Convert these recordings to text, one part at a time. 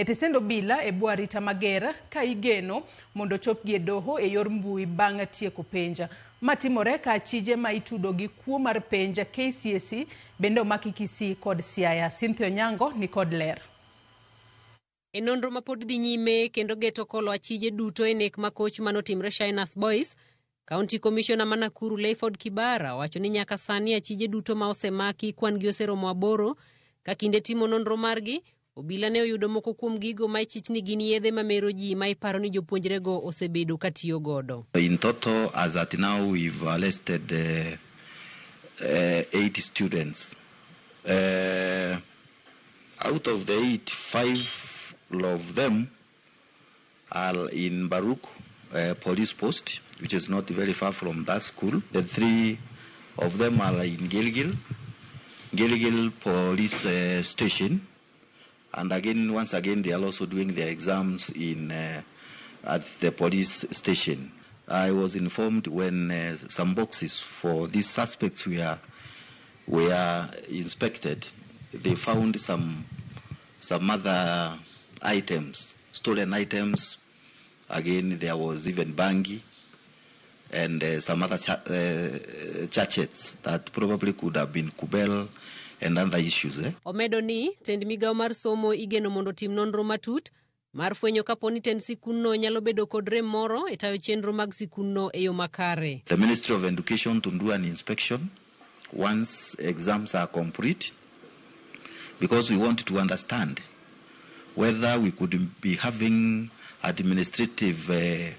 E tesend obila e bwo arita mager ka igeno mondo ochopgi e doho e yor mbui bang' tieko penj. Ma timore ka achije ma itudo gi kuo mar penj KCSE bende omaki Kisii kod Siaya. Cynthia Onyango ni kod ler. E nonro ma pod dhi nyime kendo geto kolo achije duto e nek makoch manotimre Shiners Boys, County Commissioner ma Nakuru Layford Kibara owacho ni nyaka sani achije duto ma osemaki kwan gi oseromo aboro. Ka kinde timo nonro margi, obila ne oyudo moko kuom gigo ma ichich ni gin yedhe mamero ji ma iparo ni jopuonjrego osebedo ka tiyo godo. In total, as at now, we've arrested 8 students. Out of the 8, 5 of them are in Mbaruk police post, which is not very far from that school. The 3 of them are in Gilgil police station. And again, once again, they are also doing their exams at the police station. I was informed when some boxes for these suspects were inspected, they found some other items, stolen items. Again, there was even bangi and some other sachets that probably could have been kubel and other issues. Omedo ni tend migawo mar somo igeno mondo otim nonro matut mar fwenyo kapo ni tend sikundno nyalo bedo kod rem moro e tayo chenro mag sikundno e yo makare. The Ministry of Education to do an inspection once exams are complete, because we want to understand whether we could be having administrative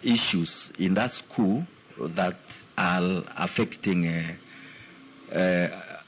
issues in that school that are affecting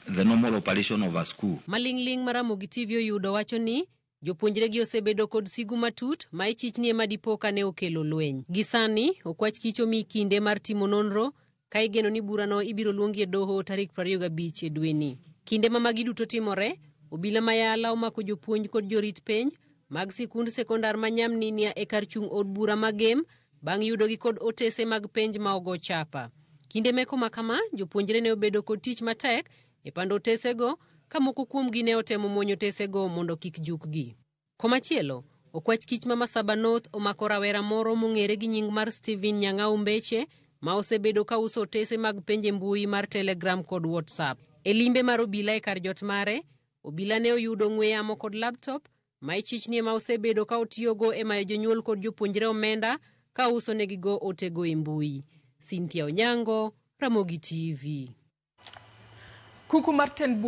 the normal operation of a school. Maling'ling' mar Ramogi TV oyudo wacho ni jopuonjre gi osebedo kod sigu matut ma ichich ni ema dipo ka ne okelo lweny. Gi sani okwach kich omi kinde mar timo nonro ka igeno ni burano ibiro luongi e doho tarik 25 e dweni. Kinde ma magi duto timore, obila ma Yala omako jopuonj kod jorit penj mag sikund sekondar ma Nyamninia e kar chung' od bura ma Gem bang' yudogi kod otese mag penj ma ogo chapa. Kinde meko ma kama, jopuonjre ne obedo kod tich matek e pando otesego ka moko kuomgi ne otemo muonyo otesego mondo kik jukgi. Komachielo, okwach kich ma Masaba North omako rawera moro mong'ere gi nying mar Steven Nyang'au Mbeche ma osebedo ka uso otese mag penj e mbui mar Telegram kod WhatsApp. E limbe mar obila e kar jot mare, obila ne oyudo ong'we yamo kod laptop ma ichich ni ema osebedo ka otiyogo e mayo jonyuol kod jopuonjre omenda ka uso negigo otego e mbui. Cynthia Onyango, Ramogi TV. Kuku mar tend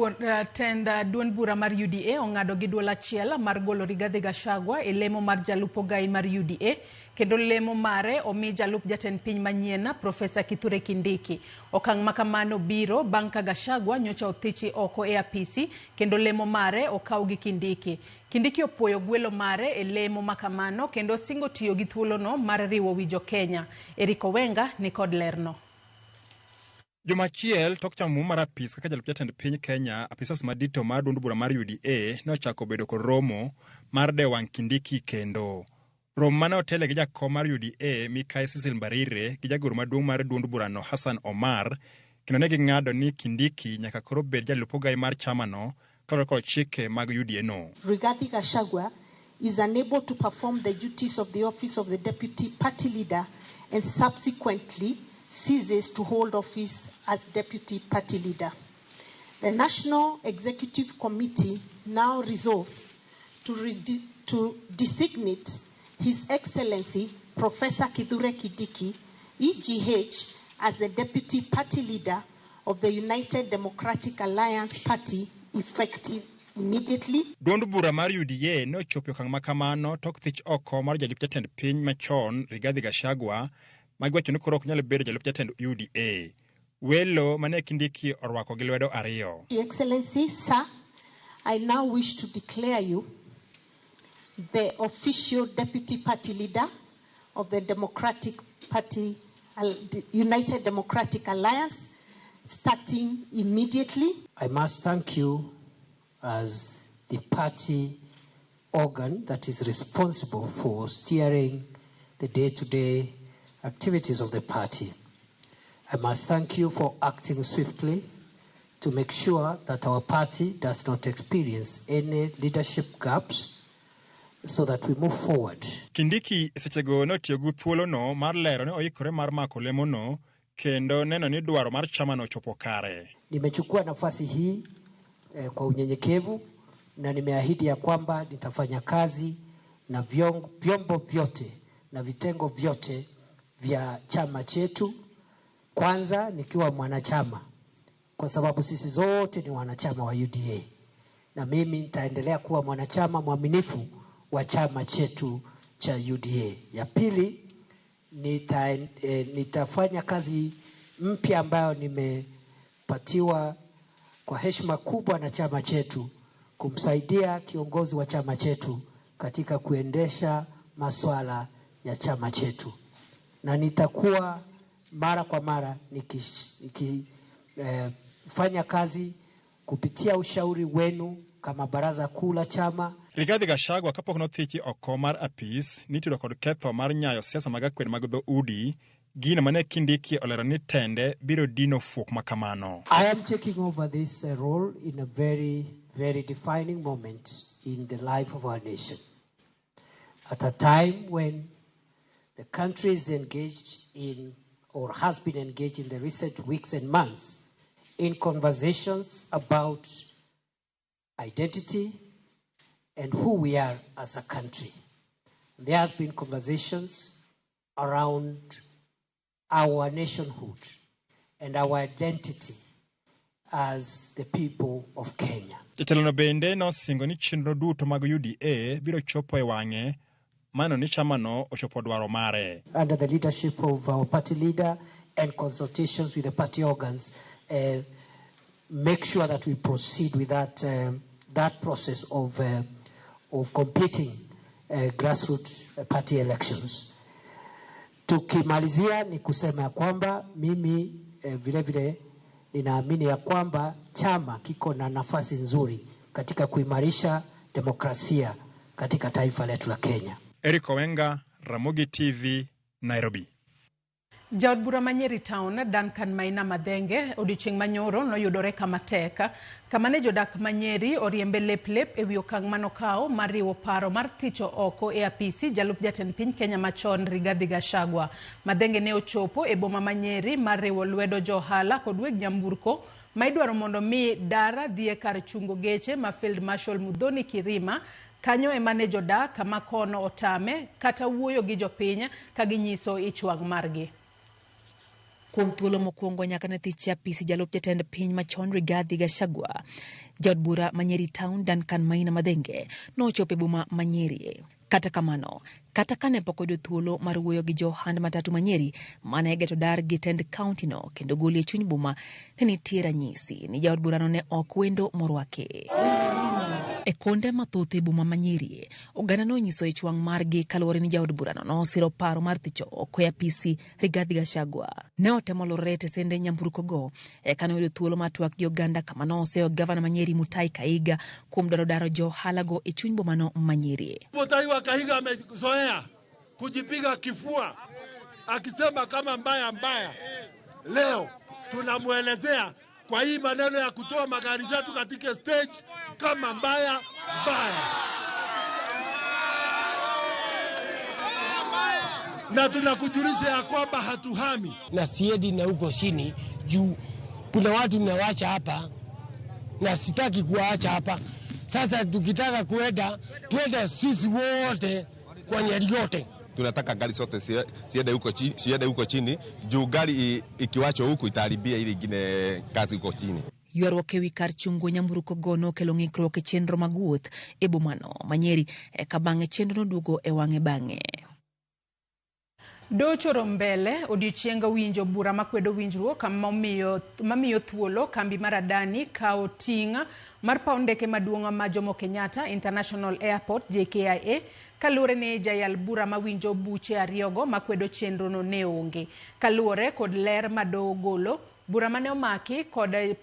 duond bura mar UDA ong'ado gi duol achiel mar golo Rigathi Gachagua e lemo mar jalup ogai mar UDA kendo lemo mare omi jalup jatend piny manyien Profesa Kithure Kindiki. Okang' ma kamano biro bang' ka Gachagua nyocha othichi oko e apisi kendo lemo mare okaw gi Kindiki. Kindiki opuoyo gwelo mare e lemo ma kamano kendo singo tiyo gi thuolono mar riwo wi jo-Kenya. Eric Owenga ni kod lerno. Juma achiel tok chamo muma mar apis kaka jalup jatend piny Kenya, apisas madito mar duond bura mar UDA ne ochako bedo kod romo mar dewo wang' Kindiki kendo. Romo mane otele gi jakom mar UDA Mikai Cecil Mbarire gi jagoro maduong' mar duond burano Hassan Omar, kendo ne ging'ado ni Kindiki nyaka koro bed jalup ogai mar chamano kaluwore kod chike mag UDA no. Rigathi Gachagua is unable to perform the duties of the office of the deputy party leader and subsequently ceases to hold office as deputy party leader. The National Executive Committee now resolves to designate His Excellency Professor Kithure Kindiki, EGH, as the deputy party leader of the United Democratic Alliance Party effective immediately. Duond bura mar UDA ne ochopo e okang' ma kamano tok thich oko mar jalup jatend piny machon Rigathi Gachagua ma giwacho ni koro ok nyal bedo jalup jatend UDA. Welo mane Kindiki orwako gi lwedo ariyo. Your Excellency, sir, I now wish to declare you the official deputy party leader of the Democratic Party, United Democratic Alliance, starting immediately. I must thank you as the party organ that is responsible for steering the day-to-day activities of the party. I must thank you for acting swiftly to make sure that our party does not experience any leadership gaps. so that we move forward. Kindiki sechego notiyo gi thuolono mar lero ni oikore mar mako lemono kendo neno ni dwaro mar chamano ochopo kare. Nimechukua nafasi hii kwa unyenyekevu na nimeahidi ya kwamba nitafanya kazi na vyombo vyote na vitengo vyote vya chama chetu, kwanza nikiwa mwanachama, kwa sababu sisi zote ni wanachama wa UDA, na mimi nitaendelea kuwa mwanachama mwaminifu wa chama chetu cha UDA. Ya pili, nitafanya kazi mpya ambayo nimepatiwa kwa heshima kubwa na chama chetu, kumsaidia kiongozi wa chama chetu katika kuendesha masuala ya chama chetu, na nitakuwa mara kwa mara nikifanya kazi kupitia ushauri wenu kama baraza kuu la chama. Rigathi Gachagua kapok nothichi oko mar apis nitudo kod ketho mar nyayo siasa mag akwede mag dhoudi, gino mane Kindiki olero ni tende biro dino fuok makamano. I am taking over this role in a very, very defining moment in the life of our nation. At a time when the country is engaged in, or has been engaged in the recent weeks and months, in conversations about identity and who we are as a country. There has been conversations around our nationhood and our identity as the people of Kenya. Jatelono bende nosingo ni chenro duto mag UDA biro chopo e wang'e mano ni chamano ochopo dwaro mare. Under the leadership of our party leader and consultations with the party organs, make sure that we proceed with that process of completing grassroots party elections. Tukimalizia ni kusema ya kwamba mimi vile vile ninaamini ya kwamba chama kiko na nafasi nzuri katika kuimarisha demokrasia katika taifa letu la Kenya. Eric Owenga, Ramogi TV, Nairobi. Jaod bura ma Nyeri Town, Duncan Maina Madhenge, odiochieng' manyoro noyudore kama tek kama ne jodak ma Nyeri oriembe lep lep ewi okang' manokawo mar riwo paro mar thicho oko e apisi jalup jatend piny Kenya machon Rigathi Gachagua. Madhenge ne ochopo e boma ma Nyeri mar riwo lwedo jo ohala kod weg nyamburko ma idwaro mondo mi dara dhi e kar chungo geche ma Field Marshal Muthoni Kirima. Kanyo ema ne jodak kama kono otame kata wuoyo gi jopiny ka ginyiso ich wang' margi. Kuom thuolo mokwongo nyaka ne thich e apisi jalup jatend piny machon Rigathi Gachagua, jaod bura ma Nyeri Town Duncan Maina Madhenge nochopo e boma ma Nyeri. Kata kamano, kata kane pok oyudo thuolo mar wuoyo gi jo ohand matatu ma Nyeri mane geto dar gi tend kaunti no kendo goli e chuny boma, ne nitie ranyisi ni jaod burano ne ok wendo morwaki. E konde mathoth e boma ma Nyeri, oganda nonyiso ich wang' margi kaluwore ni jaod burano nosiro paro mar thicho oko e apisi Rigathi Gachagua. Ne otemo lorore e tesende nyamburkogo eka noyudo thuolo mar twak gi oganda kama noseyo gavana ma Nyeri Mutahi Kahiga kuom dwaro daro jo ohalago e chuny bomano ma Nyeri. Mutahi wa Kahiga amezoea kujipiga kifua akisema kama mbaya mbaya. Leo tunamwelezea kwa hii maneno ya kutoa magari zetu katika stage kama mbaya mbaya, na tunakujulisha ya kwamba hatuhami na siendi na huko chini juu kuna watu nawacha hapa na sitaki kuwaacha hapa. Sasa tukitaka kuenda tuende sisi wote kwa Nyeri yote. Tunataka gari zote siende huko chini juu gari ikiwachwa huku itaharibia ile ingine kazi huko chini. Ywaruok ewi kar chungo nyamburko go nokelo ng'ikruok e chenro mag wuoth e bomano ma Nyeri eka bang'e chenro noduogo e wang'e bang'e. Dochoro mbele odiochieng' winjo bura makwedo winjruok mamiyo thuolo kambi mar Adani kawo ting' mar paw ndeke maduong' ma Jomo Kenyatta International Airport JKIA kaluwore ni jayal bura mawinjo buche ariyogo makwedo chenrono ne onge. Kaluwore kod ler ma doho golo, bura mane omaki kod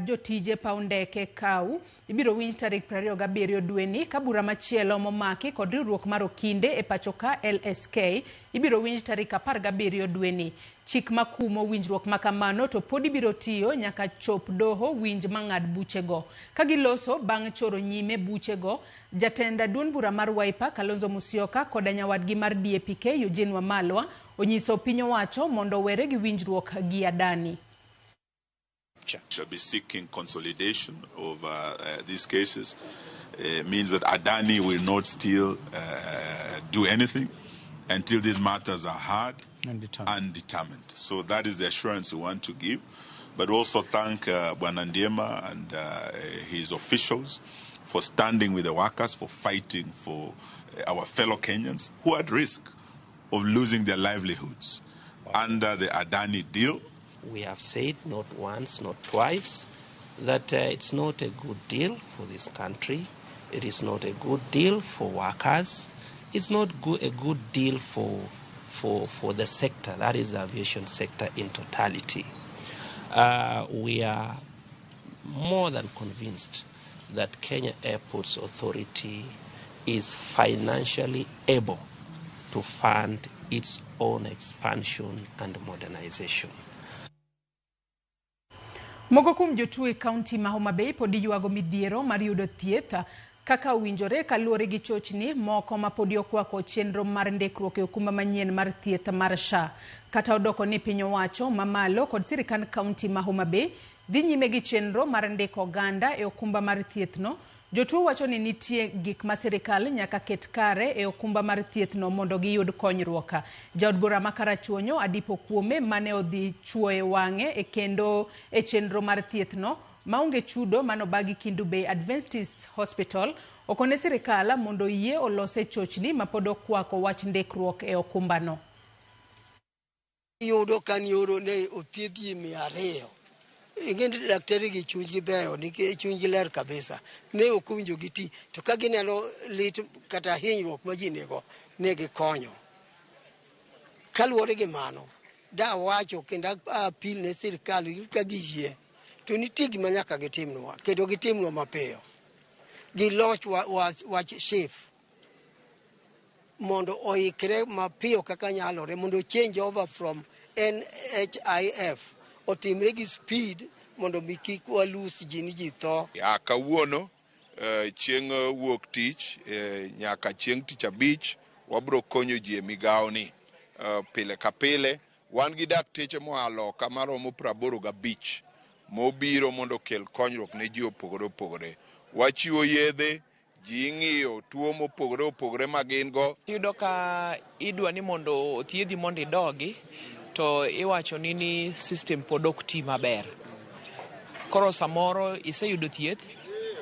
jotije paw ndeke KAU ibiro winj tarik 27 dweni ka bura machielo momaki kod riwruok mar okinde e pacho ka LSK ibiro winj tarik 17 dweni. Chik makumo winjruok makamano to podi biro tiyo nyaka chop doho winj mang'ad buchego. Ka giloso bang' choro nyime buchego, jatend duond bura mar Wiper Kalonzo Musyoka koda nyawadgi mar DAP-K Eugene Wamalwa onyiso piny owacho mondo owere gi winjruok gi Adani. Shall be seeking consolidation of these cases. Means that Adani will not still do anything until these matters are heard and determined. So that is the assurance we want to give. But also thank Bwana Ndiema and his officials for standing with the workers, for fighting for our fellow Kenyans who are at risk of losing their livelihoods under the Adani deal. We have said not once, not twice, that it's not a good deal for this country. It is not a good deal for workers. It's not a good deal for the sector, that is the aviation sector in totality. We are more than convinced that Kenya Airports Authority is financially able to fund its own expansion and modernization. Moko kuom jotuo e kaunti ma Homa Bay podi ywago midhiero mar yudo thieth kaka owinjore kaluwore gi chochni moko ma podi okwako chenro mar ndikruok e okumba manyien mar thieth mar SHA. Kata odoko ni piny owacho mamalo kod sirikand kaunti ma Homa Bay dhi nyime gi chenro mar ndiko oganda e okumba mar thiethno, jotuo wacho ni nitie gik ma sirikal nyaka ket kare e okumba mar thiethno mondo giyud konyruok. Jaod bura ma Karachuonyo Adipo Kuome mane odhi chuoye wang'e e kendo e chenro mar thiethno maonge chudo manobagi Kendu Bay Adventist Hospital okone sirikal mondo oyie olose chochni mapod okwako wach ndikruok e okumbano. Iyudo ka nioro ne othiedh ji 200. Ing'e ni daktari gi chunygi beyo nikech chunygi ler kabisa. Ne ok owinjo giti to ka gineno lit kata hinyruok ma ji nigo ne gikonyo. Kaluwore gi mano, dawacho kendo apil ne sirikal ka giyie to nitie gima nyaka gitimnwa kendo gitimnwa mapiyo. Giloch wach SHIF mondo oikre mapiyo kaka nyalore mondo change over from NHIF otimre gi speed mondo mi kik walus ji ni ji tho. Kawuono chieng' wuok tich nyaka chieng' tich abich wabro konyo ji e migawo ni pile ka pile. Wan gi dakteche moa loka maromo 85 mobiro mondo okel konyruok ne ji opogore opogore. Wachiwo yedhe, ji ing'iyo tuo mopogore opogore ma gin go. Iyudo ka idwa ni mondo othiedhi mondo idogi, to iwacho ni system pod ok ti maber. Koro samoro iseyudo thieth,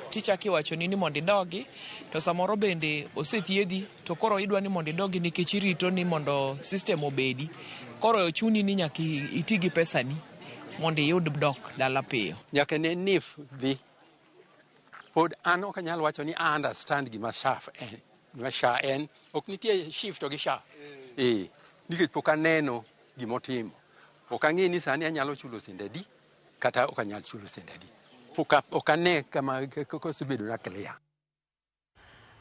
tichako iwacho ni mondo idogi, to samoro bende osethiedhi, to koro idwa ni mondo idogi nikech irito ni mondo system obedi. Koro chuni ni nyaka iti gi pesani mondo iyud dok dala piyo. Nyaka ne NIF dhi, pod an ok anyal wacho ni I understand gima SHA en. Gima SHA en, ok nitie SHIF to gi SHA. Nikech pok aneno gimotimo. Ok ang'e ni sani anyalo chulo sende adi, kata ok anyal chulo sende adi. Ok ane kama kosebedo na clear.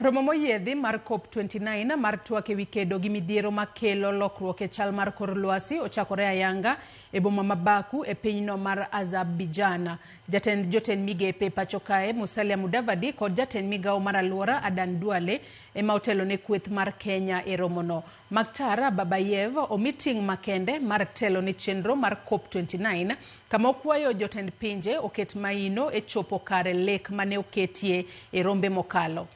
Romo moyiedhi mar COP29 mar twak ewi kedo gi midhiero makelo lokruok e chal mar kor lwasi ochakore ayanga e boma ma Baku e pinyno mar Azerbaijan. Jatend jotend migepe pacho kae Musalia Mudavadi kod jatend migawo mar alwora Adan Duale ema otelo ne kweth mar Kenya e romono. Maktar Babayev omi ting' makende mar telo ne chenro mar COP29 kama okwayo jotend pinje oket maino e chopo kare lek mane oketie e rombe mokalo.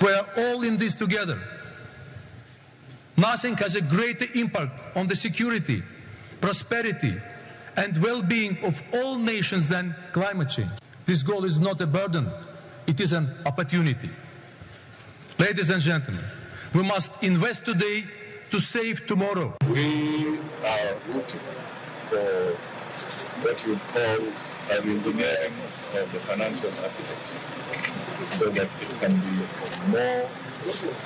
We are all in this together. Nothing has a greater impact on the security, prosperity, and well-being of all nations than climate change. This goal is not a burden, it is an opportunity. Ladies and gentlemen, we must invest today to save tomorrow. We are rooting for what you call a reengineering of the financial architecture so that it can be more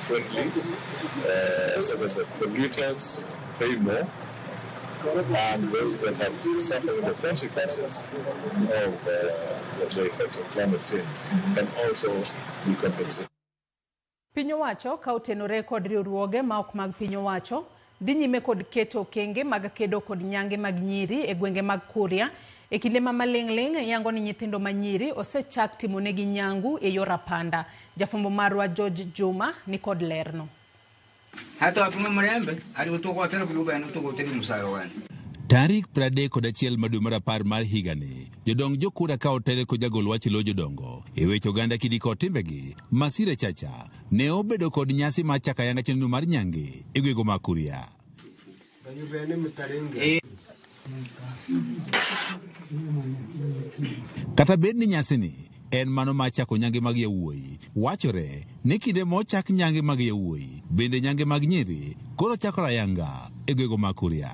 friendly, so that the polluters pay more and those that have suffered the consequences of the effects of climate change can also be compensated. Piny owacho ka otenore kod riwruoge ma ok mag piny owacho dhi nyime kod keto okenge mag kedo kod nyange mag nyiri e gwenge mag Kuria e kinde ma maling'ling' yango ni nyithindo ma nyiri osechak timonegi nyangu e yor apanda. Jafwambo marwa George Juma ni kod lerno. Tarik 31 mar dwe mar 10 mar higani, jodong jokura ka otele kod jagol wach lo jodongo e weche oganda kidi kod timbegi, Masire Chacha ne obedo kod nyasi mar chako ayanga chenro mar nyange e gwenge mag Kuria. Kata bed ni nyasini en mano mar chako nyange mag yawuoyi, wachore ni kinde mochak nyange mag yawuoyi, bende nyange mag nyiri koro chakore ayanga e gwenge mag Kuria.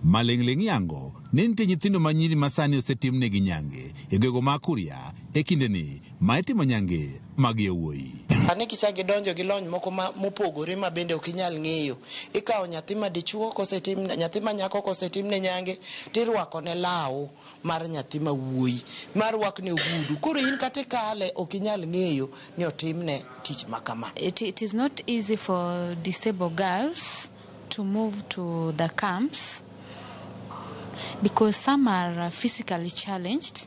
Maling'ling' yango ni nitie nyithindo ma nyiri ma sani osetimnegi nyange e gwenge mag Kuria e kindeni ma itimo nyange mag yawuoyi. Sani kichak gidonjo gi lony moko mopogore ma bende ok inyal ng'eyo. Ikawo nyathi ma dichuo kosetim, nyathi ma nyako kosetimne nyange, tirwako ne law mar nyathi ma wuoyi, mar rwakne ogudu. Koro in kata ikale ok inyal ng'eyo ni otimne tich ma kama. It is not easy for disabled girls to move to the camps because some are physically challenged,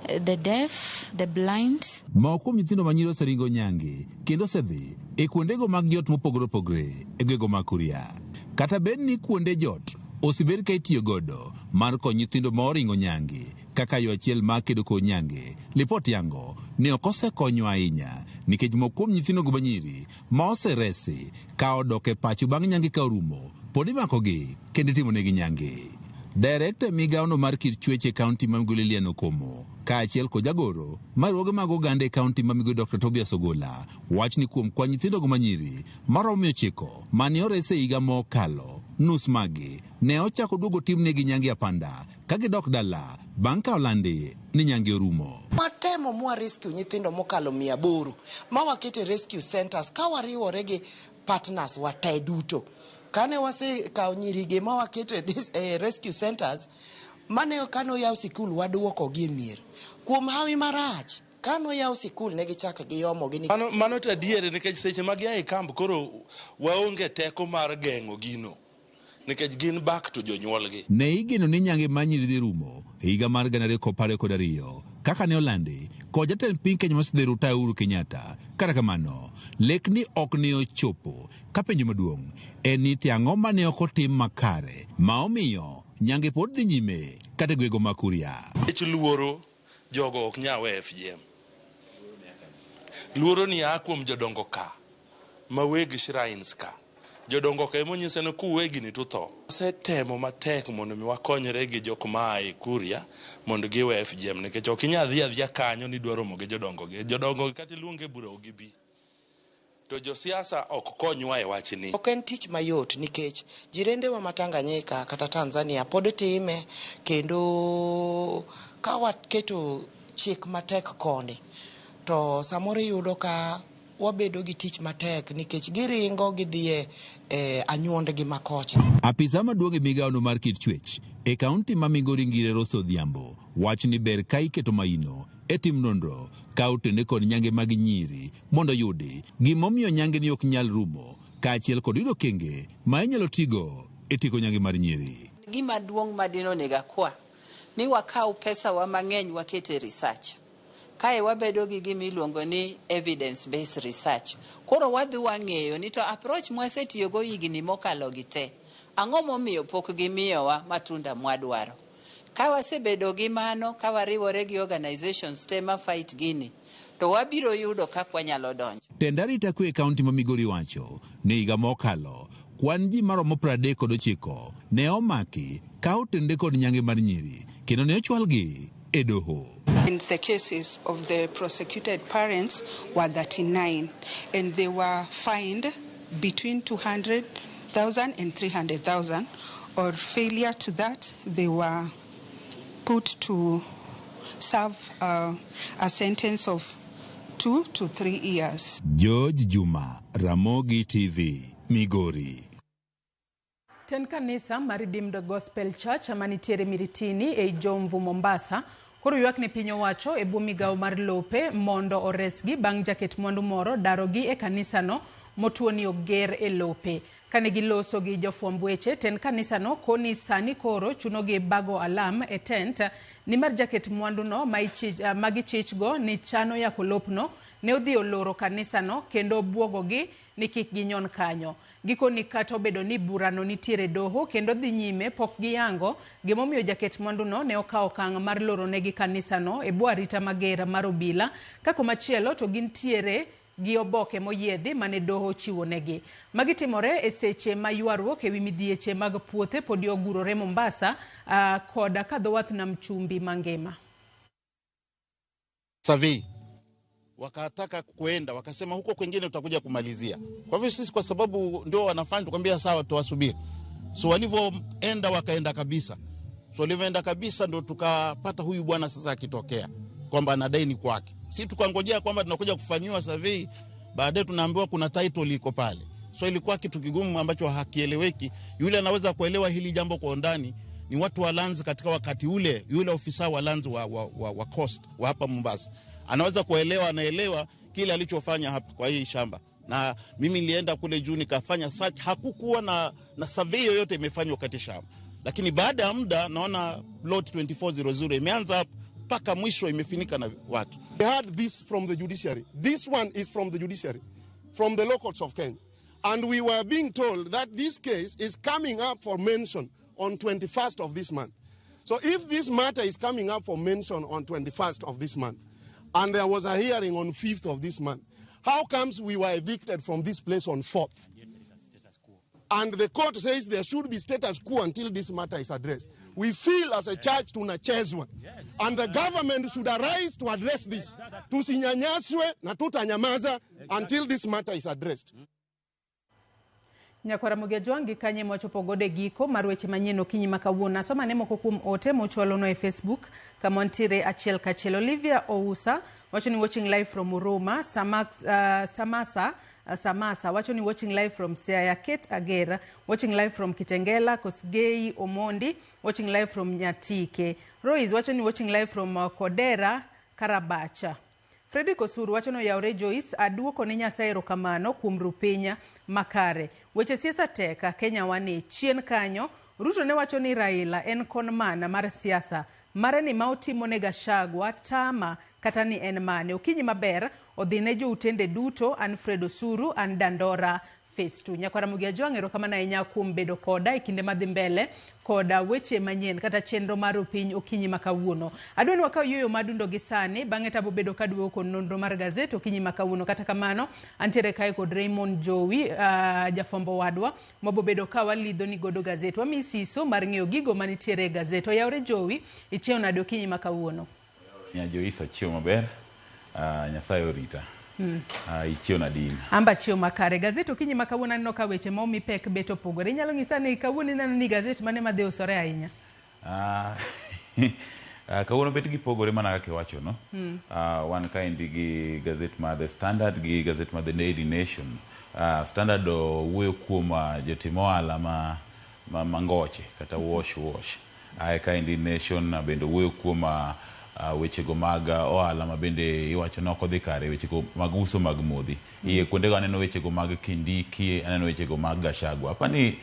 the deaf, the blind. Moko kuom nyithindo ma nyiri oseringo nyange kendo osedhi e kuondego mag jot mopogore opogore e gwenge mag Kuria. Kata bed ni kuonde jot osebed ka itiyo godo mar konyo nyithindo ma oringo nyange kaka yo achiel mar kedo kod nyange, lipot yango ni ok osekonyo ahinya nikech moko kuom nyithindogo ma nyiri ma oseresi ka odok e pacho bang' nyange ka orumo pod imakogi kendo itimonegi nyange. Direkta migawono mar kit chwech e kaunti ma Migori Lilian Okomo kaachiel kod jagoro mar riwruoge mag oganda e kaunti ma Migori Dr. Tobias Ogola wach ni kuom kwan nyithindogo ma nyiri maromo 900 mane ores e higa mokalo, nus maggi ne ochako duogo timnegi nyange apanda ka gidok dala bang' ka olandi ni nyange orumo. Watemo mwa rescue nyithindo mokalo 800 ma waketo e rescue centers ka wariwore gi partners wate duto. Kane wasekawo nyirigi ma waketo e rescue centers, mane kane oyaw sikul waduokogi e mier. Kuom hawi marach, kane oyaw sikul ne gichako giyomogi ni Mano to adier nikech seche ma gia e kamp koro waonge teko mar geng'o gino nikech gin back to jonyuolgi. Ne igeno ni nyange mar nyiri dhi rumo e higa mar 2022 kaka ne olandi kod jatend piny Kenya mosedhi rutaya Uhuru Kenyatta. Kata kamano, lekni ok ne ochopo ka penjo maduong' en ni to ang'o mane ok otim makare ma omiyo nyange pod dhi nyime kata e gwenge mag Kuria. Nikech luoro jogo ok nyal we FGM. Luoro ni a kuom jodongo ka ma weg shrines ka. Jodongo ka emonyise ni kuwe gini to utho. Wasetemo matek mondo mi wakonyre gi jok maa e Kuria mondo giwe FGM nikech ok inyal dhi adhiya kanyo ni idwa romo gi jodongo gi. Jodongo gi kata iluonge bura ok gibi. To josiasa ok konywa e wachni. Ok en tich mayot nikech jirendewa ma Tanganyika kata Tanzania pod time kendo ka waketo chik matek koni to samoro iyudo ka wabedo gi tich matek nikech giringo gidhi e anyuondgi makocha. Apisa maduong' e migawono mar kit chwech e kaunti ma Migori Ngire Rose Odhiambo wach ni ber ka iketo maino e tim nonro ka otene kod nyange mag nyiri mondo yudi gimomiyo nyange ni ok nyal rumo kaachiel kod yudo okenge ma inyalo tigo e tieko nyange mar nyiri. Gima duong' ma dine onego akwa ni wakaw pesa wa mang'eny waket e research. Kae wabedo gi gima iluongo ni evidence based research. Koro wadhi wang'eyo ni to approach mwasetiyogo higni mokalo gi te, ang'o momiyo pok gimiyowa matunda mwadwaro. Ka wasebedo gi mano, ka wariwore gi organizations te ma fight gini, to wabiro yudo kaka wanyalo donjo. Tend arita kwe e kaunti ma Migori wacho ni higa mokalo kwan ji maromo 39 ne omaki ka otende kod nyange mar nyiri kendo ne ochwalgi e doho. And the cases of the prosecuted parents were 39 and they were fined between 200,000 and 300,000, or failure to that they were put to serve a sentence of 2 to 3 years. George Juma, Ramogi TV, Migori. Ten kanisa mar Redeemed Gospel Church manitiere Miritini ei Jomvu, Mombasa, koro ywak ne piny owacho e bwo migawo mar lope mondo oresgi bang' jaket mwandu moro darogi e kanisano motuo ni oger e lope. Kane giloso gi jofwamb weche, ten kanisano koni sani koro chunogi bago alam e tent nimar jaket mwanduno ma gichichgo ni chano yako lopno ne odhi oloro kanisano kendo buogogi ni kik ginyon kanyo. Gikoni kata obedo ni burano nitiere doho kendo dhi nyime pok giyango gimomiyo jaket mwanduno ne okawo okang' mar loronegi kanisano e bwo arita mager mar obila ka komachielo to gintiere gi oboke moyiedhi mane doho ochiwonegi. Magi timore e seche ma ywaruok ewi midhieche mag puothe podi ogurore Mombasa koda ka dho wath nam chumbi mangima. Survey wakataka kuenda, wakasema huko kwingine tutakuja kumalizia. Kwa hivyo sisi kwa sababu ndio wanafanya, tukamwambia sawa, tuwasubiri. So walivyoenda wakaenda kabisa. So walivyoenda kabisa ndio tukapata huyu bwana sasa akitokea kwamba anadai ni kwake. Si tukangojea kwamba tunakuja kufanyiwa survey, baadaye tunaambiwa kuna title iko pale. So ilikuwa kitu kigumu ambacho hakieleweki. Yule anaweza kuelewa hili jambo kwa undani ni watu wa lands katika wakati ule, yule ofisa wa lands wa coast wa hapa Mombasa. Anaweza kuelewa, anaelewa kile alichofanya hapa kwa hii shamba. Na mimi nilienda kule juu nikafanya search, hakukuwa na survey yoyote imefanywa katika shamba. Lakini baada ya muda naona lot 2400 imeanza hapa mpaka mwisho imefinika na watu. We had this from the judiciary. This one is from the judiciary, from the locals of Kenya. And we were being told that this case is coming up for mention on 21st of this month. So if this matter is coming up for mention on 21st of this month, and there was a hearing on 5th of this month, how comes we were evicted from this place on 4th? And the court says there should be status quo until this matter is addressed. We feel as a church tunachezwa. And the government should arise to address this. Tusinyanyaswe na tutanyamaza until this matter is addressed. Nyakwara Mugejwangi kanye mwachopo gode giko mar weche manyien okinyi ma kawuono. Asoma ne moko kuom ote mochwalonwa e Facebook kama wantiere achiel kachiel. Olivia Ousa wacho ni watching live from Huruma. Samasa wacho ni watching live from Siaya. Kate Agera watching live from Kitengela. Kosgei Omondi watching live from Nyatike. Royce wacho ni watching live from Kodera Karabacha. Frederick Osuru wacho ni oyawre Joyce aduoko ne Nyasaye erokamano kuom rupinya makare. Weche siasa teka Kenya wane chien kanyo. Ruto ne wacho ni Raila en konmana mar siasa mare ni ma otimo ne Gachagua tama kata ni en mane. Okinyi maber odhi ne joutende duto. An Fred Osuru an Dandora Phase 2. Nyakwara Mugia Jwang' erokamano ahinya kuom bedo koda e kinde madhi mbele koda weche manyien kata chenro mar opiny okinyi ma kawuono. Adwa ni wakaw yueyo madundo gi sani, bang'e tabo bedo kaduogo kod nonro mar gazet okinyi ma kawuono. Kata kamano, antiere kae kod Raymond Jowi, jafwambo wadwa, mabobedo ka walidho ni godo gazet. Wamiyi siso mar ng'eyo gigo manitiere e gazet. Oyawre Jowi, ichiew nade okinyi ma kawuono? Nya Joyce achiew maber, Nyasaye orita. Ichiew nade in? Amba chiew makare. Gazet okinyi ma kawuono aneno ka weche ma omi pek bet opogore. Inyalo ng'isa ni kawuono ineno ni gazet mane madhi usore ahinya? Kawuono bet gipogore mana kaka iwacho no. Wan kaendi gi gazet mar The Standard gi gazet mar The Daily Nation. Standard wuoyo kuom jotim ohala ma ngoche kata wash wash. Ae kaendi Nation bende wuoyo kuom wechego mag ohala ma bende iwacho ni ok odhi kare, wechego mag uso mag modhi. Iye kuondego aneno wechego mag Kindiki, aneno wechego mag Gachagua. Apani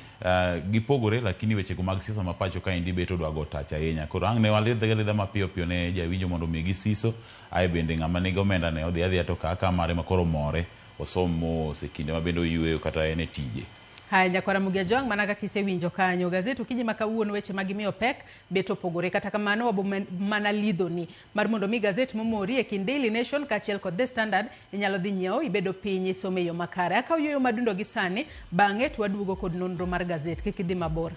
gipogore lakini wechego mag siasa ma pacho kaendi bet odwa go tach ahinya. Koro ang' ne walidh alidha mapiyo piyo ne jawinjo mondo omigi siso, ae bende ng'ama nigi omenda ne odhi adhiya to kaw akawa mare ma koro more, osom mos e kinde ma bende oyueyo kata en e tije. Haya, Nyakwara Mugia Jwang', mana kaka isewinjo kanyo, gazet okinyi ma kawuono weche ma gimiyo pek bet opogore. Kata kamano wabo mana lidhoni mar mondo mi gazet momori e kind Daily Nation kaachiel kod The Standard inyalo dhi nyiewo ibedo piny isome e yo makare. Akaw yueyo madundo gi sani, bang'e to waduogo kod nonro mar gazet. Kik idhi mabor.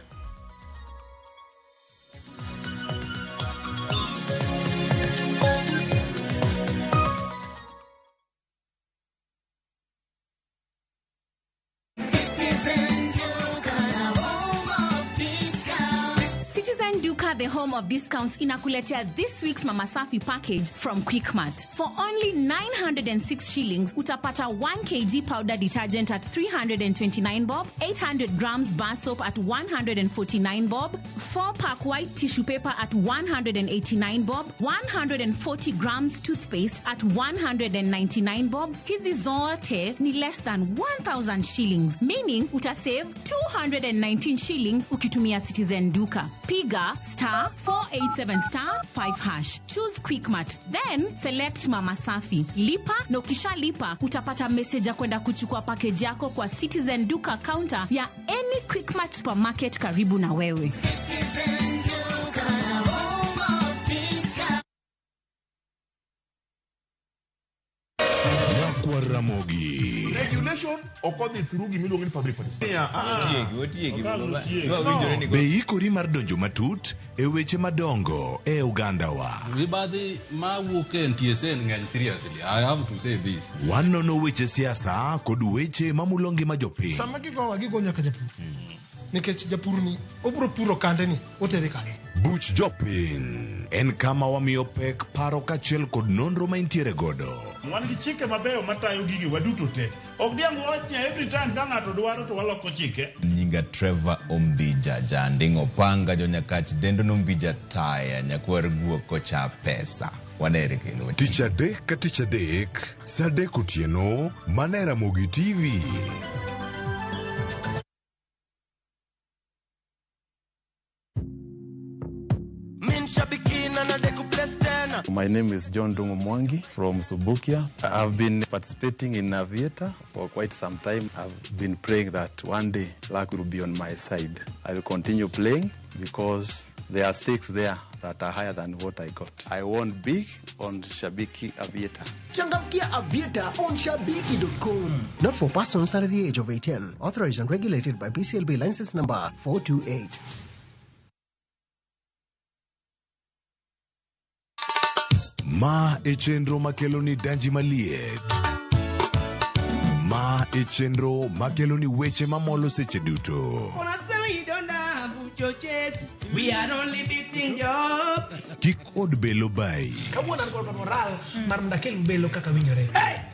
Citizen Duka, Duka, the home of discounts, inakuletea this week's Mama Safi package from Quickmart. For only 906 shillings, utapata 1 kg powder detergent at 329 bob, 800 grams bar soap at 149 bob, 4-pack white tissue paper at 189 bob, 140 grams toothpaste at 199 bob. Hizi zote ni less than 1000 shillings, meaning utasave 219 shillings ukitumia Citizen Duka. Piga star 487 star 5 hash. Choose Quickmart, then select Mama Safi. Lipa na ukishalipa utapata message ya kwenda kuchukua package yako kwa Citizen Duka counter ya any Quickmart supermarket karibu na wewe. Citizen Duka, the home of discount. Ramogi. Regulation okodhi through gimiluongo ni public participation. Be ikori mar donjo matut e weche madongo e oganda wa. Mibadhi mawuok e NTSA ng'eny seriously. I have to say this. Wanono weche siasa kod weche mamulo ngima jopiny. Sama gigowa gigo nyaka japur. Nikech japur ni obro puro kande ni otere kanye. Buch jopiny en kama wamiyo pek paro kaachiel kod nonro ma intiere godo. Wan gi chike mabeyo matayo gigi waduto te. Ok diang' wach ni every time ka ng'ato dwaro to waloko chike. Nyinga Trevor Ombija Janding Opanga Jonyakach Dendo Nombija Taya Nyakwar Guok kocha pesa. Wanere kendo. Tich adek ka tich adek, saa adek otieno, mana e Ramogi TV. My name is John Dungu Mwangi from Subukia. I've been participating in Aviator for quite some time. I've been praying that one day luck will be on my side. I will continue playing because there are stakes there that are higher than what I got. I won big on Shabiki Aviator. Changamkia Aviator on Shabiki.com. Not for persons under the age of 18. Authorized and regulated by BCLB license number 428. Ma e chenro makelo ni danji maliet. Ma e chenro makelo ni weche mamolo seche duto. We are only beating job. Kik od belo bai. Kawuono an kod moral mar mondo akel belo kaka winjore.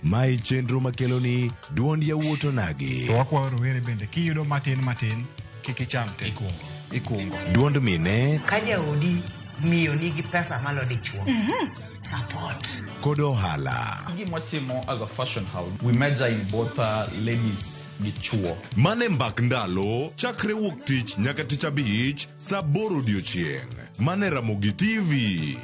Ma e chenro makelo ni duond yawuot onagi. To wakwayo rowere bende kiyudo matin matin kik icham te. Ikungo. Duond mine. Ka jaodi miyo nigi pesa malo dichuo. Support. Kod ohala. Gimwatimo as a fashion house, we major in both ladies gi chuo. Mane mbak ndalo, chakre wuok tich nyaka tich abich, saa aboro odiochieng'. Mane Ramogi TV.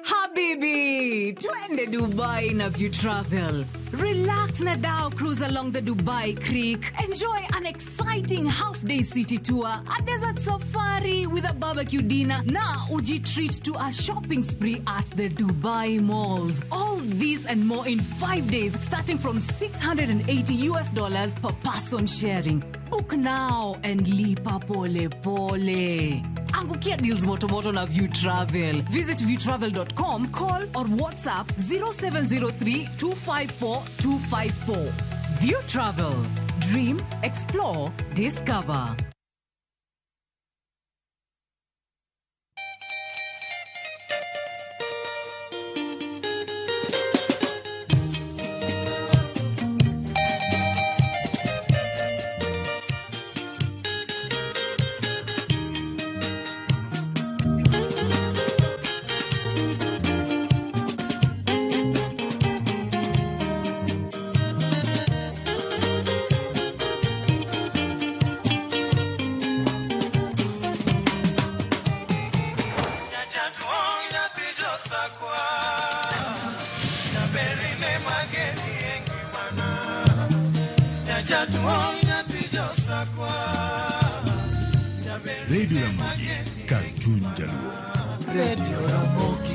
Habibi, twende Dubai na View Travel. Relax na dhow cruise along the Dubai Creek. Enjoy an exciting half-day city tour, a desert safari with a barbecue dinner, na uji treat to a shopping spree at the Dubai malls. All this and more in 5 days, starting from $680 US per person sharing. Book now and lipa pole pole. Angukia deals moto moto na View Travel. Visit viewtravel.com, call or WhatsApp 0703 254 254. View Travel. Dream, explore, discover. Radio Ramogi, Cartoon Jaluo. Radio Ramogi.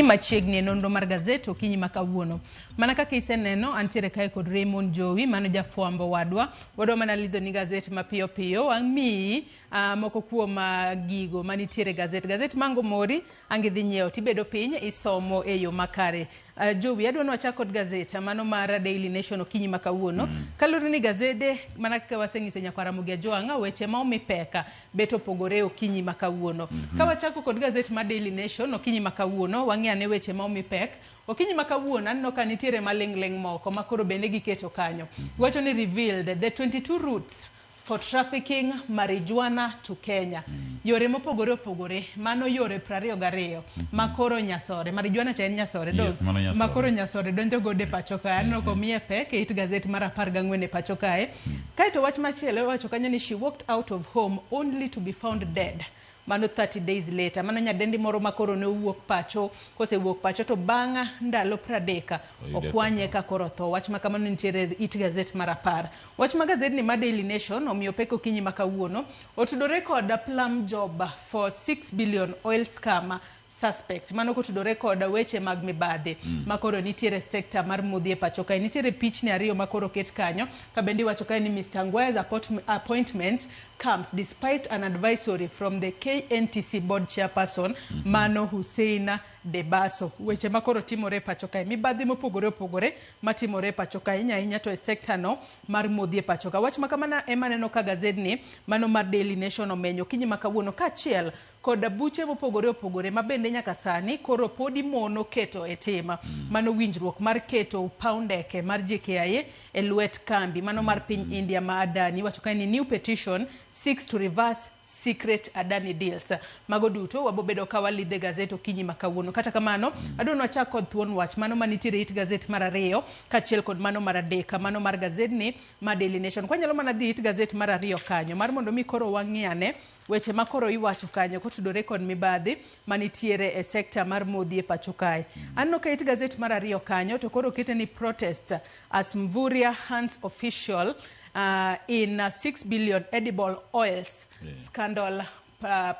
Machiegni e nonro mar gazet okinyi ma kawuono. Mana kaka iseneno, antiere kae kod Raymond Jowi, mano jafwambo wadwa. Wadwa mana lidho ni gazet mapiyo piyo, wamiyi moko kuom gigo manitiere gazet. Gazet mango mori, ang' idhi nyiewo tibedo piny isomo e yo makare. Jowi, adwa ni wachak kod gazet mano mar Daily Nation okinyi ma kawuono. Kaluwore ni gazede mana kaka waseng'iso nyakwar Ramogi Ajwang', weche ma omi peka bet opogore okinyi ma kawuono. Ka wachako kod gazet mar Daily Nation okinyi ma kawuono, wang'i ane weche ma omi pek. Okinyi ma kawuono aneno ka nitiere maling'ling' moko ma koro bende giketo kanyo. Giwacho ni revealed the 22 routes for trafficking marijuana to Kenya. Yore mopogore opogore, mano yore 22 ma koro nyasore. Marijuana cha en nyasore, Yes, mano nyasore. Ma koro nyasore donjo godo e pacho kae. Aneno komiye pek e it gazet mar 14 e pacho kae. Kaeto wach machielo iwacho kanyo ni she walked out of home only to be found dead. Mano 30 days later. Mano nyadendi moro ma koro ne owuok pacho, kosewuok pacho to bang' ndalo 30 Oyude okwanye ka koro tho. Wach ma kamano nitiere e it gazet mar 10. Wach ma gazedni ma Daily Nation omiyo pek okinyi ma kawuono otudore kod plum job for 6 billion oil scam suspect. Mano kotudore kod weche mag mibadhi ma koro nitiere sekta mar modhi e pacho kae. Nitiere pichni ariyo ma koro oket kanyo ka bende iwacho kae ni Mr. Ngwaya's appointment comes despite an advisory from the KNTC board chairperson Mano Hussein Debaso. Weche ma koro timore e pacho kae, mibadhi mopogore opogore matimore e pacho kae, ahinya ahinya to e sekta no mar modhi e pacho ka. Wach ma kamano ema aneno ka gazedni mano mar Daily Nation omenyo okinyi ma kawuono kaachiel kod buche mopogore opogore ma bende nyaka sani koro podi mono keto e tim. Mano winjruok mar keto paw ndeke mar JKIA e lwet kambi mano mar piny India ma Adani. Iwacho kae ni new petition seeks to reverse secret Adani deals. Mago duto wabobedo ka walidhe gazet okinyi ma kawuono. Kata kamano, adwa ni wachak kod thuon wach mano manitiere it gazet mar 2 kaachiel kod mano mar 3, mano mar gazedni ma Daily Nation. Kwanyalo mana dhi it gazet mar 2 kanyo mar mondo mi koro wang'i ane weche ma koro iwacho kanyo kotudore kod mibadhi manitiere e sekta mar modhi e pacho kae. Aneno ka it gazet mar 2 kanyo to koro okete ni protest as Mvurya hands official in 6 billion edible oils scandal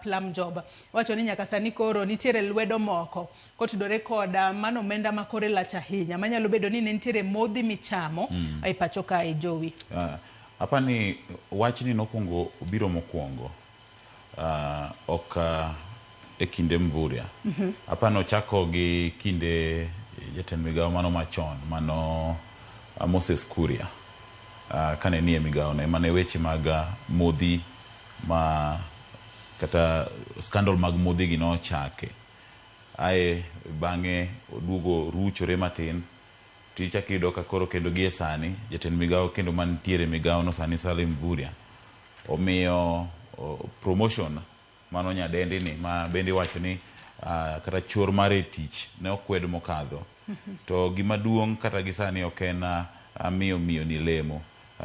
plum job. Wacho ni nyaka sani koro nitiere lwedo moko kotudore kod mano omenda ma kore lach ahinya manyalo bedo ni ne nitiere modhi michamo e pacho kae Jowi. Apani wachni nokwongo obiro mokwongo ok e kinde Mvurya. Apani ochako gi kinde jatend migawo mano machon mano Moses Kuria kane nie migawo ne mane weche mag modhi ma kata scandal mag modhi gi nochake. Ae bang'e oduogo ruchore matin tichako iyudo ka koro kendo gie sani jatend migawo kendo mantiere migawo no sani Salim Mvurya omiyo promotion mano nyadendi ni ma bende iwacho ni kata chor mare e tich ne okwed mokadho. To gima duong' kata gi sani ok en miyo miyo ni lemo.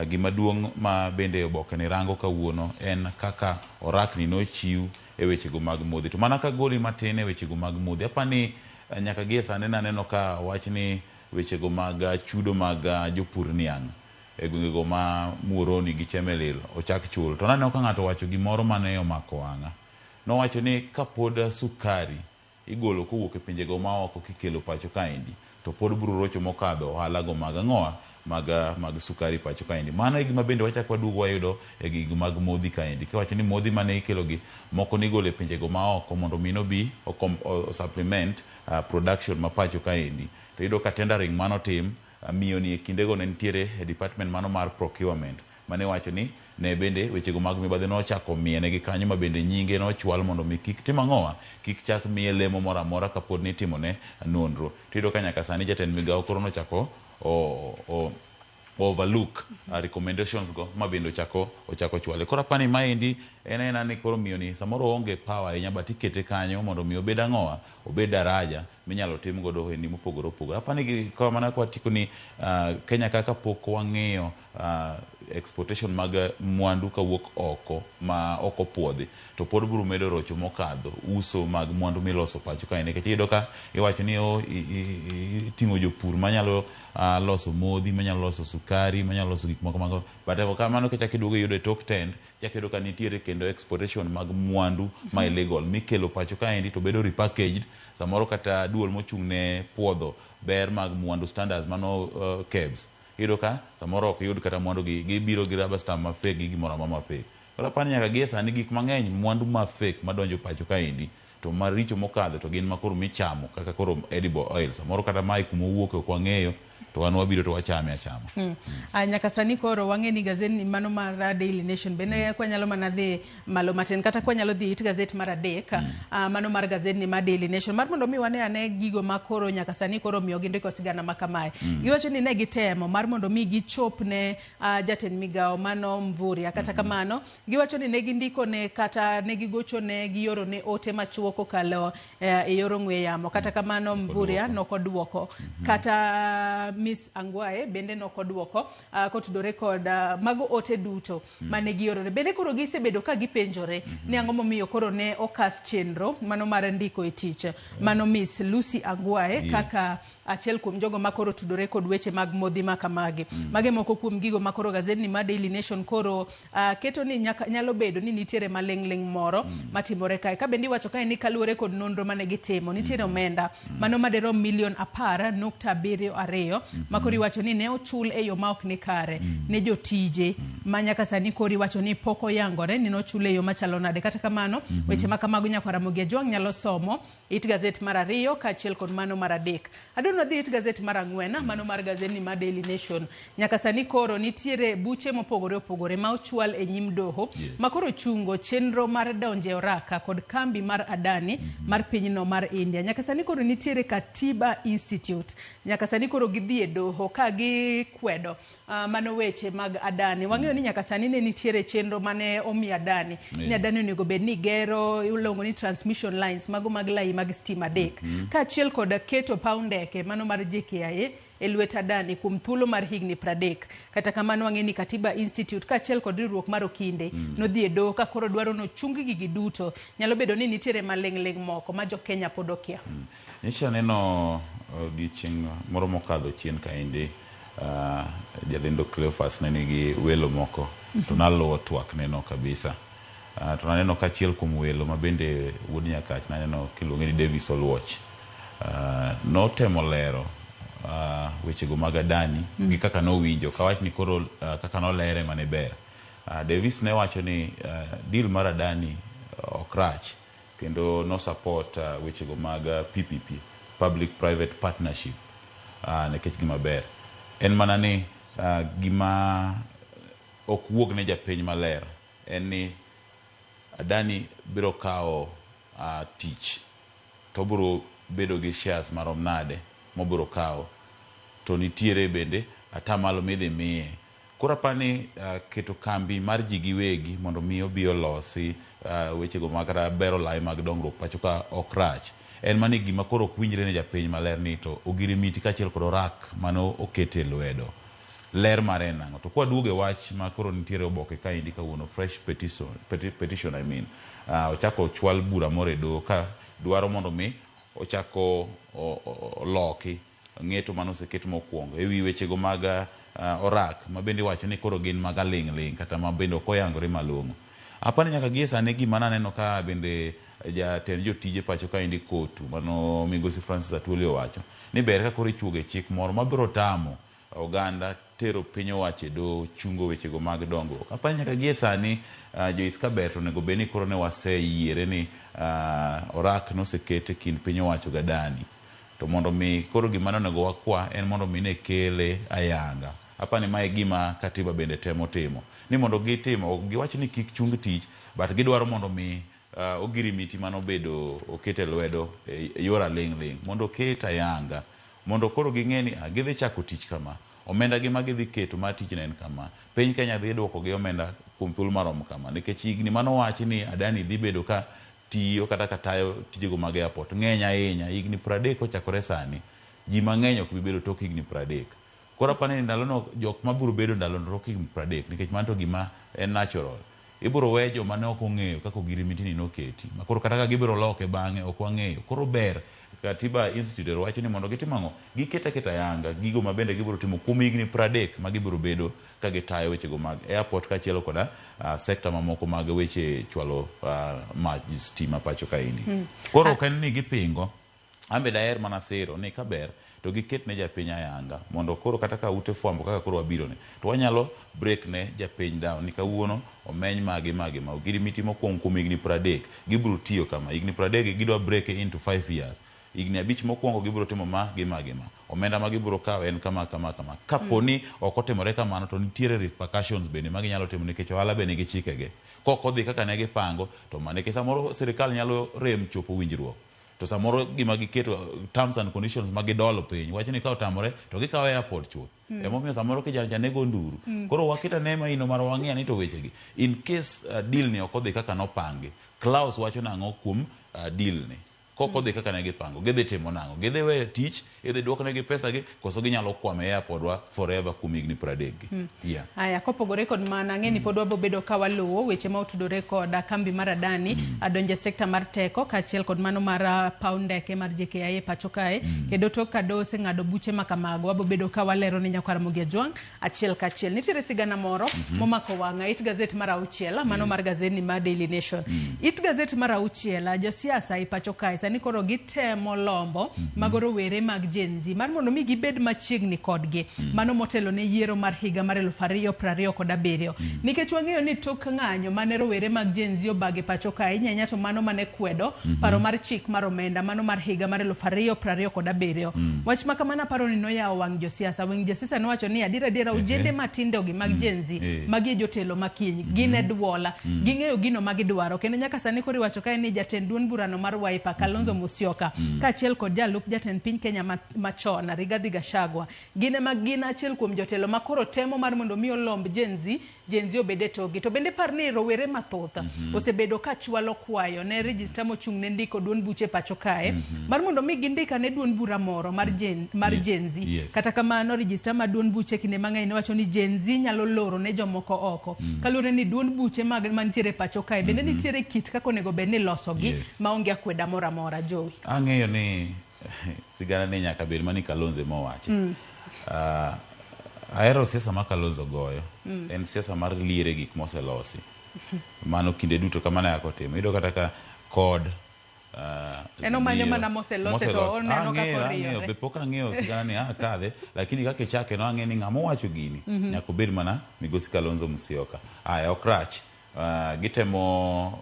Gima duong' ma bende oboke ni rango kawuono en kaka orakni nochiw e wechego mag modhi. To mana ka goli matin e wechego mag modhi, apani nyaka gie sani naneno ka wach ni wechego mag chudo mag jopur niang' e gwengego ma Muhoroni gi Chemelil ochak chul. To naneno ka ng'ato owacho gimoro mane omako wang'a. Nowacho ni kapod sukari igolo kowuok e pinjego maoko kikelo pacho kaendi to pod biro rocho mokadho ohala go mag ang'owa mag sukari pacho kaendi. Mano e gima bende wachako waduogo wayudo e gigo mag modhi kaendi. Kiwacho ni modhi mane ikelo gi moko nigolo e pinjego maoko mondo mi nobi o supplement production ma pacho kaendi. To iyudo ka tendering manotim miyo ni e kindego ne nitiere e department mano mar procurement mane wacho ni ne bende wechego mag mibadhi nochako miene gi kanyo ma bende nyinge nochwal mondo mi kik tim ang'owa kik chak miye lemo moro amora kapod ni itimone nonro. To iyudo ka nyaka sani jatend migawo koro nochako overlook recommendations go ma bende ochako chwale. Koro apani maendi en aena ni koro miyo ni samoro oonge power ahinya but ikete kanyo mondo mi obed ang'owa obed daraja minyalo tim godo ohendni mopogore opogore. Apani mana kwa tieko ni Kenya kaka pok wang'iyo exportation mag mwandu kawuok oko ma ok opuodhi to pod biro medo rocho mokadho uso mag mwandu miloso pacho kae nikech iyudo ka iwacho ni iting'o jopur manyalo loso modhi, manyalo loso sukari, manyalo loso gik moko mago but kamano kichako iduogo iyudo e tok tend Ichako iyudo ka nitiere kendo exportation mag mwandu ma illegal mikelo pacho kaendi to bedo repackaged, samoro kata duol mochung' ne puodho ber mag mwandu standards mano KEBS. Iyudo ka samoro ok yud kata mwandu gi, gibiro gi rubber stamp ma fake gi gimoro amora ma fake. Koro apani nyaka gie sani gik mang'eny mwandu ma fake madonjo pacho kaendi to maricho mokadho to gin makoro michamo kaka koro edible oil, samoro kata mae kuma owuoke ok wang'eyo to wan wabiro to wachame achama. Nyaka sani koro wang'e ni gazet ni mano mar Daily Nation bende kwanyalo mana dhi malo matin kata kwanyalo dhi it gazet mar adek mano mar gazet ni mar Daily Nation mar mondo mi wane ane gigo ma koro nyaka sani koro omiyo gindiko sigana ma kamae. Giwacho ni ne gitemo mar mondo mi gichop ne jatend migawo mano Mvurya, kata kamano giwacho ni ne gindiko ne kata ne gigocho ne gioro ne ote machuok kokalo e yor ong'we yamo, kata kamano Mvurya nokoduoko kata Miss Angwae bende nokoduoko kotudore kod mago ote duto mane giorore. Bende koro gisebedo ka gipenjore ni ang'o momiyo koro ne okas chenro mano mar ndiko e tich mano Miss Lucy Angwae kaka achiel kuom jogo makoro tudore kod weche mag modhi ma kamagi. Mage moko kuom gigo makoro gazetni mar Daily Nation koro keto ni nyalo bedo ni nitiere maling'ling' moro matimore kae. Ka bende iwacho kae ni kaluwore kod nonro mane gitimo, nitiere omenda mano maderom milion 10.72 makoro iwacho ni ne ochul e yo ma ok ni kare ne jotije ma nyaka sani koro iwacho ni pok oyangore ni nochul e yo machalo nade. Kata kamano weche ma kamago nyakwar Ramogi Ajwang' nyalo somo it gazet mar 2 kaachiel kod mano mar 3. Adwaro dhi it gazet mar 4, mano mar gazetni mar Daily Nation. Nyaka sani koro nitiere buche mopogore opogore ma ochwal e nyim doho ma koro chungo chenro mar donje oraka kod kambi mar Adani mar pinyno mar India. Nyaka sani koro nitiere Katiba Institute. Nyaka sani koro gidhi e doho ka gikwedo mano weche mag Adani. Wang'eyo ni nyaka sani ne nitiere chenro mane omi Adani. Ni Adani onego bed ni gero iluongo ni transmission lines mago mag lai mag stima 3. Kaachiel kod keto paw ndeke mano mar JKIA e lwet Adani kuom thuolo mar higni 30. Kata kamano wang'e ni Katiba Institute kaachiel kod riwruok mar okinde nodhi e doho ka koro dwaro nochung gigi duto. Nyalo bedo ni nitiere maling'ling' moko ma jo Kenya pod okia. Nyocha aneno odiochieng' moro mokadho chien kaendi jalendo Cleophas ne nigi welo moko to naluwo twak neno kabisa. To naneno ka achiel kuom welo ma bende wuod Nyakach naneno kiluonge ni Davis Oluoch notemo lero wechego mag Adani gi kaka nowinjo kawach ni koro kaka nolere mane ber. Davis ne wacho ni deal mar Adani ok rach kendo no support wechego mag PPP, Public Private Partnership, nikech gima ber en mana ni gima ok wuog ne japiny maler en ni Adani biro kawo tich to obiro bedo gi shares marom nade mobiro kawo to nitiere bende atamalo midhi miye. Koro apani keto kambi mar ji giwegi mondo mi obi olosi wechego mag kata bero lai mag dongruok pacho ka ok rach. En mana ni gima koro ok winjre ne japiny maler ni to ogirimiti kaachiel kod orak mano okete lwedo. Ler mare en ang'o? To kwaduogo e wach ma koro nitiere oboke kaendi kawuono, fresh petition I mean, ochako ochwal bura moro e doho ka dwaro mondo mi ochako oloki ng'eto mane oseket mokwongo ewi wechego mag orak ma bende iwacho ni koro gin mag aling'ling' kata ma bende ok oyangore malong'o. Apani nyaka gie sani gima naneno ka bende jatend jotije pacho kaendi Kotu mano migosi Francis Atwoli owacho ni ber ka koro ichuogo e chik moro mabiro tamo oganda tero piny owacho e doho chungo wechego mag dongruok. Apani nyaka gie sani Joyce Kaber to onego bed ni koro ne waseyiere ni orak noseket e kind piny owacho gi Adani. To mondo mi koro gima ne onego wakwa en mondo mi ne kele ayanga. Apani mae gima katiba bende temo timo. Ni mondo gitim, ok giwach ni kik chung tich, but gidwaro mondo mi ogirimiti manobedo oket e lwedo e yor aling'ling' mondo oket ayanga. Mondo koro ging'e ni gidhi chako tich kama, omenda gi ma gidhi keto mar tich ne en kama. Piny Kenya dhi duoko gi omenda kuom thuolo marom kama. Nikech higni manowachi ni Adani dhi bedo ka tiyo kata ka tayo tijego mag airport ng'eny ahinya. Higni 30 kochakore sani, ji mang'eny ok bi bedo tok higni 30. Koro apani ni ndalono jok mabiro bedo ndalono tok higni 30 nikech mano to gima en natural. Ibiro we joma ne ok ong'eyo kaka ogirimiti ni noketi. Ma koro kata ka gibiro loke bang'e ok wang'eyo. Koro ber Katiba Institute ero wacho ni mondo gitim ang'o? Giket aketa ayanga gigo ma bende gibiro timo kuom higni 30 ma gibiro bedo ka gitayo wechego mag airport kaachiel koda sekta mamoko mag weche chwalo mach stima pacho kaendi. Koro ok en ni gipingo, an be daher mana siro ni kaber to giket ne japiny ayanga mondo koro kata ka ute fwambo kaka koro wabiro ni to wanyalo break ne japiny down ni kawuono omeny magi magi ma ogirimiti mokwongo kuom higni 30 gibiro tiyo kama higni 30 gi gidwa break into 5 years higni abich mokwongo gibiro timo ma gi ma gi ma omenda ma gibiro kawo en kama kama kama kapo ni ok otimore kamano to nitiere repercussions bende ma ginyalo timo nikech ohala be nigi chikege kok odhi kaka ne gipango to ma nikech samoro sirikal nyalo rem chopo winjruok to samoro gima giketo terms and conditions ma gidolo piny wacho ni ka otamore to gikawo airport chuth. Emomiyo samoro kijana cha nego nduru. Koro waket ane maino mar wang'i ane to wechegi in case deal ni ok odhi kaka nopangi Klaus wacho nang'o kuom deal ni kok odhi kaka ne gipango gidhi timo nang'o gidhi weyo tich idhi duoknegi pesa gi koso ginyalo kwamo e airport wa forever kuom higni 30 gi. Yeah. Aya, kopogore kod mano, ang'e ni pod wabo bedo ka waluwo weche ma otudore kod kambi mar Adani adonje sekta mar teko kaachiel kod mano mar paw ndeke mar JKIA e pacho kae. Kendo tok ka doho oseng'ado buche ma kamago, wabo bedo ka walero ne nyakwar Ramogi Ajwang' achiel kachiel. Nitiere sigana moro momako wang'a it gazet mar auchiel, mano mar gazet ni mar Daily Nation. It gazet mar auchiel, josiasa e pacho kae sani koro gitemo lombo mago rowere mag Gen Z mar mondo mi gibed machiegni kodgi. Mano motelo ne yiero mar higa mar 2027. Nikech wang'eyo ni tok ng'anyo mane rowere mag Gen Z obage pacho kae, inyanya to mano mane kwedo paro mar chik mar omenda mano mar higa mar 2027. Wach ma kamano aparo ni noyawo wang' josiasa. Wang' josiasa nowacho ni adier adiera ojende matindo gi mag Gen Z magi e jotelo makiny gin e duola ging'eyo gino ma gidwaro kendo nyaka sani koro iwacho kae ni jatend duond burano mar Wiper Kalonzo Musyoka kaachiel kod jalup jatend piny Kenya machon Rigathi Gachagua gin ema gin achiel kuom jotelo ma koro temo mar mondo mi olomb Gen Z Gen Z obed e tokgi. To bende par ni rowere mathoth osebedo ka chwalo kwayo ne register mochung' ne ndiko duond buche pacho kae mar mondo mi gindik ane duond bura moro mar Gen, mar Gen Z. Kata kamano register mar duond buche kinde mang'eny ne wacho ni Gen Z nyalo loro ne jomoko oko. Kaluwore ni duond buche mag mantiere pacho kae bende nitiere kit kaka onego bed ni ilosogi maonge akweda moro amora Jowi. Ang'eyo ni sigana ni nyaka bed mani Kalonzo ema owache. Ahero siasa ma Kalonzo goyo. En siasa mar liere gik moselosi. Mano kinde duto kamano e kaka otimo. Iyudo kata ka kod En omanyo mana moselose to oneno kaka oriyore. Be pok ang'eyo sigana ni kadhe, lakini kaka ichake no ang'e ni ng'ama owacho gini nyaka obed mana Migosi Kalonzo Musyoka. Aya ok rach. Gitemo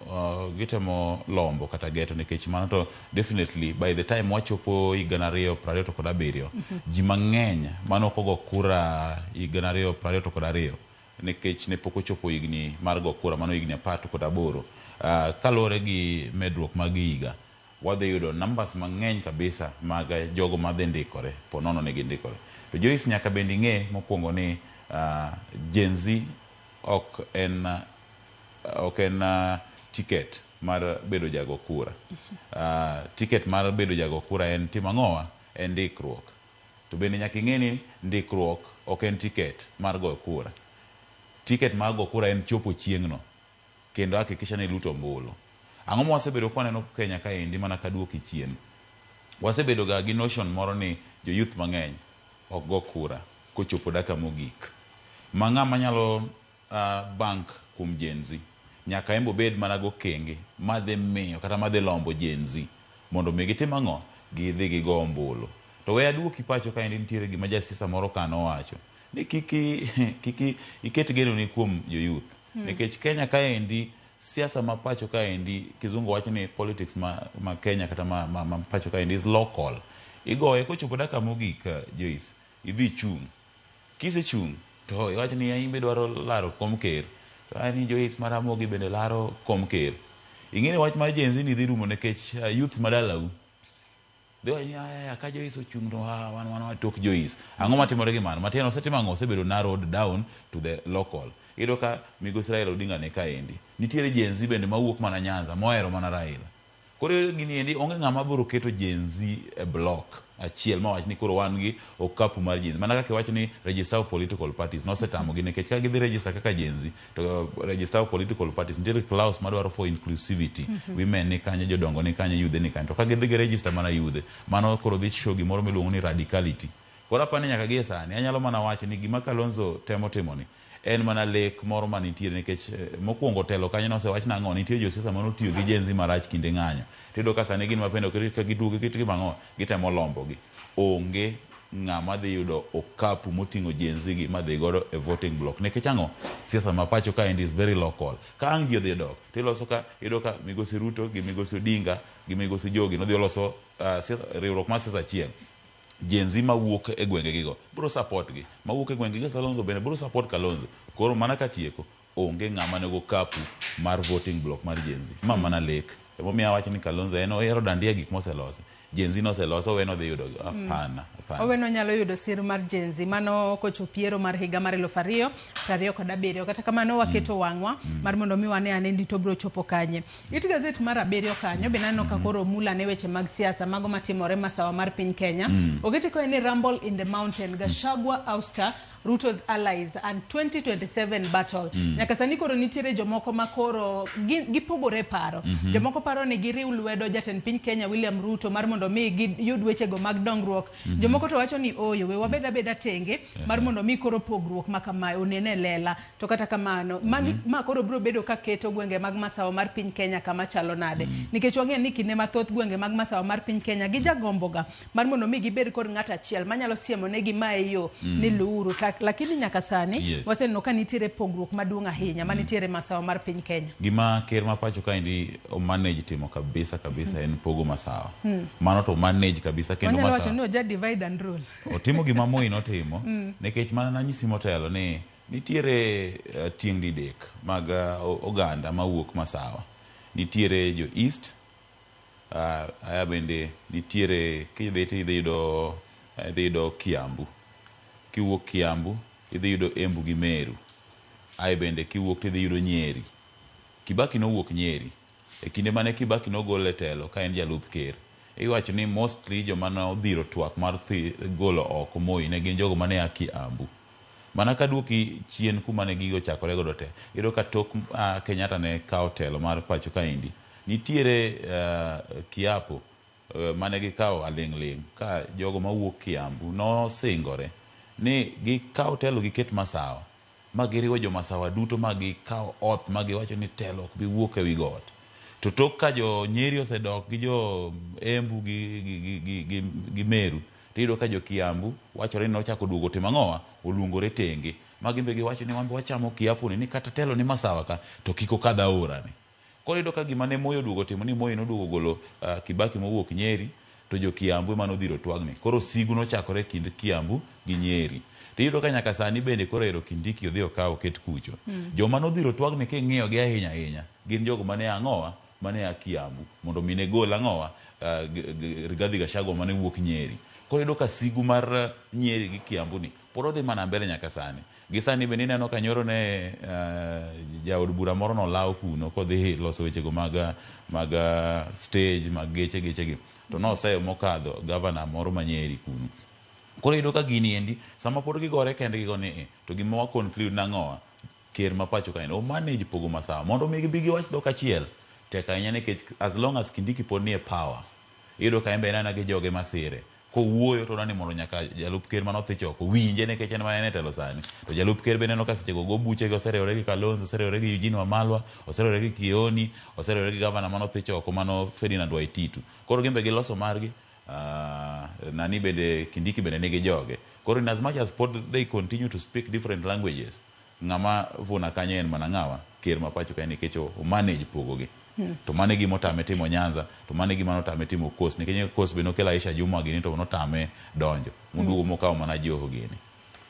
lombo kata geto nikech mano to definitely by the time wachopo higa 2027 ji mang'eny mane ok ogo kura higa 2022 nikech ne pok ochopo higni mar go kura mano higni 18 kaluwore gi medruok mag higa wadhi yudo numbers mang'eny kabisa mag jogo madhi ndikore po nono ni gindikore. To Joyce nyaka bende ing'e mokwongo ni Gen Z ok en ticket mar bedo jago kura. Ticket mar bedo jago kura en timo ang'owa? En ndikruok. To bende nyaka ing'e ni ndikruok ok en ticket mar goyo kura. Ticket mar go kura en chopo chieng'no kendo hakikisha ni iluto ombulu. Ang'o ma wasebedo ka waneno Kenya kaendi mana kaduoki chien? Wasebedo ga gi notion moro ni jo youth mang'eny ok go kura kochopo dakika mogik. Ma ng'ama nyalo bank kuom Gen Z nyaka en be obed mana gokenge madhi miyo kata madhi lombo Gen Z mondo mi gitim ang'o? Gidhi gigo ombulu. To we aduoki pacho kaendi nitiere gima jasiasa moro ka nowacho ni kik iket genoni kuom jo youth. Nikech Kenya kaendi siasa ma pacho kaendi kizungu wacho ni politics ma Kenya kata ma pacho kaendi is local. Igoye kochopo dakika mogik Joyce, idhi chung'. Kisechung' to iwacho ni in be idwaro laro kom ker. To ni Joyce mar Ramogi bende laro kom ker. Ing'e ni wach mar Gen Z ni dhi rumo nikech youth ma dalau dhi wacho ni aya ka Joyce ochung' to wan tok Joyce. Ang'o matimore gi mano? Matiende osetimo ang'o? Osebedo narrowed down to the local. Iyudo ka Migosi Raila Odinga ni kaendi. Nitiere Gen Z bende mawuok mana Nyanza mohero mana Raila. Koro gini endi onge ng'ama biro keto Gen Z e block achiel mawach ni koro wan gi okapu mar Gen Z. Mana kaka iwacho ni register of political parties nosetamogi nikech ka gidhi register kaka Gen Z to register of political parties nitiere clause madwaro for inclusivity. Women ni kanyo, jodongo ni kanyo, yudhe ni kanyo. To ka gidhi gi register mana yudhe, mano koro dhi show gimoro miluongo ni radicality. Koro apani nyaka gie sani anyalo mana wacho ni gima Kalonzo temo timo ni en mana lek moro manitiere nikech mokwongo telo kanyo nosewach nang'o nitie josiasa manotiyo gi Gen Z marach kinde ng'anyo. Tiyudo ka sani gin mapende ok ka giduogo kitgi mang'o gitemo lombogi. Onge ng'ama dhi yudo okapu moting'o Gen Z gi madhi godo e voting block. Nikech ang'o? Siasa ma pacho kaendi is very local. Ka ang' ji odhi dok tiloso ka iyudo ka migosi Ruto gi migosi Odinga gi migosi Jogi nodhi oloso riwruok mar siasa achiel. Gen Z mawuok e gwenge gigo biro support gi, mawuok e gwenge gi Kalonzo bende biro support Kalonzo. Koro mana katieko, onge ng'ama nego okapu mar voting block mar Gen Z. Ma mana lek. Emomiyo awacho ni Kalonzo en ohero dandia gik moselosi. Gen Z noseloso, Oweno dhi yudo. Hapana, hapana. Oweno nyalo yudo sir mar Gen Z mano kochopo yiero mar higa mar 2027. Kata kamano waketo wang'wa mar mondo mi wane ane ni to biro chopo kanye. It gazet mar abiriyo kanyo be naneno ka koro omul ane weche mag siasa mago matimore masawa mar piny Kenya. Oketi koe ni Rumble in the Mountain, Gachagua ouster Ruto's allies and 2027 battle. Nyaka sani koro nitiere jomoko ma koro gipogore paro. Jomoko paro ni giriw lwedo jatend piny Kenya William Ruto mar mondo mi giyud wechego mag dongruok. Jomoko to wacho ni oyo we wabed abeda tenge mar mondo mi koro pogruok ma kamae onene lela. To kata kamano ma koro biro bedo ka keto gwenge mag masawa mar piny Kenya kama chalo nade. Nikech wang'eyo ni kinde mathoth gwenge mag masawa mar piny Kenya gijagomboga mar mondo mi gibed kod ng'at achiel manyalo siemo negi mae yo ni luuru. Lakini nyaka sani waseneno ka nitiere pogruok maduong' ahinya manitiere masawa mar piny Kenya. Gima ker ma pacho kaendi omanage timo kabisa kabisa en pogo masawa. Mano to manage kabisa kendo Wanyalo masawa. wacho ni oja divide and rule. Otimo gima Moi notimo nikech mana nanyisi motelo ni nitiere tieng' didek mag oganda mawuok masawa. Nitiere jo East, aya bende nitiere kidhi to idhi yudo Kiambu. Kiwuok Kiambu idhi yudo Embu gi Meru. Ae bende kiwuok to idhi yudo Nyeri. Kibaki nowuok Nyeri. E kinde mane Kibaki nogol e telo ka en jalup ker, iwacho ni mostly joma nodhiro twak mar golo oko Moi ne gin jogo mane a Kiambu. Mana kaduoki chien kuma ne gigo ochakore godo te, iyudo ka tok Kenyatta ne kawo telo mar pacho kaendi, nitiere kiapo mane gikawo aling' ling' ka jogo mawuok Kiambu nosingore ni gikaw telo giket masawa ma giriwo jomasawa duto ma gikawo oath ma giwacho ni telo ok bi wuok ewi got. To tok ka jo Nyeri osedok gi jo Embu gi Meru, tiyudo ka jo Kiambu wachore ni nochako duogo timo ang'owa, oluongore tenge. Ma gin be giwacho ni wan be wachamo kiapo ni ni kata telo ni masawa ka to kik okadh aora ni. Koro iyudo ka gima ne Moi oduogo timo ni Moi noduogo golo Kibaki mowuok Nyeri to jo Kiambu ema nodhiro twagni. Koro sigu nochakore e kind Kiambu gi Nyeri. Tiyudo ka nyaka sani bende koro ero Kindiki odhi okaw oket kucho. Joma nodhiro twagni king'iyo gi ahinya ahinya gin jogo mane ang'owa mane a Kiambu mondo mi ne gol ang'owa Rigathi Gachagua mane wuok Nyeri. Koro iyudo ka sigu mar Nyeri gi Kiambu ni pod odhi mana mbele nyaka sani. Gi sani bende ineno ka nyoro ne jaod bura moro nolaw kuno kodhi loso wechego mag stage mag geche geche gi. To noseyo mokadho gavana moro ma Nyeri kuno. Koro iyudo ka gini endi sama pod gigore kendgi go ni to gima wa conclude nang'owa ker ma pacho kaendi o manage pogo masawa mondo mi gibi giwach dhok achiel tek ahinya nikech as long as Kindiki pod nie power iyudo ka en be en aena gi joge masire kowuoyo to odwani mondo nyaka jalup ker manothich oko winje nikech en mana en e telo sani to jalup ker be neno ka seche go go buche gi oseriwore gi Kalonzo oseriwore gi Eugene Wamalwa oseriwore gi Kioni oseriwore gi gavana manothich oko mano Ferdinand Waititu koro gin be giloso margi nani bende Kindiki bende nigi joge koro in as much as pod they continue to speak different languages ng'ama vuna kanyo en mana ng'awa ker ma pacho kae nikech o manage pogogi to mano e gima otame timo Nyanza to mano e gima notame timo Coast nikech Coast be nokelo Aisha Jumwa gini to notame donjo moduogo mokawo mana Joho gini.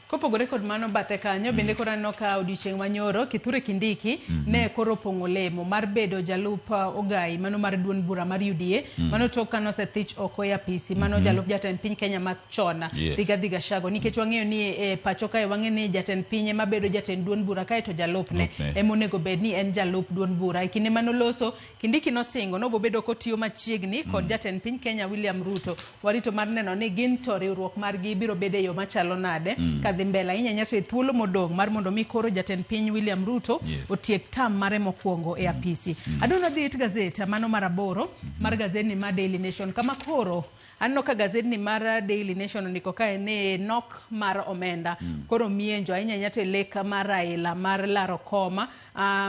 Kopogore kod mano bathe kanyo bende koro aneno ka odiochieng' manyoro Kithure Kindiki ne koro opong'o lemo mar bedo jalup ogai mano mar duond bura mar UDA mano tok ka nosethich oko e apisi mano jalup jatend piny Kenya machon Rigathi Gachagua, nikech wang'eyo ni e pacho kae wang'eyo ni jatend piny ema bedo jatend duond bura kae to jalupne ema onego bed ni en jalup duond bura. E kinde manoloso Kindiki nosingo nobobedo kotiyo machiegni kod jatend piny Kenya William Ruto. Warito mar neno ni gin to riwruok margi biro bedo e yo machalo nade kadhi mbele ahinya ahinya to e thuolo modong' mar mondo mi koro jatend piny William Ruto otiek tam mare mokwongo e apisi. Adwa dhi it gazet mano mar 8 mar gazetni mar Daily Nation, kama koro aneno ka gazetni mar Daily Nation ondiko kae ni nok mar omenda koro mienjo ahinya ahinya to e lek mar Raila mar laro koma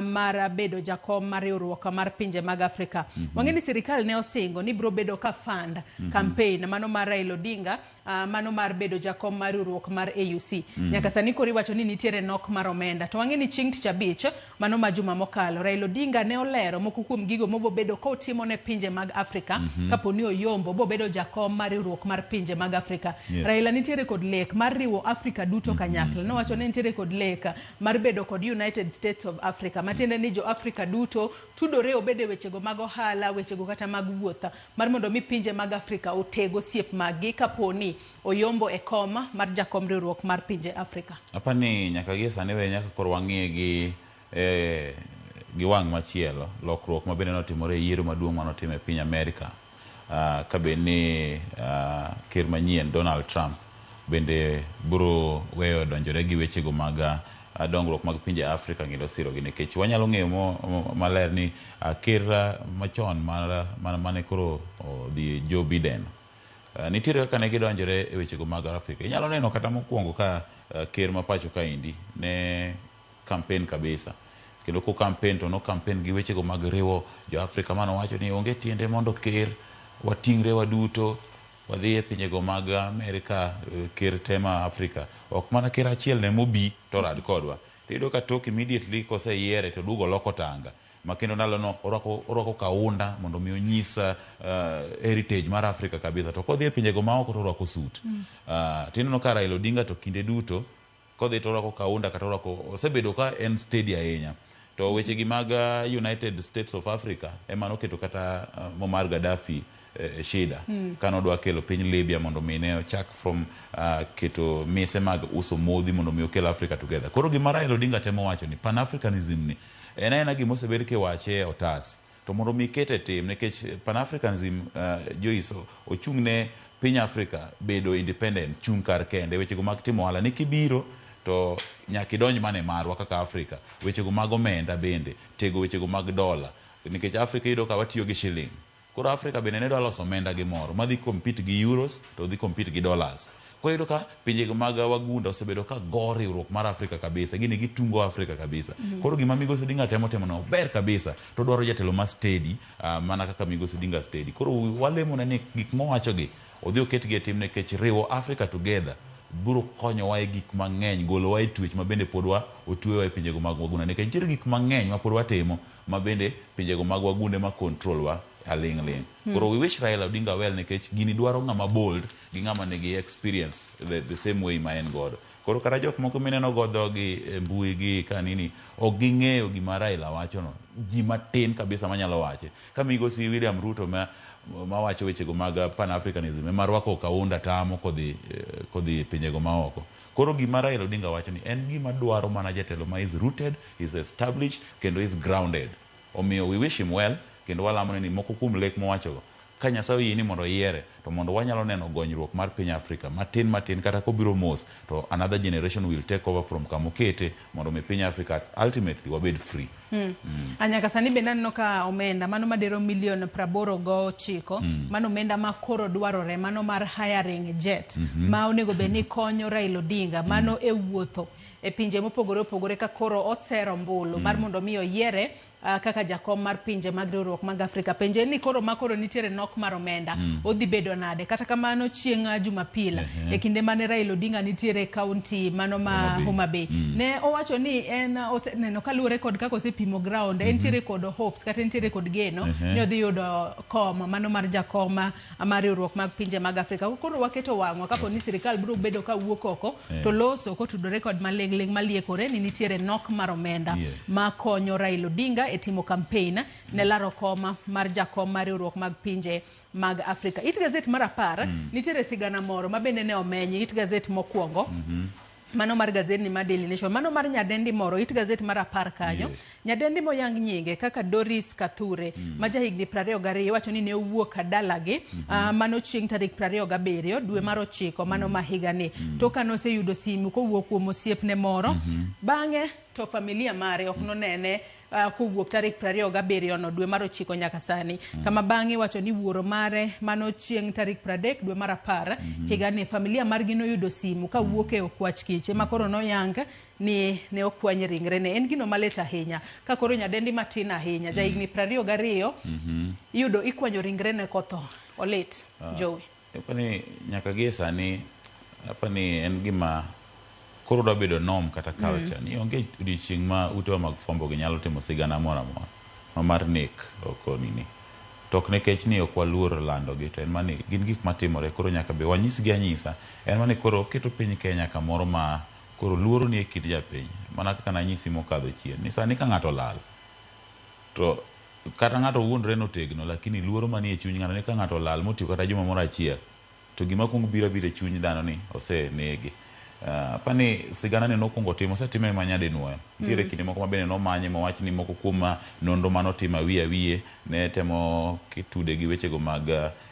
mar bedo jakom mar riwruok mar pinje mag Afrika. Wang'e ni sirikal ne osingo ni biro bedo ka fund campaign mano mar Raila Odinga mano mar bedo jakom mar riwruok mar AUC. Nyaka sani koro iwacho ni nitiere nok mar omenda. To wang'e ni chieng' tich abich mano ma juma mokalo Raila Odinga ne olero moko kuom gigo mobobedo kotimo ne pinje mag Afrika kapo ni oyombo bobedo jakom mar riwruok mar pinje mag Afrika. Raila nitiere kod lek mar riwo Afrika duto kanyakla. Nowacho ni nitiere kod lek mar bedo kod United States of Africa, matiende ni jo Afrika duto tudore obede wechego mag ohala, wechego kata mag wuoth, mar mondo mi pinje mag Afrika oteg osiep maggi kaponi oyombo e kom mar jakom riwruok mar pinje Afrika. Apani nyaka gie sani we nyaka koro wang'iye gi gi wang' machielo lokruok ma bende notimore e yiero maduong' manotim e piny Amerika ka bed ni ker manyien Donald Trump bende biro weyo donjore gi wechego mag dongruok mag pinje Afrika kendo sirogi, nikech wanyalo ng'eyo maler ni ker machon mane koro odhi Joe Biden nitiere kaka ne gidonjore e wechego mag Afrika. Inyalo neno kata mokwongo ka ker ma pacho kaendi ne campaign kabisa, kendo ko campaign to no campaign gi wechego mag riwo jo Afrika, manowacho ni onge tiende mondo ker wating're waduto wadhi e pinjego mag Amerika, ker te ma Afrika ok mana ker achiel ne mobi to rad kodwa. Tiyudo ka tok immediately koseyiere to duogo loko tanga ma kendo ndalono orwako kaunda mondo mi onyis heritage mar Afrika kabisa, to kodhi e pinjego maoko to orwako suit. Tineno ka Raila Odinga to kinde duto kodhi to orwako kaunda kata orwako osebedo ka en steady ahinya. To wechegi mag United States of Africa ema noketo kata Muammar Gaddafi shida kanodwa kelo piny Libya mondo mi ne ochak from keto mise mag uso modhi mondo mi okel Africa together. Koro gima Raila Odinga temo wacho ni Pan-Africanism ni en aena gima osebed kiwache e otas, to mondo mi ikete tim, nikech Pan-Africanism Joyce ochung' ne piny Afrika bedo independent, chung' kar kende wechego mag timo ohala ni kibiro to nyaka idonj mana e marwa kaka Afrika, wechego mag omenda bende tego wechego mag dola, nikech Afrika iyudo ka watiyo gi shilling. Koro Afrika bende ne dwa loso omenda gi moro madhi compete gi euros to dhi compete gi dollars. Koro iyudo ka pinje mag wagunda osebedo ka go riwruok mar Afrika kabisa, gini gitungo Afrika kabisa. Koro gima Migosi Odinga temo timo no ber kabisa, to dwaro jatelo ma steady mana kaka Migosi Odinga steady. Koro walemo ne ni gik mowachogi odhi oketgi e tim, nikech riwo Africa together biro konyowa e gik mang'eny, golowa e twech ma bende pod wa otwewa e pinjego mag wagunda, nikech nitiere gik mang'eny ma pod watimo ma bende pinjego mag wagunde ma control wa aling' ling'. Koro we wish Raila Odinga well, nikech gini dwaro ng'ama bold gi ng'ama nigi experience the same way ma en godo. Koro kata jok moko mineno go dhogi e mbui gi kanini ok ging'eyo gima Raila wachono, ji matin kabisa manyalo wache. Ka Migosi William Ruto mawacho wechego mag Pan-Africanism ema rwako kaunda tamo kodhi pinjego maoko. Koro gima Raila Odinga wacho ni en gima dwaro mana jatelo ma is rooted, is established kendo is grounded. Omiyo we wish him well, kendo walamo ni moko kuom lek mowachogo ka Nyasaye oyie ni mondo oyiere to mondo wanyalo neno gonyruok mar piny Afrika matin matin, kata kobiro mos to another generation will take over from kamokete mondo mi piny Afrika ultimately wabed free. Nyaka sani bende aneno ka omenda mano madero milion 89 mano omenda ma koro dwarore mano mar hiring jet ma onego bed ni konyo Raila Odinga mano e wuotho e pinje mopogore opogore ka koro osero ombulu mar mondo mi oyiere kaka jakom mar pinje mag riwruok mag Afrika. Penje ni koro ma koro nitiere nok mar omenda odhi bedo nade? Kata kamano chieng' Jumapil e kinde mane Raila Odinga nitiere e kaunti mano ma Homa Bay ne owacho ni en oseneno kaluwore kod kaka osepimo ground entiere kod hopes kata entiere kod geno ni odhi yudo kom mano mar jakom mar riwruok mag pinje mag Afrika. Koro waketo wang'wa kapo ni sirikal biro bedo ka wuok oko to loso kotudore kod maling'ling' maliekore ni nitiere nok mar omenda ma konyo Raila Odinga e timo campaign ne laro kom mar jakom mar riwruok mag pinje mag Afrika. It gazet mar 10 nitiere sigana moro ma bende ne omeny it gazet mokwongo. Mano mar gazetni mar Daily Nation, mano mar nyadendi moro, it gazet mar 10 kanyo. Nyadendi moyang nyinge kaka Doris Kathure ma jahigni 22 wacho ni ne owuok dalagi mano chieng' tarik 27 dwe mar 9 mano ma higani. To ka noseyudo simu kowuok kuom osiepne moro, bang'e to familia mare ok nonene kowuok tarik 27 no dwe mar 9 nyaka sani. Kama bang'e wacho ni wuoro mare mano chieng' tarik 30 dwe mar 10 higani familia margi noyudo simu kawuok e okwach kich ema koro noyang ni ne okwany ringrene. En gino malit ahinya ka koro nyadendi matin ahinya jahigni 22 iyudo ikwanyo ringrene kotho. Olit Jowi. Apani nyaka gie sani apani en gima koro dwa bedo norm kata culture ni onge odiochieng' ma utewa mag fwambo gi nyalo timo sigana moro amora ma mar nek oko nini. To ok nikech ni ok waluor landogi, to en mana ni gin gik matimore koro nyaka be wanyisgi anyisa. En mana ni koro oketo piny Kenya kamoro ma koro luoro ni e kind japiny. Mana kaka nanyisi mokadho chien ni sani ka ng'ato olal to kata ng'ato wuondre notegno, lakini luoro manie chuny ng'ato ni ka ng'ato olal motiyo kata juma moro achiel to gima kuongo biro abira e chuny dhano ni osenege. Apani sigana ni nokwongo timo, osetime ma nyadinwoya. Nitiere kinde moko ma bende nomanye mowach ni moko kuom nonro manotim awiye awiye ne temo kitude gi wechego mag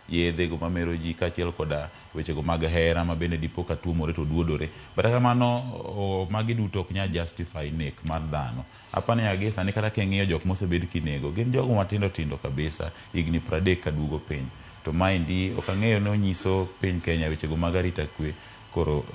yedhe go mamero ji kaachiel koda wechego mag hera ma bende dipo ka tuomore to duodore. Kata kamano magi duto ok nyal justify nek mar dhano. Apani nyaka gie sani kata king'iyo jok mosebed kinego gin jogo matindo tindo kabisa, higni 30 kaduogo piny. To maendi ok ang'eyo ni onyiso piny Kenya wechego mag arita kwe. Koro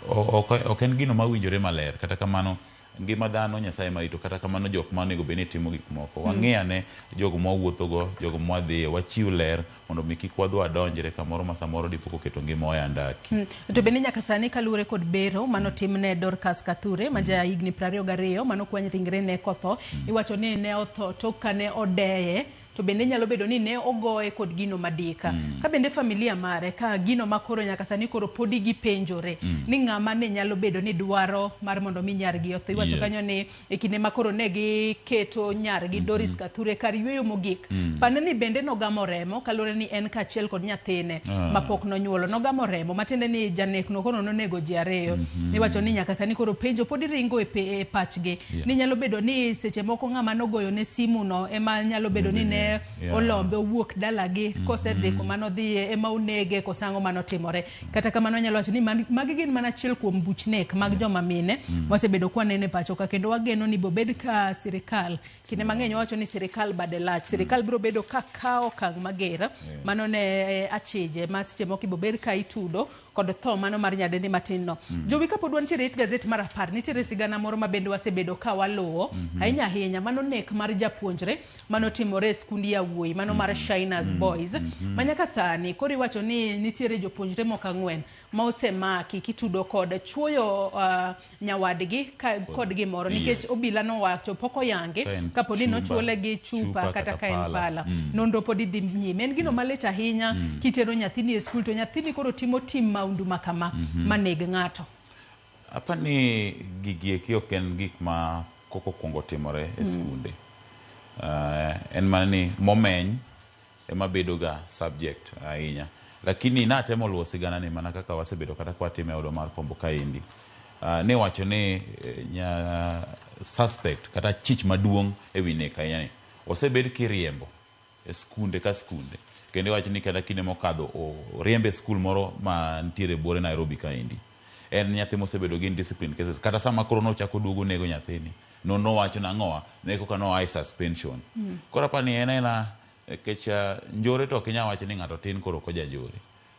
ok en gino mawinjore maler. Kata kamano ngima dhano Nyasaye marito. Kata kamano jok ma onego bed ni timo gik moko. Wang'i ane jogo mwawuothogo, jogo mwadhiye, wachiw ler mondo mi kik wadhi wadonjre kamoro ma samoro dipo koketo ngima wa e andaki. To bende nyaka sani kaluwore kod bero manotimne Dorcas Kathure ma ja higni 22 manokwany ringrene kotho, iwacho ni ne otho tok kane odeye. To bende nyalo bedo ni ne ogoye kod gino madika. Ka bende familia mare ka gino makoro nyaka sani koro podi gipenjore ni ng'ama ne nyalo bedo ni dwaro mar mondo mi nyargi otho. Iwacho kanyo ni e kinde makoro ne giketo nyargi Doris Kathure kar yueyo mogik. Pane ni bende nogamo remo kaluwore ni en kaachiel kod nyathine mapok nonyuolo. Nogamo remo matiende ni janek no koro nonego ji ariyo. Iwacho ni nyaka sani koro penjo podi ringo e pachgi. Ni nyalo bedo ni seche moko ng'ama nogoyo ne simu no ema nyalo bedo ni ne olombe owuok dalagi kosedhi kuma nodhiye ema onege kosango manotimore. Kata kamano anyalo wacho ni magi gin mana achiel kuom buch nek mag joma mine mosebedo kwanene pacho ka, kendo wageno ni bobed ka sirikal kinde mang'eny wacho ni sirikal bade lach, sirikal biro bedo ka kawo okang' mager mano ne achije ma seche moko ibobed ka itudo kod tho mano mar nyadendi matin no. Jowi kapod wantiere e gazet mar 10 nitiere sigana moro ma bende wasebedo ka waluwo ahinya ahinya mano nek mar japuonjre manotimore e skund yawuoyi mano mar Shiners Boys ma nyaka sani koro iwacho ni nitiere jopuonjre moko 4 ma osemaki kitudo kod chuoyo nyawadgi kod gimoro nikech obila nowacho pok oyange kapo ni nochuole gi chupa kata ka en pala. Nonro pod idhi nyime. En gino malit ahinya kitero nyathini e skul to nyathini koro timo tim maundu ma kama maneg ng'ato. Apani gigi eki ok en gik ma koko kuongo timore e skunde. En mana ni momeny ema bedo ga subject ahinya. Lakini natemo luwo sigana ni mana kaka wasebedo kata kwatime e odwa mar fwambo kaendi. Ne wacho ni suspect kata chich maduong' e wi nek ahinya ni osebed kiriembo e skunde ka skunde. Kendo iwacho ni kata kinde mokadho oriembe e skul moro ma nitiere buore Nairobi kaendi. En nyathi mosebedo gi indiscipline cases. Kata sama koro nochako duogo nego nyathini, nowacho nang'owa, ne koka noa e suspension. Koro apani en aena nikech njore to ok inyal wacho ni ng'ato tin koro ok ojanjore.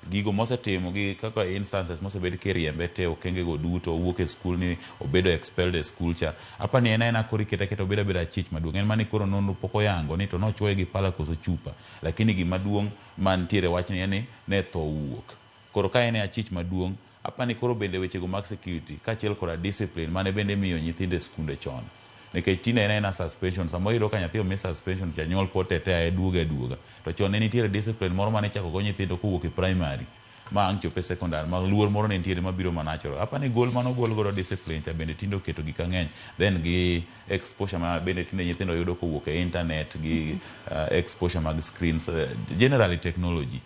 Gigo mosetimo gi kaka instances mosebed kiriembe te okenge go duto, owuok e skul ni obedo expelled e skul cha. Apa ni en aena koro ikete aketa obedo abeda achich maduong'. En mani koro nonro pok oyango ni to nochuoye gi pala koso chupa. Lakini gima duong' mantiere e wachni en ni ne tho owuok. Koro ka en e achich maduong', apa ni koro bende wechego mag security kaachiel koda discipline mane bende imiyo nyithindo e skunde chon. Nikech tinde en aena suspension, samoro iyudo ka nyathi omi suspension to janyuol pod tetea duoge aduoga. To chon ne nitiere discipline moro mane ichako go nyithindo kowuok e primary ma ang' chop e secondary ma luor moro ne nitiere mabiro ma natural. Apa ni gol mane ogol godo discipline cha bende tinde oketo gik ang'eny. Then gi exposure ma bende tinde nyithindo yudo kowuok e internet gi exposure mag screens, generally technology.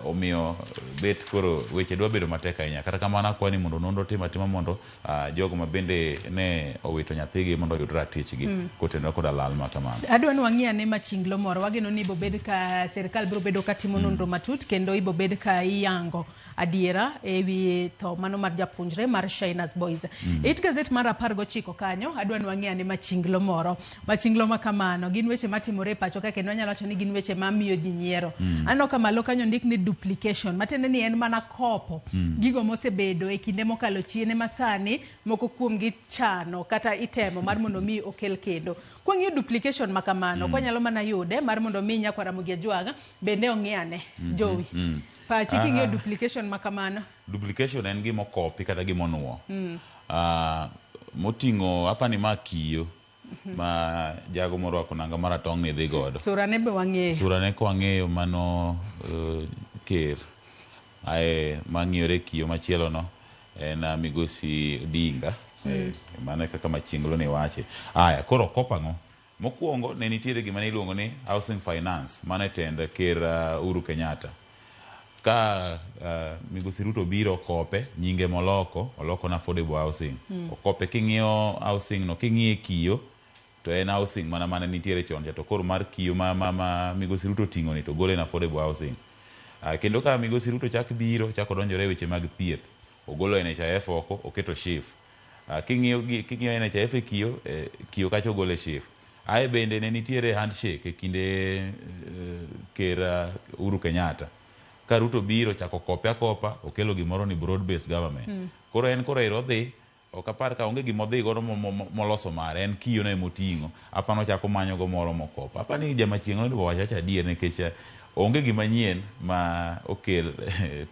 Omiyo bet koro weche dwa bedo matek ahinya. Kata kamano akwayo ni mondo nonro otim atima mondo jogo ma bende ne owito nyathigi mondo oyud ratichgi kotenore koda lal ma kamano. Adwa ni wang'i ane machinglo moro. Wageno ni ibobed ka sirikal biro bedo ka timo nonro matut kendo ibobed ka iyango adiera ewi tho mano mar japuonjre mar Shiners Boys. It gazet mar 19 kanyo, adwa ni wang'i ane machinglo moro. Machinglo ma kamano gin weche matimore e pacho ka kendo anyalo wacho ni gin weche mamiyo ji nyiero. Aneno ka malo kanyo ondik ni duplication, matiende ni en mana kopo gigo mosebedo e kinde mokalo chien ema sani moko kuomgi chano kata itemo mar mondo mi okel kendo. Kwang'iyo duplication ma kamano, kwanyalo mana yude mar mondo mi nyakwar Ramogi Ajwang' bende ong'i ane. Jowi. Pachi king'iyo duplication ma kamano. Duplication en gima okopi kata gima onuo. Moting'o apa ni ma kiyo ma jago morwako nanga maratong' ni dhi godo. Sura ne be wang'eyo. Sura ne kwang'eyo mano ker. Ae mang'iyore kiyo machielo no en migosi Odinga. Mano e kaka machinglo ni wache. Aya, koro okop ang'o? Mokwongo ne nitiere gima ne iluongo ni housing finance mane tend ker Uhuru Kenyatta. Ka migosi Ruto biro kope, nyinge moloko, oloko na affordable housing. Okope king'iyo housing no, king'iye kiyo, to en housing mana mane nitiere chon cha, to koro mar kiyo ma migosi Ruto oting'o ni to gole na affordable housing. Kendo ka migosi Ruto chak biro, chak odonjore e weche mag thieth, ogolo NHIF oko, oketo SHIF. King'iyo NHIF e kiyo, kiyo kacha ogole SHIF. Ae bende ne nitiere handshake e kinde ker Uhuru Kenyatta. Ka Ruto biro chako kope akopa, okelo gimoro ni broad based government. Koro en koro ero odhi, ok apar ka onge gima odhi godo moloso mare, en kiyo no emoting'o. Apano ochako manyo go moro mokopo. Apani jama chieng' nonego wach acha adier nikech onge gima nyien ma okel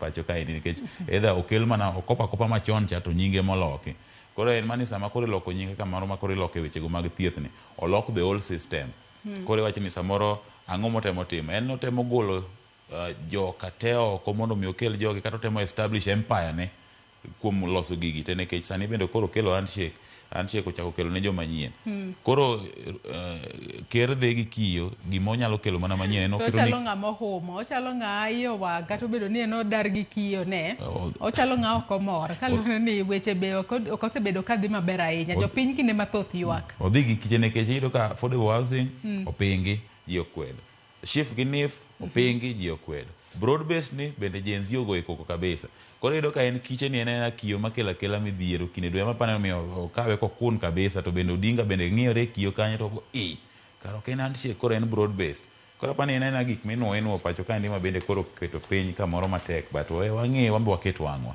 pacho kaendi nikech either okel mana okopo akopa machon cha to nyinge moloki. Koro en mani sama koro iloko nying kaka moro ma koro iloko e wechego mag thieth ni, olok the whole system. Koro iwacho ni samoro ang'o motemo timo? En notemo golo joka te oko mondo mi okel jogi kata otemo establish empire ne kuom loso gigi te nikech sani bende koro okelo handshake. Handshake ochako kelo ne joma nyien. Koro ker dhi gi kiyo, gima onyalo kelo mana manyien en To oketo ni ochalo ng'ama ohumo, ochalo ng'a iye owang' kata obedo ni en odar gi kiyo ne, ochalo ng'a ok omor kaluwore ni weche be ok osebedo ka dhi maber ahinya. Jopiny kinde mathoth ywak. Odhi gi kiche nikech iyudo ka affordable housing opingi, ji okwedo. SHIF gi NHIF opingi, ji okwedo. Broad based ni bende Gen Z ogoyo koko kabisa. Koro iyudo ka en kiche ni en aena kiyo makelo akela midhiero kinde duto. Ema apani omiyo okawe kokun kabisa to bende Odinga bende ng'iyore e kiyo kanyo to kar ok en handshake koro en broad based. Koro apani en aena gik minuo inuo pacho kaendi ma bende koro keto piny kamoro matek but we wang'i wan be waket wang'wa.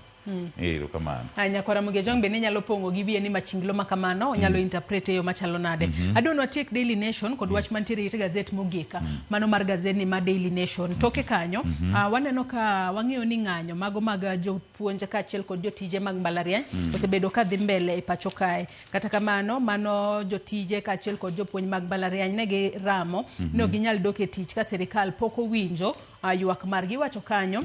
Erokamano. Nyakwar Ramogi Ajwang' bende nyalo pong'o gi wiye ni machinglo ma kamano onyalo interpret e yo machalo nade. Adwa ni watiek Daily Nation kod wach mantiere e it gazet mogik. Mano mar gazet ni ma Daily Nation. Toke kanyo, waneno ka wang'eyo ni ng'anyo mago mag jopuonj kaachiel kod jotije mag mbalariany osebedo ka dhi mbele e pacho kae. Kata kamano, mano jotije kaachiel kod jopuonj mag mbalariany ne giramo ni ok ginyal dok e tich ka sirikal pok owinjo ywak margi. Iwacho kanyo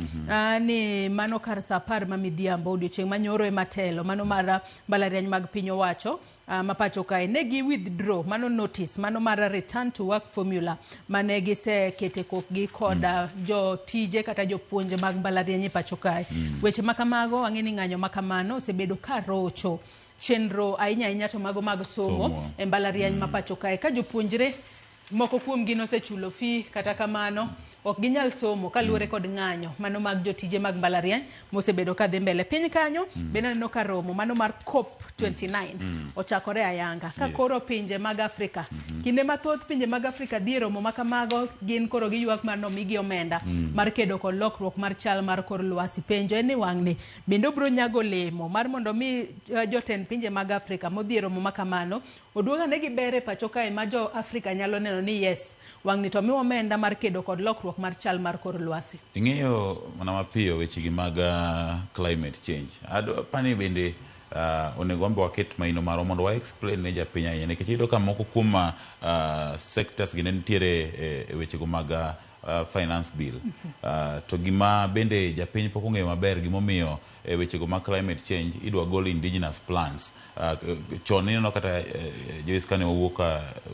ni mano kar saa 10 ma midhiambo odiochieng' manyoro ema telo mano mar mbalariany mag piny owacho ma pacho kae ne gi withdraw mano notice mano mar return to work formula mane gisekete kokgi kod jotije kata jopuonj mag mbalariany e pacho kae. Weche ma kamago wang'e ni ng'anyo ma kamano osebedo ka rocho chenro ahinya ahinya to mago mag somo e mbalariany ma pacho kae ka jopuonjre moko kuomgi nosechulo fee kata kamano Ok ginyal somo kaluwore kod ng'anyo mano mag jotije mag mbalariany mosebedo ka dhi mbele piny kanyo. Bende aneno ka romo mano mar COP 29 ochakore ayanga ka koro pinje mag Afrika, kinde mathoth pinje mag Afrika dhi e romo ma kamago, gin koro giywak mar nomigi omenda mar kedo kod lokruok mar chal mar kor lwasi. Penjo en ni wang'ni bende obiro nyago olemo mar mondo mi jotend pinje mag Afrika modhi e romo ma kamano oduog ane gi ber e pacho kae ma jo Afrika nyalo neno ni yes, wang'ni to miwa omenda mar kedo kod lokruok mar chal mar kor lwasi. Ing'eyo mana mapiyo wechegi mag climate change. Apani bende onego wan be waket maino marwa mondo wa explain ne japiny ahinya, nikech iyudo ka moko kuom sectors gi ne nitiere e wechego mag finance bill. To gima bende japiny pok ong'eyo maber gimomiyo e wechego mag climate change idwa gol indigenous plants. Chon ineno kata Joyce, kane wawuok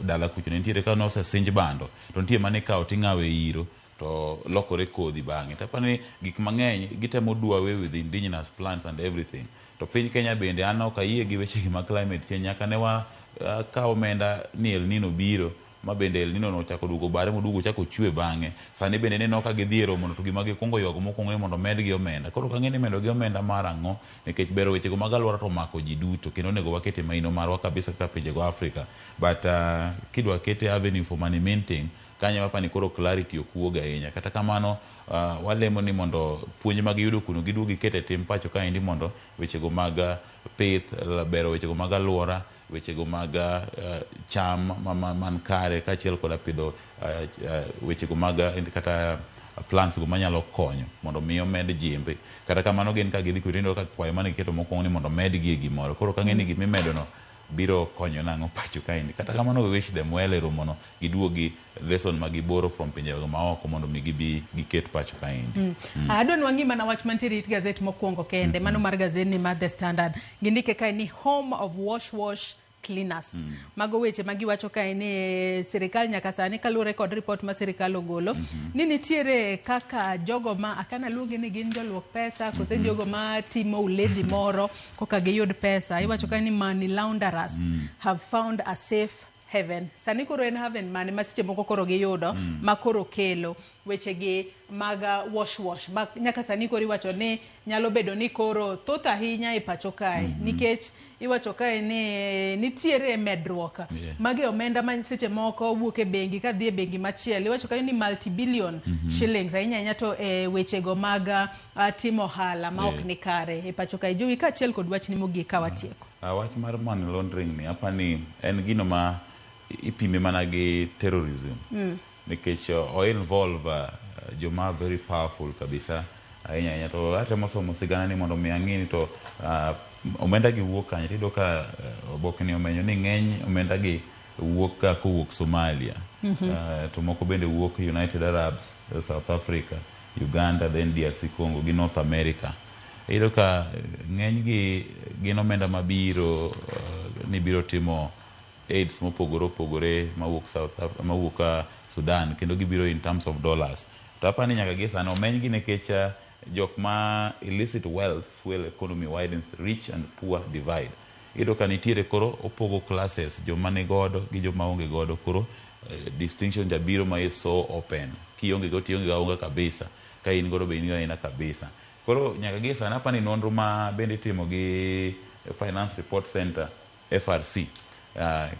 dala kucho, ne nitiere ka nosesinj bando to nitie mane ikawo ting'awo e iro to lokore kodhi bang'e. To apani gik mang'eny gitemo do away with indigenous plants and everything. To piny Kenya bende an ok ayie gi wechegi mag climate change nyaka ne wa kaw omenda ni El Nino biro ma bende El Nino no ochako duogo bare moduogo ochako chwe bang'e. Sani bende neno ka gidhi e romo to gima gikwongo ywago mokwongo ni mondo omedgi omenda. Koro ok ang'e ni imedo gi omenda mar ang'o, nikech bero wechego mag alwora to omako ji duto kendo onego wakete maino marwa kabisa kaka pinjego Africa. But kidwa kete avenue for money minting kanyo apani koro clarity ok wuog ahinya. Kata kamano walemo ni mondo puonj ma giyudo kuno giduog giket e tim pacho kaendi mondo wechego mag pith, bero wechego mag alwora, wechego mag cham man kare kaachiel koda pidho wechego mag kata plants go manyalo konyo mondo mi omed jimbi. Kata kamano gin ka gidhi kuno iyudo ka kwayo mane giketo mokwongo ni mondo omedgi e gimoro. Koro ok ang'e ni gimimedo no biro konyo nang'o pacho kaendi. Kata kamano we wish them well e romo no, giduogi lesson ma giboro from pinje maoko mondo mi gibi giket pacho kaendi. Adwa ni wang'i mana wach mantiere it gazet mokwongo kende, mano mar gazet ni mar The Standard. Gindike kae ni home of wash wash cleaners. Mago weche ma giwacho kae ni sirikal nyaka sani, kaluwore kod report ma sirikal ogolo, ni nitiere kaka jogo ma akana luongi ni gin joluok pesa kose jogo ma timo uledhi moro koka giyud pesa. Iwacho kae ni money launderers have found a safe haven. Sani koro en haven mane ma seche moko koro giyudo ma koro kelo wechegi mag wash wash ma nyaka sani koro iwacho ni nyalo bedo ni koro thoth ahinya e pacho kae, nikech iwacho kae ni nitiere medruok magi omenda ma seche moko wuok e bengi kadhi e bengi machielo. Iwacho kae ni multi-billion shillings, ahinya ahinya to e wechego mag timo ohala ma ok ni kare e pacho kae. Jowi, kaachiel kod wachni mogik ka watieko. Wach mar money laundering ni apani en gino ma ipime mana gi terrorism nikech o involve joma very powerful kabisa ahinya ahinya. To atemo somo sigana ni mondo mi ang'e ni to omenda gi wuok kanye. Tiyudo ka oboke ni omenyo ni ng'eny omenda gi wuok ka kowuok Somalia, to moko bende wuok United Arabs, South Africa, Uganda, then DRC Congo gi North America. Iyudo ka ng'eny gi gin omenda mabiro ni biro timo aids mopogore opogore mawuok South mawuok Sudan, kendo gibiro in terms of dollars. To apani nyaka gi sani omeny gi nikech jok ma illicit wealth fuel economy widens rich and poor divide. Iyudo ka nitiere koro opogo classes, joma ni godo gi joma onge godo. Koro distinction jabiro ma is so open. Kionge go to ionge go aonga kabisa, ka in godo be in go aina kabisa. Koro nyaka gi sani apani nonro ma bende itimo gi Finance Report Center, FRC,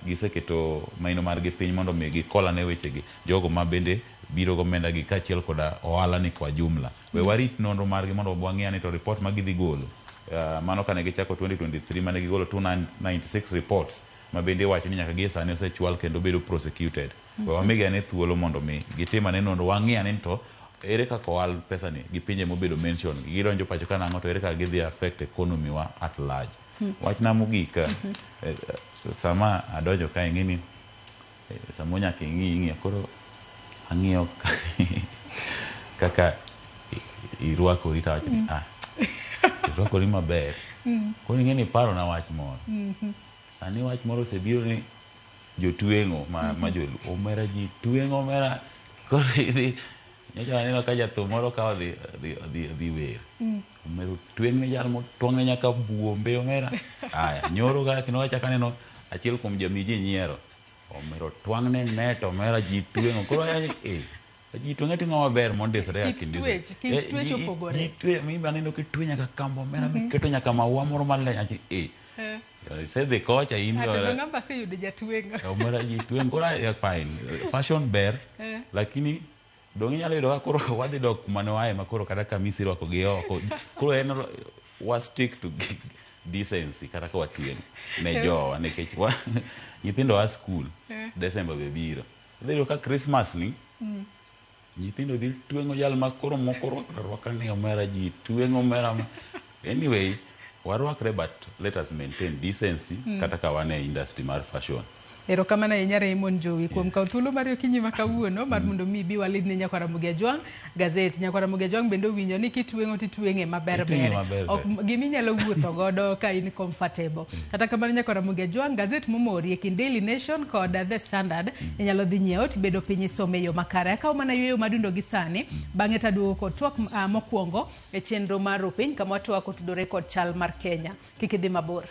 giseketo maino margi piny mondo mi gikolane wechegi jogo ma bende biro gomenda gi kaachiel koda ohala ni kwa jumla. We warit nonro margi mondo wang'e ni to report ma gidhi golo mano kane gichako 2023 mane gigolo 296 reports ma bende iwacho ni nyaka gie sani osechwal kendo bedo prosecuted. We wamigi ane thuolo mondo mi gitim ane nonro, wang'i ane ni to ere kaka oal pesa ni gi pinje mobedo mention gidonjo pacho ka nang'o, to ere kaka gidhi affect economy wa at large. Wachna mogik, sama adonjo ka ing'e ni samo nyaka ing'i ing'iyo koro ang'iyo kaka irwakori to awacho ni ah, irwakori maber. Koro ing'e ni iparona wach moro. Sani wach moro osebiro ni jotweng'o ma joluo omera, ji tweng'o omera. Koro idhi nyocha aneno ka jathum moro ka odhi wer, omera otweng'ne jal motwang'ne nyaka buombe omera. Aya nyoro ka kendo achako aneno achiel kuom jami ji nyiero, omera otwang'ne net omera, ji tweng'o. Koro eh. Ji tweng'o ating'a maber mondisore Kit kendo twech, kit twech opogore. Ji twe mi aneno kitwe nyaka kambo omera miketo nyaka maua moro maler achi eh. Isedhi kocha in Ato go. ng'amba aseyudo jatweng'o. Omera ji tweng' koro fine. Fashion ber lakini dong' inyalo yudo ka koro wadhi dok kuma ne waaye ma koro kata kamis irwako gi oko. Koro en wa stick to decency kata ka watweng' ne jowa nikech nyithindo a school December be biro. Idhi yudo ka Christmas ni nyithindo dhi tweng'o jal ma koro moko rwakre arwaka ni omera ji tweng'o omera ma. Anyway, warwakre but let us maintain decency kata ka wan e industry mar fashion. Erokamano ahinya Raymond Njowi kuom kawo thuolo mari okinyi ma kawuono mar mondo mi ibi walidne Nyakwar Ramogi Ajwang' gazet. Nyakwar Ramogi Ajwang' bende owinjo ni kitweng'o titweng'e maber Itweng'e ber. maber Ok ber. giminyalo wuotho godo ka in comfortable. Kata kamano Nyakwar Ramogi Ajwang' gazet momori e kind Daily Nation kod The Standard inyalo dhi nyiewo tibedo piny isome e yo makare. Akawo mana yueyo madundo gi sani bang'e taduogo kod twak mokwongo e chenro mar Rupiny kama watwak otudore kod chal mar Kenya. Kik idhi mabor.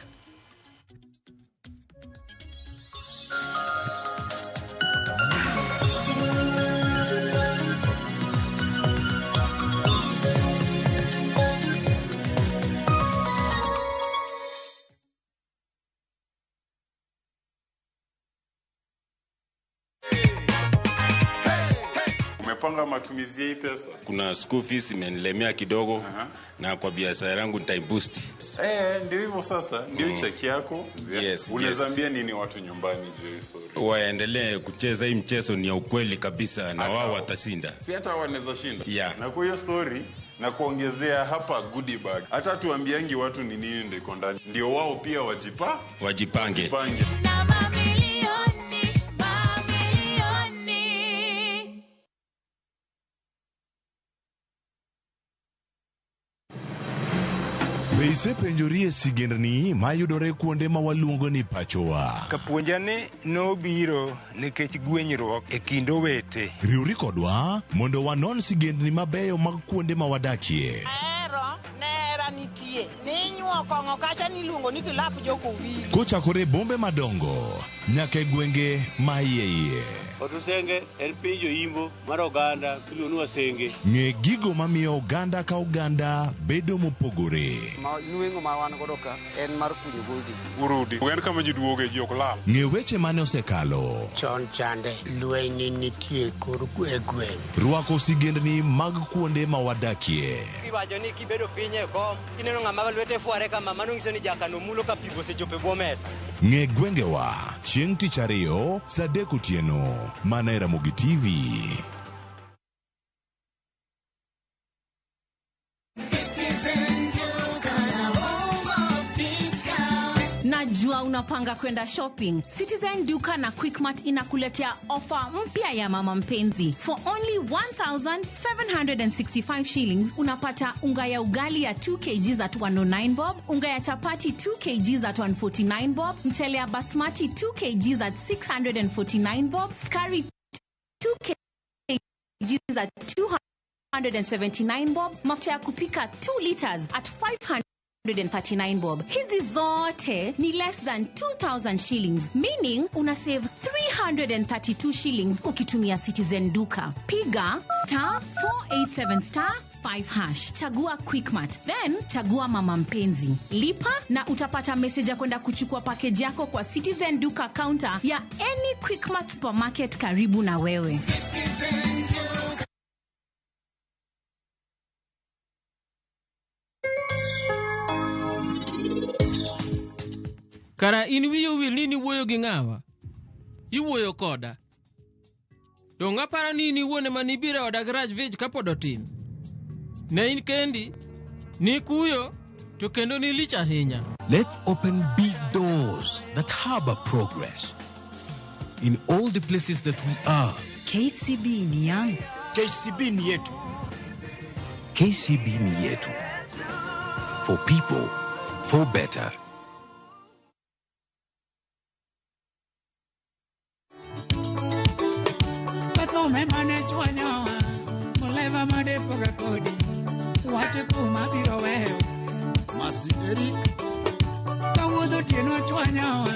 Umepanga matumizi ya hii pesa? Kuna school fees imenilemea kidogo na kwa biashara yangu nitaiboost. Ndio hivyo sasa, ndio cheki yako. Yes, Unaweza yes. ambia nini watu nyumbani juu ya hii story? Waendelee kucheza hii mchezo, ni ya ukweli kabisa na wao watashinda. Si hata wanaweza shinda. Yeah. Na kwa hiyo story na kuongezea hapa goodie bag. Hata tuambiangi watu ni nini ndio iko ndani. Ndio wao pia Wajipange. wajipange. Be isepenjori e sigendni mayudore kuonde ma waluongo ni pachowa? Kapuonja ni nobiro nikech gwenyruok e kind owete. Riwri kodwa mondo wanon sigendni mabeyo mag kuonde ma wadakie. Ahero nera nitie ninyuo kong'o kacha niluongo ni kilap jokowili. Kochakore e bombe madongo nyaka e gwenge ma iye iye. Otusenge en piny joimbo mar oganda miluongo ni Wasenge. Ng'e gigo mamiyo oganda ka oganda bedo mopogore. Ma nweng'o ma wan godo ka en mar kunyo goldi. Urudi. En kama ji duoge ji ok lal. Ng'e weche mane osekalo. Chon chande lweny ne nitie kor e gweng'. Rwako sigendni mag kuonde ma wadakie. Iwacho ni kibedo piny e kom, ineno ng'ama lwete fware kama, mano nyiso ni jakano mulo ka pi osechopo e bwo mesa. Ng'e gwengewa chieng' tich ariyo saa 3 otieno mana e Ramogi TV. Citizen Duka, the home of discount. Najua unapanga kwenda shopping. Citizen Duka na Quickmart inakuletea ofa mpya ya mama mpenzi. For only 1765 shillings unapata unga ya ugali ya 2 kg at 109 bob, unga ya chapati 2 kg at 149 bob, mchele ya basmati 2 kg at 649 bob, sukari 2 kg at 279 bob, mafuta ya kupika 2 liters at 539 bob. Hizi zote ni less than 2000 shillings, meaning una save 332 shillings ukitumia Citizen Duka. Piga star 487 star 5 hash, chagua Quickmart, then chagua mama mpenzi, lipa na utapata message ya kwenda kuchukua package yako kwa Citizen Duka counter ya any Quickmart supermarket karibu na wewe. Citizen Duka. Kara in wiyi owil ni niwuoyo gi ng'awa? Iwuoyo koda. Dong' aparo ni in iwuon ema nibiro e oda gi Rajvij kapod otin. Ne in kendi, nikuyo, to kendo nilich ahinya. Let's open big doors that harbor progress in all the places that we are. KCB ni yangu. KCB ni yetu. KCB ni yetu. For people, for better. Kathume mane chwanyowa, muleva madepoga kodi, wach thum abiro weyo. Masi Eric. Kawuodh otieno chwanyowa,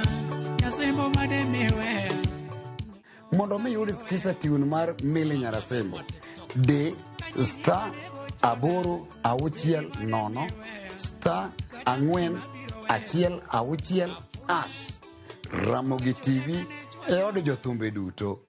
nyasembo made miweya. Mondo mi iyud Skiza tune mar Milly Nyarasembo, di star 8 6 0 star 4 1 6 hash. Ramogi TV e od jothumbe duto.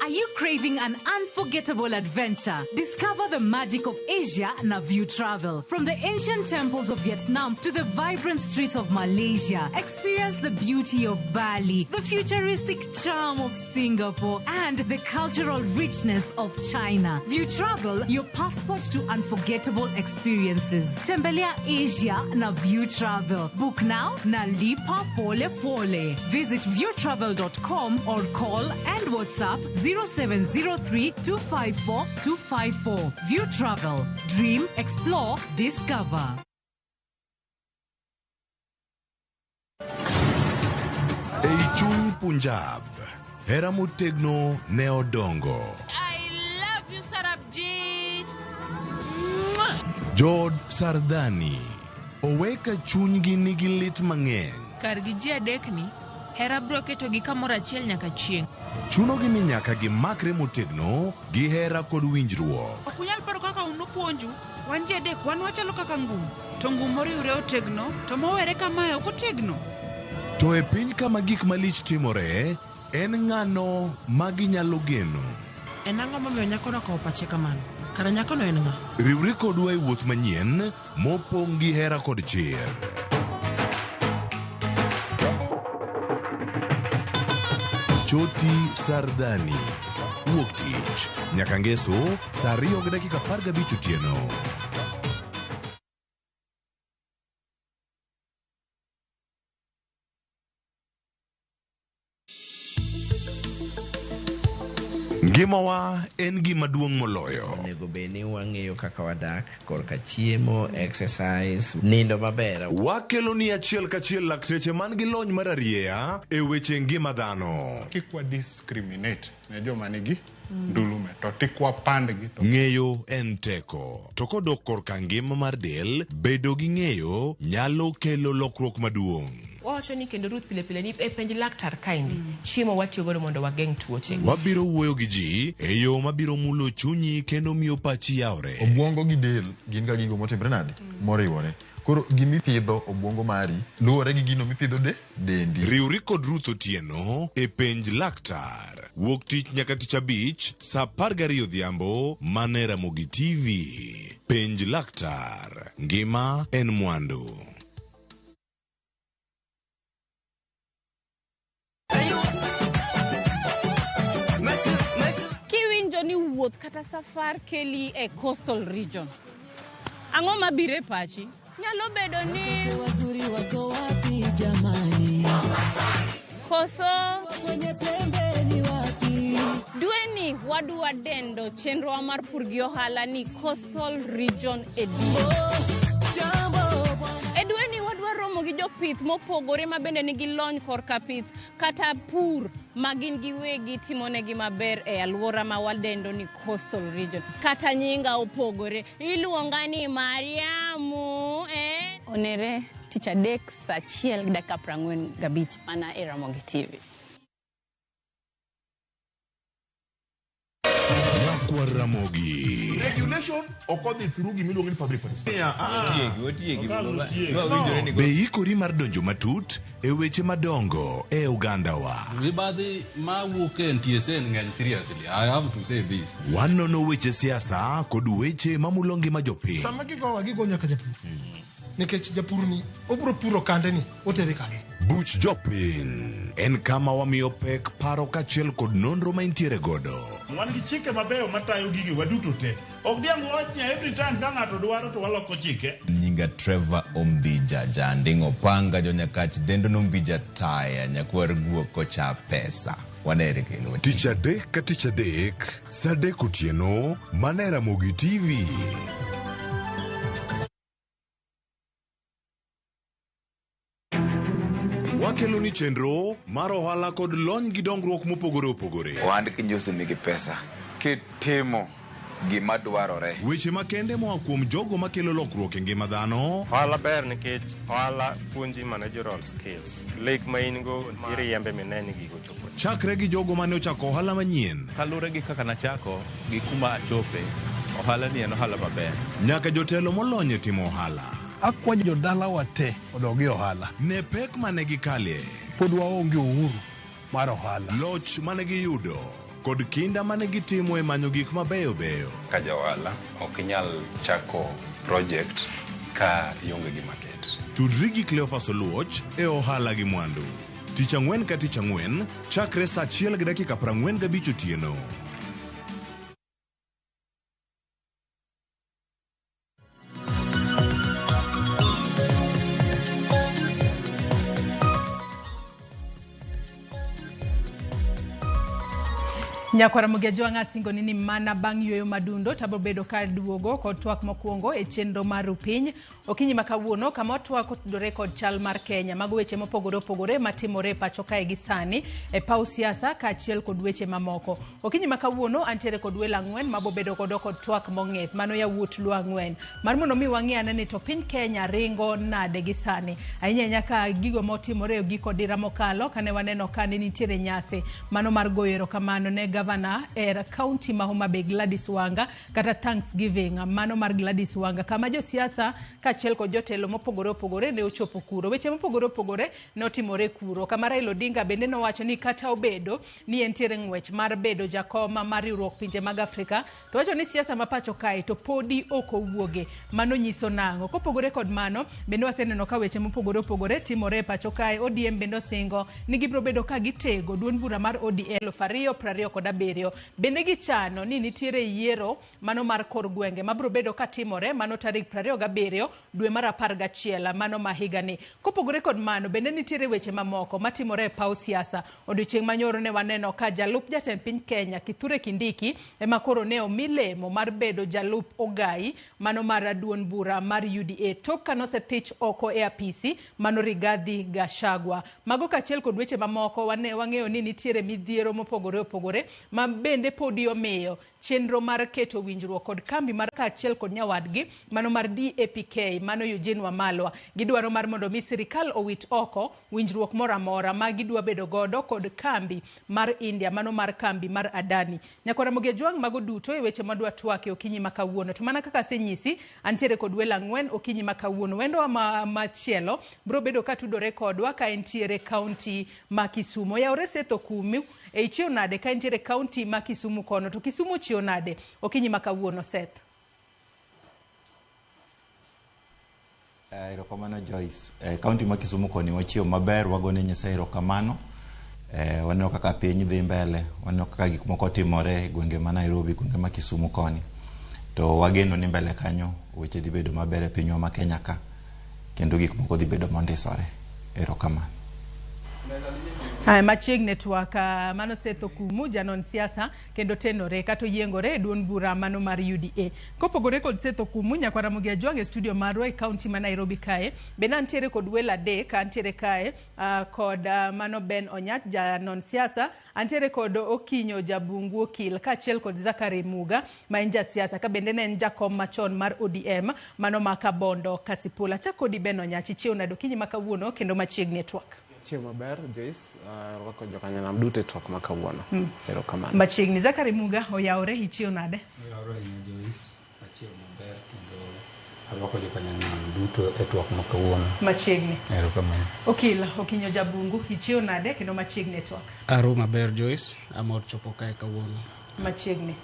Are you craving an unforgettable adventure? Discover the magic of Asia na View Travel. From the ancient temples of Vietnam to the vibrant streets of Malaysia, experience the beauty of Bali, the futuristic charm of Singapore, and the cultural richness of China. View Travel, your passport to unforgettable experiences. Tembelea Asia na View Travel. Book now na lipa pole pole. Visit viewtravel.com or call and WhatsApp 0703 254 254. View Travel. Dream, explore, discover. Ei chuny Punjab, hera motegno ne odongo. I love you, Sarabjit. Jood Sardani owe ka chunygi nigi lit mang'eny. Kargi ji adekni, hera biro ketogi kamoro achiel nyaka chieng'. Chunogi ni nyaka gimakre motegno gi hera kod winjruok. Ok unyal paro kaka un nopuonju. Wan ji adek, wan wachalo kaka ngum. To ngum moriwre otegno, to mowere kamae ok otegno. To e piny kama gik malich timore, en ng'ano ma ginyalo geno? En ang'o momiyo nyakono okawo pache kamano? Kara nyakono en ng'a? Riwri kodwa e wuoth manyien mopong' gi hera kod chir. Choti Sardani. Wuok tich nyaka ngeso saa 2:15 otieno. Ngimawa en gima duong' moloyo. Onego bed ni wang'eyo kaka wadak korka chiemo, exercise, nindo maber. Wakelo ni achiel kachiel lakteche man gi lony mar arieya e weche ngima dhano. Kik wa discriminate ne joma nigi ndulume to tik wapandgi to Ng'eyo en teko. To kodok korka ngima mar del, bedo gi ng'eyo nyalo kelo lokruok maduong'. Wawacho ni kendo Ruth pile pile ni e penj laktar kaendi chiemo watiyo godo mondo wageng' tuoche. Wabiro wuoyo gi ji e yo mabiro mulo chunyi kendo miyo pachi yawre. Obwongo gi del gin ga gigo motimre nade? Moriwore. Koro gimipidho obwongo mari luwore gi gino mipidho de dendi. Riwri kod Ruth Otieno e penj laktar. Wuok tich nyaka tich abich saa 12 odhiambo mana e Ramogi TV. Penj laktar. Ngima en mwandu. Kiwinjo ni wuoth kata safar keli e coastal region, ang'o mabiro e pachi? Nyalo bedo ni wazuri wako wapi jamani? Koso Kwenye pembe ni wapi? Dweni wadwa dendo chenrowa mar pur gi ohala ni Coastal Region Edition. E dweni wadwa romo gi jopith mopogore ma bende nigi lony korka pith kata pur ma gin giwegi timonegi maber e alwora ma wadendo ni Coastal Region. Kata nyinga opogore, iluonga ni Mariamu eh? Onere tich adek saa 1:45 mana e Ramogi TV. Nyakwar Ramogi. Regulation ok odhi through gimiluongo ni public participation. Otiegi, otiegi. No. Be ikori mar donjo matut e weche madongo e ogandawa? Mibadhi mawuok e NTSA ng'eny seriously. I have to say this. Wanono weche siasa kod weche mamulo ngima jopiny. Sama gigowa gigo nyaka japur. Nikech japur ni obiro puro kande ni otere kanye. Buch jopiny en kama wamiyo pek paro kaachiel kod nonro ma intiere godo. Wan gi chike mabeyo matayo gigi waduto te. Ok diang' wawach ni every time ka ng'ato dwaro to waloko chike. Nyinga Trevor Ombija Janding'o Panga Jonyakach Dendo Nombija Taya Nyakwar Guok Kocha Pesa. Wanere kendo. Tich adek ka tich adek, saa adek otieno, mana e Ramogi TV. Wakelo ni chenro mar ohala kod lony gi dongruok mopogore opogore. Ohand kinjosi nigi pesa. Kitimo Gima dwarore. Weche makende moa kuom jogo makelo lokruok e ngima dhano. Ohala ber nikech ohala puonji managerial skills. Lek ma in go iriembe mine ni gigo chopo. Chakre gi jogo mane ochako ohala manyien. Kaluwore gi kaka nachako gi kuma achope, ohala ni en ohala maber. Nyaka jotelo molony e timo ohala. Akwayo jodalawa te odog e ohala. Ne pek mane gikale. Pod waonge uhuru mar ohala. Loch mane giyudo kod kinda mane gitimo e manyo gik mabeyo beyo. Ka ja ohala ok inyal chako project ka ionge gi market. Tudri gi Cleophas Oluoch e ohala gi mwandu. Tich ang'wen ka tich ang'wen chakre saa 1:45 otieno. Nyakwara Mugejo asingoni ni mana bang' yueyo madundo tabro bedo ka duogo kod twak mokwongo e chenro mar Rupiny okinyi ma kawuono kama watwak otudore kod chal mar Kenya. Mago weche mopogore opogore matimore e pacho kae gi sani e paw siasa kaachiel kod weche mamoko. Okinyi ma kawuono antiere kod welo ang'wen mabobedo godo kod twak mong'ith mano yawuot Luo ang'wen mar mondo mi wang'i ane ni to piny Kenya ringo nade gi sani ahinya ahinya ka gigo motimore e giko dira mokalo kane waneno ka ne nitiere nyasi mano mar goyo erokamano ne gavana e kaunti ma Homa Bay Gladys Wanga kata Thanksgiving mano mar Gladys Wanga kama josiasa kaachiel kod jotelo mopogore opogore ne ochopo kuro. Weche mopogore opogore ne otimore kuro kama Raila Odinga bende nowacho ni kata obedo ni entiere ng'wech mar bedo jakom mar riwruok pinje mag Afrika to wacho ni siasa ma pacho kae to podi ok owuoge. Mano nyiso nang'o? Kopogore kod mano bende waseneno ka weche mopogore opogore timore e pacho kae. ODM bende osingo ni gibiro bedo ka gitego duond bura mar ODM 2027. Bende gichano ni nitiere yiero mano mar kor gwenge mabiro bedo katimore mano tarik 27 dwe mar 11 mano ma higani. Kopogore kod mano bende nitiere weche mamoko matimore e paw siasa. Odiochieng' manyoro ne waneno ka jalup jatend piny Kenya Kithure Kindiki ema koro ne omi lemo mar bedo jalup ogai mano mar duond bura mar UDA tok kanosethich oko e apisi mano Rigathi Gachagua. Mago kaachiel kod weche mamoko wang'eyo ni nitiere midhiero mopogore opogore ma bende podi omiyo chenro mar keto winjruok kod kambi mar kaachiel kod nyawadgi mano mar DAPK mano Eugene Wamalwa gidwaro mar mondo mi sirikal owit oko winjruok moro amora ma gidwa bedo godo kod kambi mar India mano mar kambi mar Adani. Nyakwara Ramogi Ajwang' mago duto e weche madwa twake okinyi ma kawuono. To mana kaka asenyisi antiere kod welo ang'wen okinyi ma kawuono. Wendowa machielo biro bedo ka tudore kodwa ka entiere kaunti ma Kisumu. Oyawore Seth Okumu e ichiew nade ka entiere kaunti ma Kisumu kono to Kisumu ochiew nade okinyi ma kawuono Seth? Erokamano Joyce. Kaunti ma Kisumu koni wachiew maber, wagone Nyasaye erokamano. Waneno kaka piny dhi mbele, waneno kaka gik moko timore e gwenge ma Nairobi, gwenge ma Kisumu koni. To wageno ni mbele kanyo weche dhi bedo maber e pinywa ma Kenya ka, kendo gik moko dhi bedo mondisore. Erokamano. Machiegni twak mano Seth Okumu janon siasa kendo tenore kata oyiengore e duond bura mano mar UDA. Kopogore kod Seth Okumu nyakwar Ramogi Ajwang' e studio marwa e kaunti ma Nairobi kae bende antiere kod welo adek antiere kae kod mano Ben Onyach janon siasa, antiere kod Okinyo Jabungu Okil kaachiel kod Zachary Muga ma en jasiasa ka bende ne en jakom machon mar ODM mano ma Kabondo Kasipul. Achak kodi Ben Onyach, ichiew nade okinyi ma kawuono kendo machiegni e twak? Chieng' maber Joyce, rwako jokanyanam duto e twak ma kawuono. Erokamano. Machiegni. Zachary Muga oyawore, ichiew nade? Oyawore ahinya Joyce, achiew maber kendo arwako jokanyanam duto e twak ma kawuono. Machiegni. Erokamano. Okil Okinyo Jabungu, ichiew nade kendo machiegni e twak? Aru maber Joyce, amor chopo kae kawuono. Machiegni.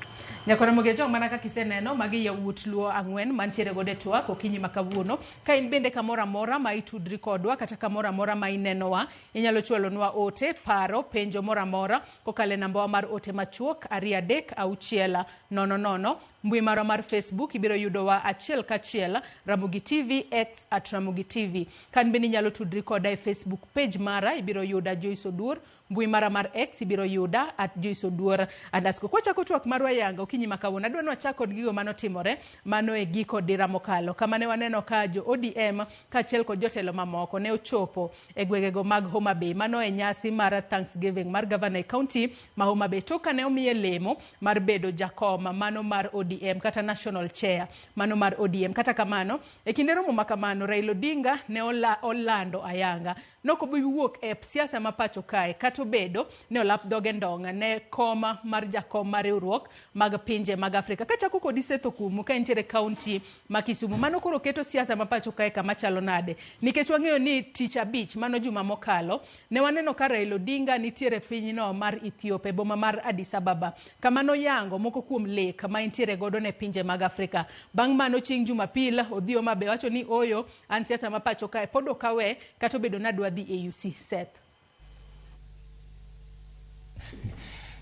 Nyakwar Ramogi Ajwang' mana kaka iseneno magi yawuot Luo ang'wen mantiere godo e twak okinyi ma kawuono. Ka in bende kamoro amora ma itudri kodwa kata kamoro amora ma inenowa, inyalo chwalonwa ote, paro, penjo moro amora kokalo e nambawa mar ote machuok 2 3 6 0 0. Mbui marwa mar Facebook ibiro yudowa achiel kachiel Ramogi TV, X at Ramogi TV. Kan bende inyalo tudri koda e Facebook page mara ibiro yuda Joyce Oduor. Mbui mara mar X ibiro yuda at Joyce Oduor underscore. Kwachako twak marwa yanga okinyi ma kawuono, adwa ni wachak kod gigo manotimore mano e giko dira mokalo. Kama ne waneno ka jo ODM kaachiel kod jotelo mamoko ne ochopo e gwengego mag Homa Bay. Mano e nyasi mar Thanksgiving mar gavana e kaunti ma Homa Bay. Tok kane omiye lemo mar bedo jakom mano mar ODM. ODM kata national chair mano mar ODM. Kata kamano, e kinde romo ma kamano, Raila Odinga ne olando ayanga nokobi wuok e siasa ma pacho kae, kata obedo ne olap dhoge ndong' ne koma mar jakom mar riwruok mag pinje mag Afrika. Kachako kodi Seth Okumu ka entiere kaunti ma Kisumu, mano koro keto siasa ma pacho kae kama chalo nade? Nikech wang'eyo ni tich abich mano juma mokalo ne waneno ka Raila Odinga nitiere pinyno mar Ethiopia e boma mar Addis Ababa, kama noyango moko kuom lek ma entiere godo ne pinje mag Afrika. Bang' mano chieng' Jumapil odhi Homa Bay wacho ni oyo an siasa ma pacho kae pod ok awe kata obedo ni adwa dhi AUC. Seth.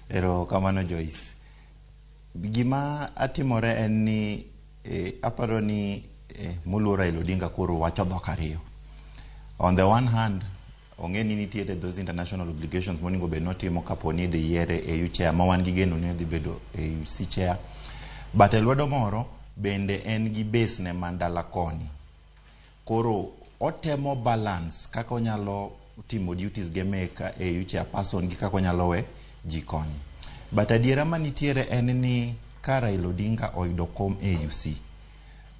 Ero kamano Joyce. Gima atimore en ni aparo ni moluor Raila Odinga koro wacho dhok ariyo. On the one hand, ong'e ni nitiere those international obligations monego bed notimo kapo ni idhi yiere AU chair ma wan gi geno ni odhi bedo AUC chair. But e lwedo moro bende en gi base ne man dala koni. Koro otemo balance kaka onyalo timo duties ge mek AU chairperson gi kaka onyalo we ji koni. But adiera manitiere en ni ka Raila Odinga oyudo kom AUC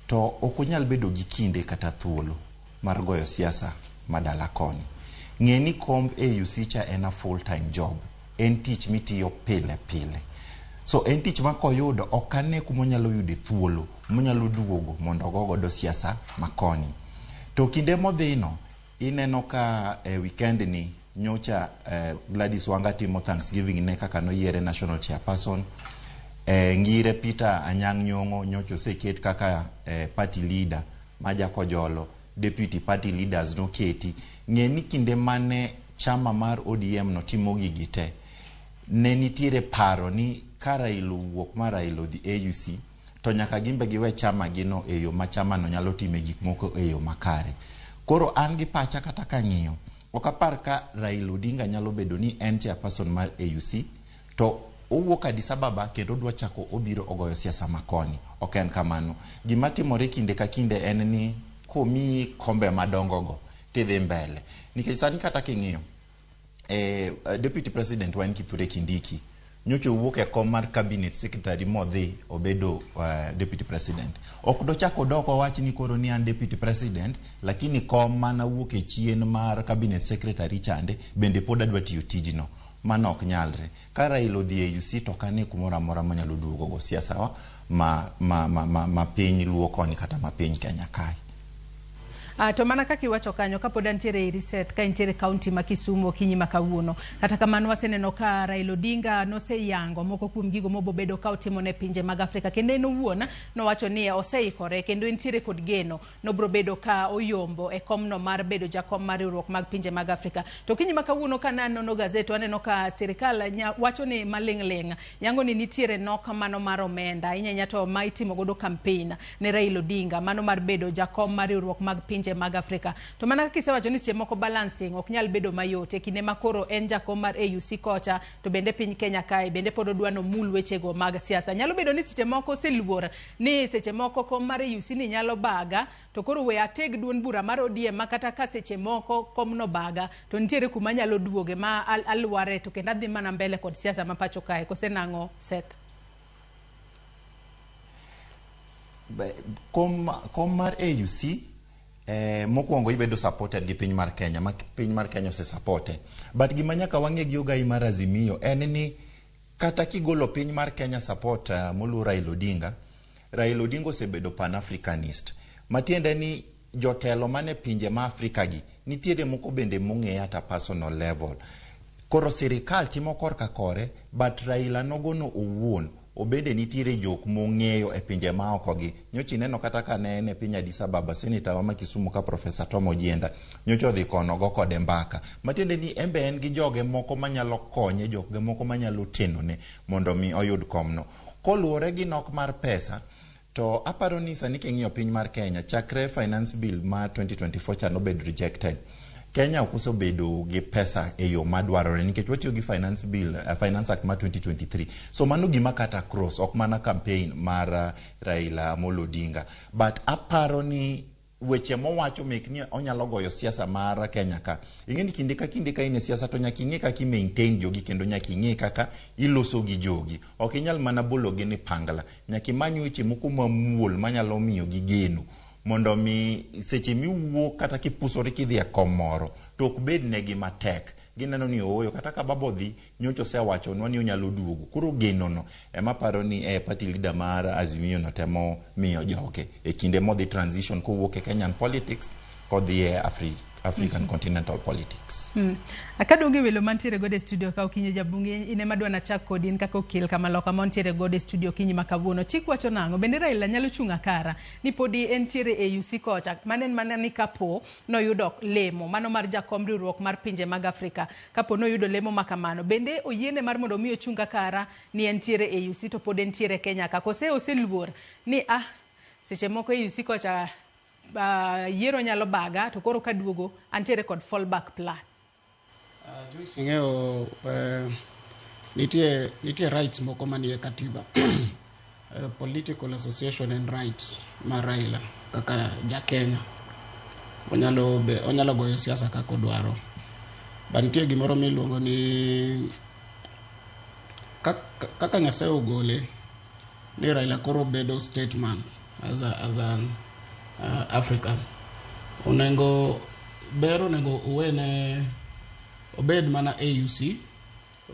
to ok onyal bedo gi kinde kata thuolo mar goyo siasa madala koni. Ng'e ni komb AUC cha en a full time job. En tich mitiyo pile pile. So en tich ma koyudo ok ane kuma onyalo yude thuolo monyalo duogo mondo ogo godo siasa makoni. To kinde modhino ineno ka e weekend ni nyocha Gladys Wanga timo Thanksgiving ne kaka noyiere national chairperson. Ngire Peter Anyang' Nyong'o nyocha oseket kaka party leader ma Jakojolo, deputy party leaders noketi. Ng'e ni kinde mane chama mar ODM no timo gigi te, ne nitiere paro ni ka Raila owuok ma Raila odhi AUC to nyaka gimbe giwe chama gino e yo ma chama no nyalo time gik moko e yo makare. Koro an gi pacha kata kang'iyo, ok apar ka Raila Odinga nyalo bedo ni en chairperson mar AUC to owuok Addis Ababa kendo odwa chako obiro ogoyo siasa makoni. Ok en kamano. Gima timore kinde ka kinde en ni komiyi kombe madongo go tidhi mbele. Nikech sani kata king'iyo, Deputy President wa en Kithure Kindiki. Nyocha owuok e kom mar cabinet secretary modhi obedo Deputy President. Ok dochak odok owach ni koro ni an Deputy President, lakini kom mana wuok e chien mar cabinet secretary chande bende pod adwa tiyo tijno. Mano ok nyalre. Ka Raila odhi e AUC to ok ane kumoro amora monyalo duogo go siasa wa ma piny Luo koni kata ma piny Kenya kae. To mana kaka iwacho kanyo kapod antiere e reset ka intiere kaunti ma Kisumu okinyi ma kawuono. Kata kamano waseneno ka Raila Odinga noseyango moko kuom gigo mobobedo ka otimo ne pinje mag Afrika, kendo en owuon nowacho ni oseikore kendo entiere kod geno nobro bedo ka oyombo e komno mar bedo jakom mar riwruok mag pinje mag Afrika. To okinyi ma kawuono ka nanono gazet waneno ka sirikal wacho ni maling' ling' yango ni nitiere nok mano mar omenda ahinya ahinya to ma itimo godo campaign ne Raila Odinga mano mar bedo jakom mar riwruok mag pinje mag Afrika. To mana kaka isewacho ni seche moko balancing ok nyal bedo mayot e kinde ma koro en jakom mar AUC kocha to bende piny Kenya kae bende pod odwa nomul wechego mag siasa. Nyalo bedo ni seche moko oseluor ni seche moko kom mar AUC ni nyalo baga to koro we ateg duond bura mar ODM ma kata ka seche moko komno baga to nitiere kuma nyalo duoge ma alware to kendo adhi mana mbele kod siasa ma pacho kae. Kose nang'o Seth? Kom mar AUC mokwongo ibedo supported gi piny mar Kenya, ma piny mar Kenya ose supporte. But gima nyaka wang'e gi ogai mar Azimio en ni kata kigolo piny mar Kenya support moluor Raila Odinga, Raila Odinga osebedo pan-Africanist. Matiende ni jotelo mane pinje ma Afrika gi nitiere moko bende mong'eye at a personal level. Koro sirikal timo korka kore, but Raila nogono owuon obende nitiere jok mong'eyo e pinje maoko gi. Nyocha ineno kata ka ne en e piny Addis Ababa, seneta wa ma Kisumu ka Professor Tom Ojienda nyocha odhi kono go kode mbaka. Matiende ni en be en gi joge moko manyalo konye, joge moko manyalo tenone mondo mi oyud komno. Koluwore gi nok mar pesa, to aparo ni sani king'iyo piny mar Kenya, chakre finance bill ma 2024 cha nobed rejected, Kenya ok osebedo gi pesa e yo madwarore nikech watiyo gi finance bill, Finance Act ma 2023. So mano gima kata cross, ok mana campaign mar Raila Amolo Odinga. But aparo ni weche mowacho mek ni onyalo goyo siasa mar Kenya ka. Ing'e ni kinde ka kinde ka in e siasa to nyaka ing'e kaka i maintain jogi kendo nyaka ing'e kaka iloso gi jogi. Ok inyal mana bolo gi ni pangla. Nyaka imany weche moko mamuol manyalo miyo gi geno mondo mi seche miwuok kata kipusori kidhi e kom moro to ok bed negi matek. Gineno ni ooyo kata ka baba odhi nyocha osewachonwa ni onyalo duogo. Koro genono ema aparo ni e party leader mar Azimio no temo miyo joge e kinde modhi transition kowuok e Kenyan politics kodhi e African continental politics. Kaduogo e welo mantiere godo e studio ka okinyi jabunge in ema dwa nachak kodi in kaka okil kamaloka mantiere godo e studio okinyi ma kawuono. Chik wacho nang'o? Bende Raila nyalo chung' akara ni podi entiere e AUC kocha mano en mana ni kapo noyudo lemo mano mar jakom riwruok mar pinje mag Afrika kapo noyudo lemo ma kamano bende oyiene mar mondo mi ochung' akara ni entiere e AUC to pod entiere Kenya ka kose oseluor ni seche moko AUC kocha yiero nyalo baga to koro kaduogo antiere kod fallback plan. Joyce, ing'eyo nitie rights moko manie katiba. Political association en right mar Raila kaka ja Kenya. Onyalo goyo siasa kaka odwaro. But nitie gimoro miluongo ni kaka Nyasaye ogole ni Raila koro bedo statesman as an African. Onego ber onego uwene obed mana AUC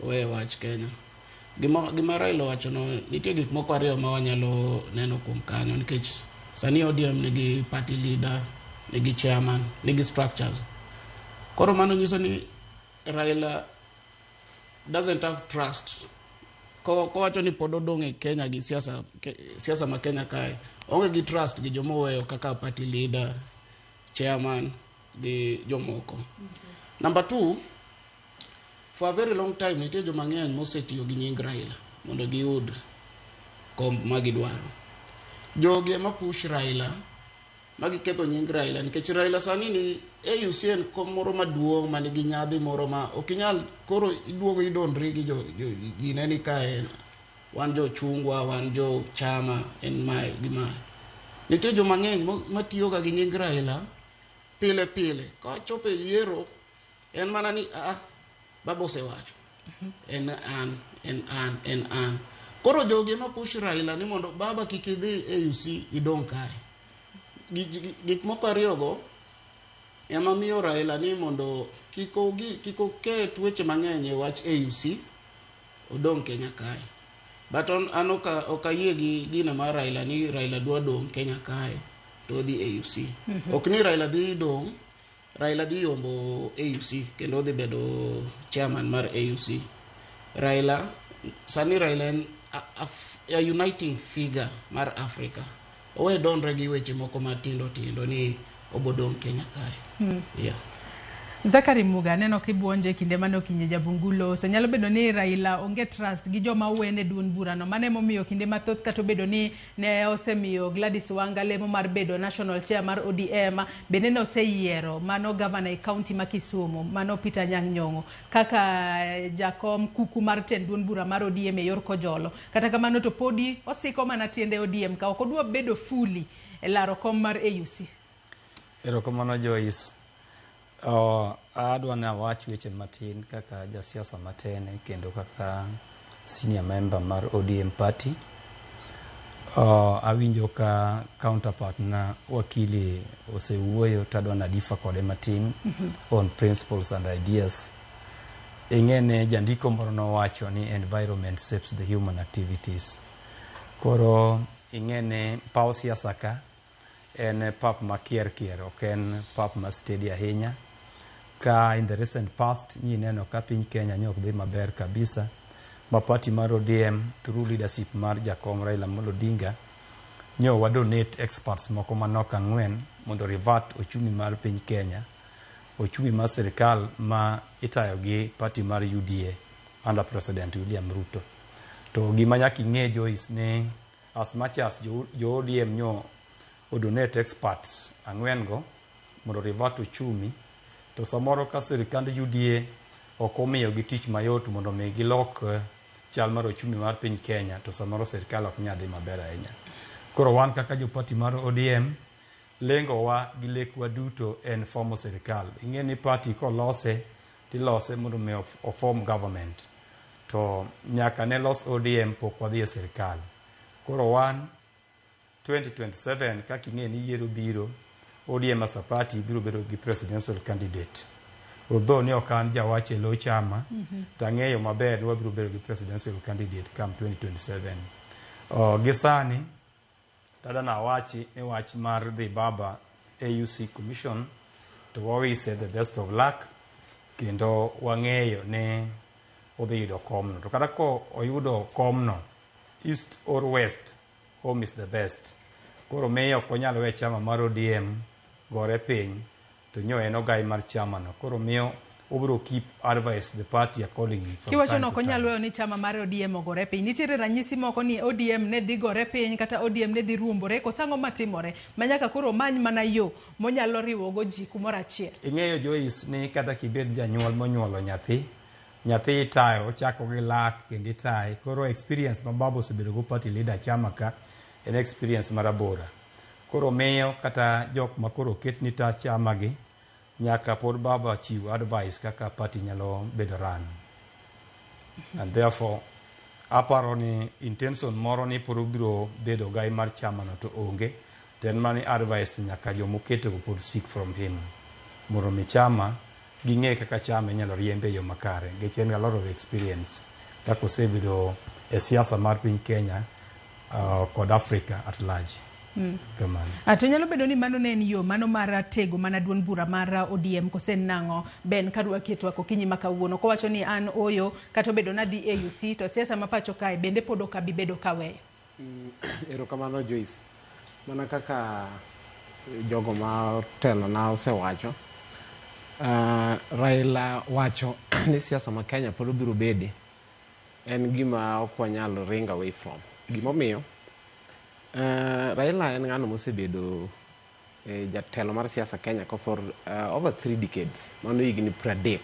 owe wach Kenya. Gima Raila owacho no nitie gik moko ariyo ma wanyalo neno kuom kanyo nikech sani ODM nigi party leader, nigi chairman, nigi structures. Koro mano nyiso ni Raila doesn't have trust. Kowacho ni pod odong' e Kenya gi siasa ma Kenya kae, onge gi trust gi joma oweyo kaka party leader, chairman gi jomoko. Number 2, for a very long time nitie joma ng'eny mosetiyo gi nying Raila mondo giyud kom ma gidwaro. Jogi ema push Raila ma giketho nying Raila nikech Raila sani ni AUC en kom moro maduong' manigi nyadhi moro ma ok inyal koro iduogo idondri gi jo gine ni kae wan jo chungwa, wan jo chama, en mae gi mae. Nitie joma ng'eny matiyoga gi nying Raila pile pile. Ka chopo e yiero en mana ni baba osewacho. En an, en an, en an. Koro jogi ema push Raila ni mondo baba kik idhi AUC idong' kae. Gik moko ariyogo ema miyo Raila ni mondo kik oket weche mang'eny e wach AUC odong' Kenya kae. But an ok ayie gi gino mar Raila ni Raila dwa dong' Kenya kae to odhi AUC. Ok ni Raila dhi dong', Raila dhi yombo AUC kendo odhi bedo chairman mar AUC. Raila sani Raila en a uniting figure mar Africa. Owe donre gi weche moko matindo tindo ni obodong' Kenya kae. Yeah. Zakari Muga neno kibuonje kinde mane okinyi jabungu loso. Nyalo bedo ni Raila onge trust gi joma wene duond burano. Mano emomiyo kinde mathoth kata obedo ni ne osemiyo Gladys Wanga lemo mar bedo national chair mar ODM, bende ne oseyiero mano governor e county ma Kisumu, mano Peter Anyang' Nyong'o kaka jakom kuku mar tend duond bura mar ODM e yor kojolo. Kata kamano to podi osiko mana tiende ODM ka ok odwa bedo fully e laro kom mar AUC. Erokamano Joyce. Adwa ni awach weche matin kaka jasiasa matene kendo kaka senior member mar ODM party. Awinjo ka counterpart na wakili osewuoyo to adwa na differ kode matin on principles and ideas. Ing'e jandiko moro nowacho ni environment shapes the human activities. Koro ing'e ni paw siasa ka en pap ma kier kier, ok en pap ma steady ahinya. Ka in the recent past nyi neno ka piny Kenya ne ok dhi maber kabisa, ma party mar ODM through leadership mar jakom Raila Amolo Odinga nyo wa donate experts moko manok 4 mondo revert ochumi mar piny Kenya, ochumi mar sirikal ma itayo gi party mar UDA under President William Ruto. To gima nyaka ing'e Joyce ni as much as jo ODM nyo odonate experts 4 go mondo revert ochumi, to samoro ka sirikand UDA ok omiyo gi tich mayot mondo mi gilok chal mar ochumi mar piny Kenya, to samoro sirikal ok nyal dhi maber ahinya. Koro wan kaka jo party mar ODM Lengowa gi lekwa duto en fomo sirikal. Ing'e ni party kolose tilose mondo mi oform government. To nyaka ne los ODM pok wadhi e sirikal. Koro wan 2027 kaka ing'e ni yiero biro, ODM as a party biro bedo gi presidential candidate. Although ni ok an jawach e lo chama, to ang'eyo maber ni wabiro bedo gi presidential candidate come 2027. Gi sani, dada nawachi ni wach mar dhi baba AUC Commission to wawise the best of luck kendo wang'eyo ni odhi yudo komno. To kata ko oyudo komno, east or west, home is the best. Koro miyo ok wanyal we chama mar ODM gore piny to nyo en ogai mar chama no. Koro miyo obiro keep advice the party accordingly from Kiwacho time ni ok to onyal time. weyo ni chama mar ODM ogore piny. Nitiere ranyisi moko ni ODM ne dhi gore piny kata ODM ne dhi ruombore. Koso ang'o matimore? Ma nyaka koro omany mana yo monyalo riwogo ji kumoro achiel. Ing'eyo Joyce ni kata kibed janyuol monyuolo nyathi, nyathi itayo, ochako gi lak kendo itaye. Koro experience ma baba osebedo go party leader chama ka en experience marabora. Koro miyo kata jok ma koro oket ni ta chama gi nyaka pod baba chiw advice kaka party nyalo bedo run. And therefore aparo ni intention moro ni pod obiro bedo gai mar chama no to onge. To en mana ni advice to nyaka jomoketo go pod seek from him. Mondo mi chama ging'e kaka chama inyalo riembe e yo makare. Nikech en gi a lot of experience kaka osebedo e siasa mar piny Kenya kod Africa at large. Kamano. To nyalo bedo ni mano ne en yo mano mar tego mana duond bura mar ODM kose en nang'o Ben karwaki e twak okinyi ma kawuono kowacho ni an oyo kata obedo nadhi AUC to siasa ma pacho kae bende pod ok abi bedo kaweyo. Erokamano Joyce. Mana kaka jogo ma otelona osewacho, Raila wacho ni siasa ma Kenya pod obiro bede en gima ok wanyal ring away from. Gimomiyo, Raila en ng'ano mosebedo jatelo mar siasa Kenya ko for over 3 decades, mano higni 30.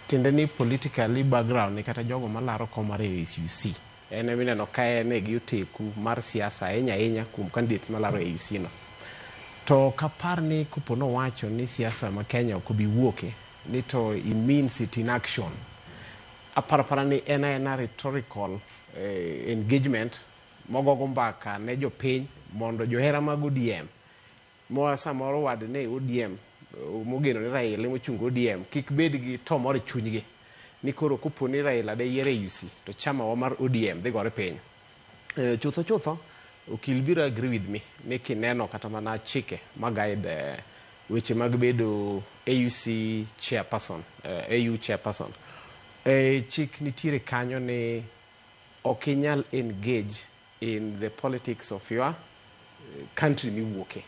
Tiende ni politically background ni kata jogo malaro kom mar AUC en emineno ka en e gi oteku mar siasa ahinya ahinya kuom candidates malaro AUC no. To ok apar ni kopo nowacho ni siasa ma Kenya ok obi wuoke, ni to he means it in action. Aparo apara ni en aena rhetorical engagement mogogo mbaka ne jopiny mondo johera mag ODM moa samoro wad ne ODM mogeno ni Raila emochungo ODM kik bed gi to moro e chunygi ni koro kopo ni Raila de yier AUC to chama wa mar ODM dhi gore piny. Chutho chutho okil biro agree with me ni kineno kata mana chike ma guide weche mag bedo AUC chairperson, AU chairperson. Chik nitiere kanyo ni ok inyal engage in the politics of your country miwuoke.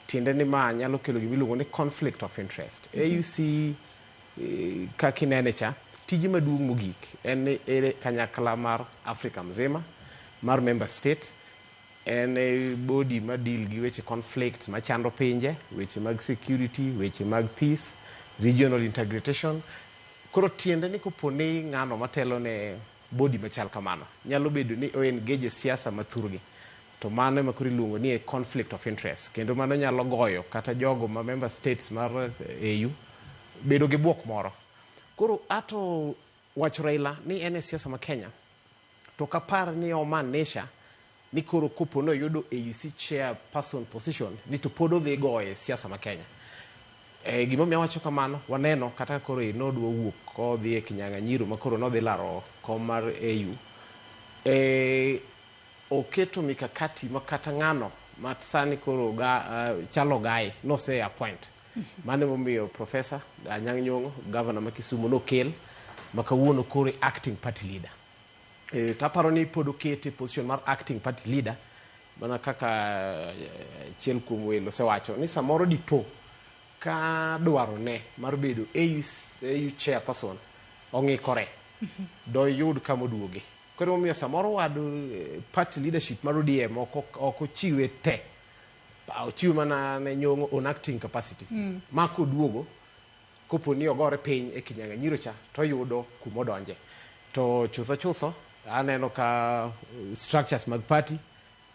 Tiende ni ma nyalo kelo gima iluongo ni conflict of interest. AUC kaka inene cha, tije maduong' mogik en ni ere kanyakla mar Africa mzima mar member states en body ma deal gi weche conflicts machando pinje, weche mag security, weche mag peace, regional integration. Koro tiende ni kopo ni ng'ano matelo ne body machal kamano nyalo bedo ni o engage e siasa mathurgi to mano ema koro iluongo ni conflict of interest kendo mano nyalo goyo kata jogo ma member states mar AU bedo gi buok moro. Koro ato wacho Raila ni en e siasa ma Kenya to ok apar ni omaanisha ni koro kopo ni oyudo AUC chairperson position ni to pod odhi goye siasa ma Kenya. Gimomiyo awacho kamano, waneno kata koro nodwa wuok kodhi e kinyang'anyiro ma koro nodhi laro kom mar AU. Oketo mikakati ma kata ng'ano ma sani koro chalo gai nose appoint. Mano emomiyo Professor Anyang' Nyong'o, governor ma Kisumu nokel ma kawuono koro acting party leader. To aparo ni pod okete position mar acting party leader mana kaka achiel kuom welo osewacho ni samoro dipo ka dwarone mar bedo AU chairperson ong'ikore doyud kama oduoge. Koro emomiyo samoro wad party leadership mar ODM ok ochiwe te, ochiwe mana ne Nyong'o on acting capacity. Ma koduogo kopo ni ogore piny e kinyang'anyiro cha to oyudo kuma odonje. To chutho chutho aneno ka structures mag party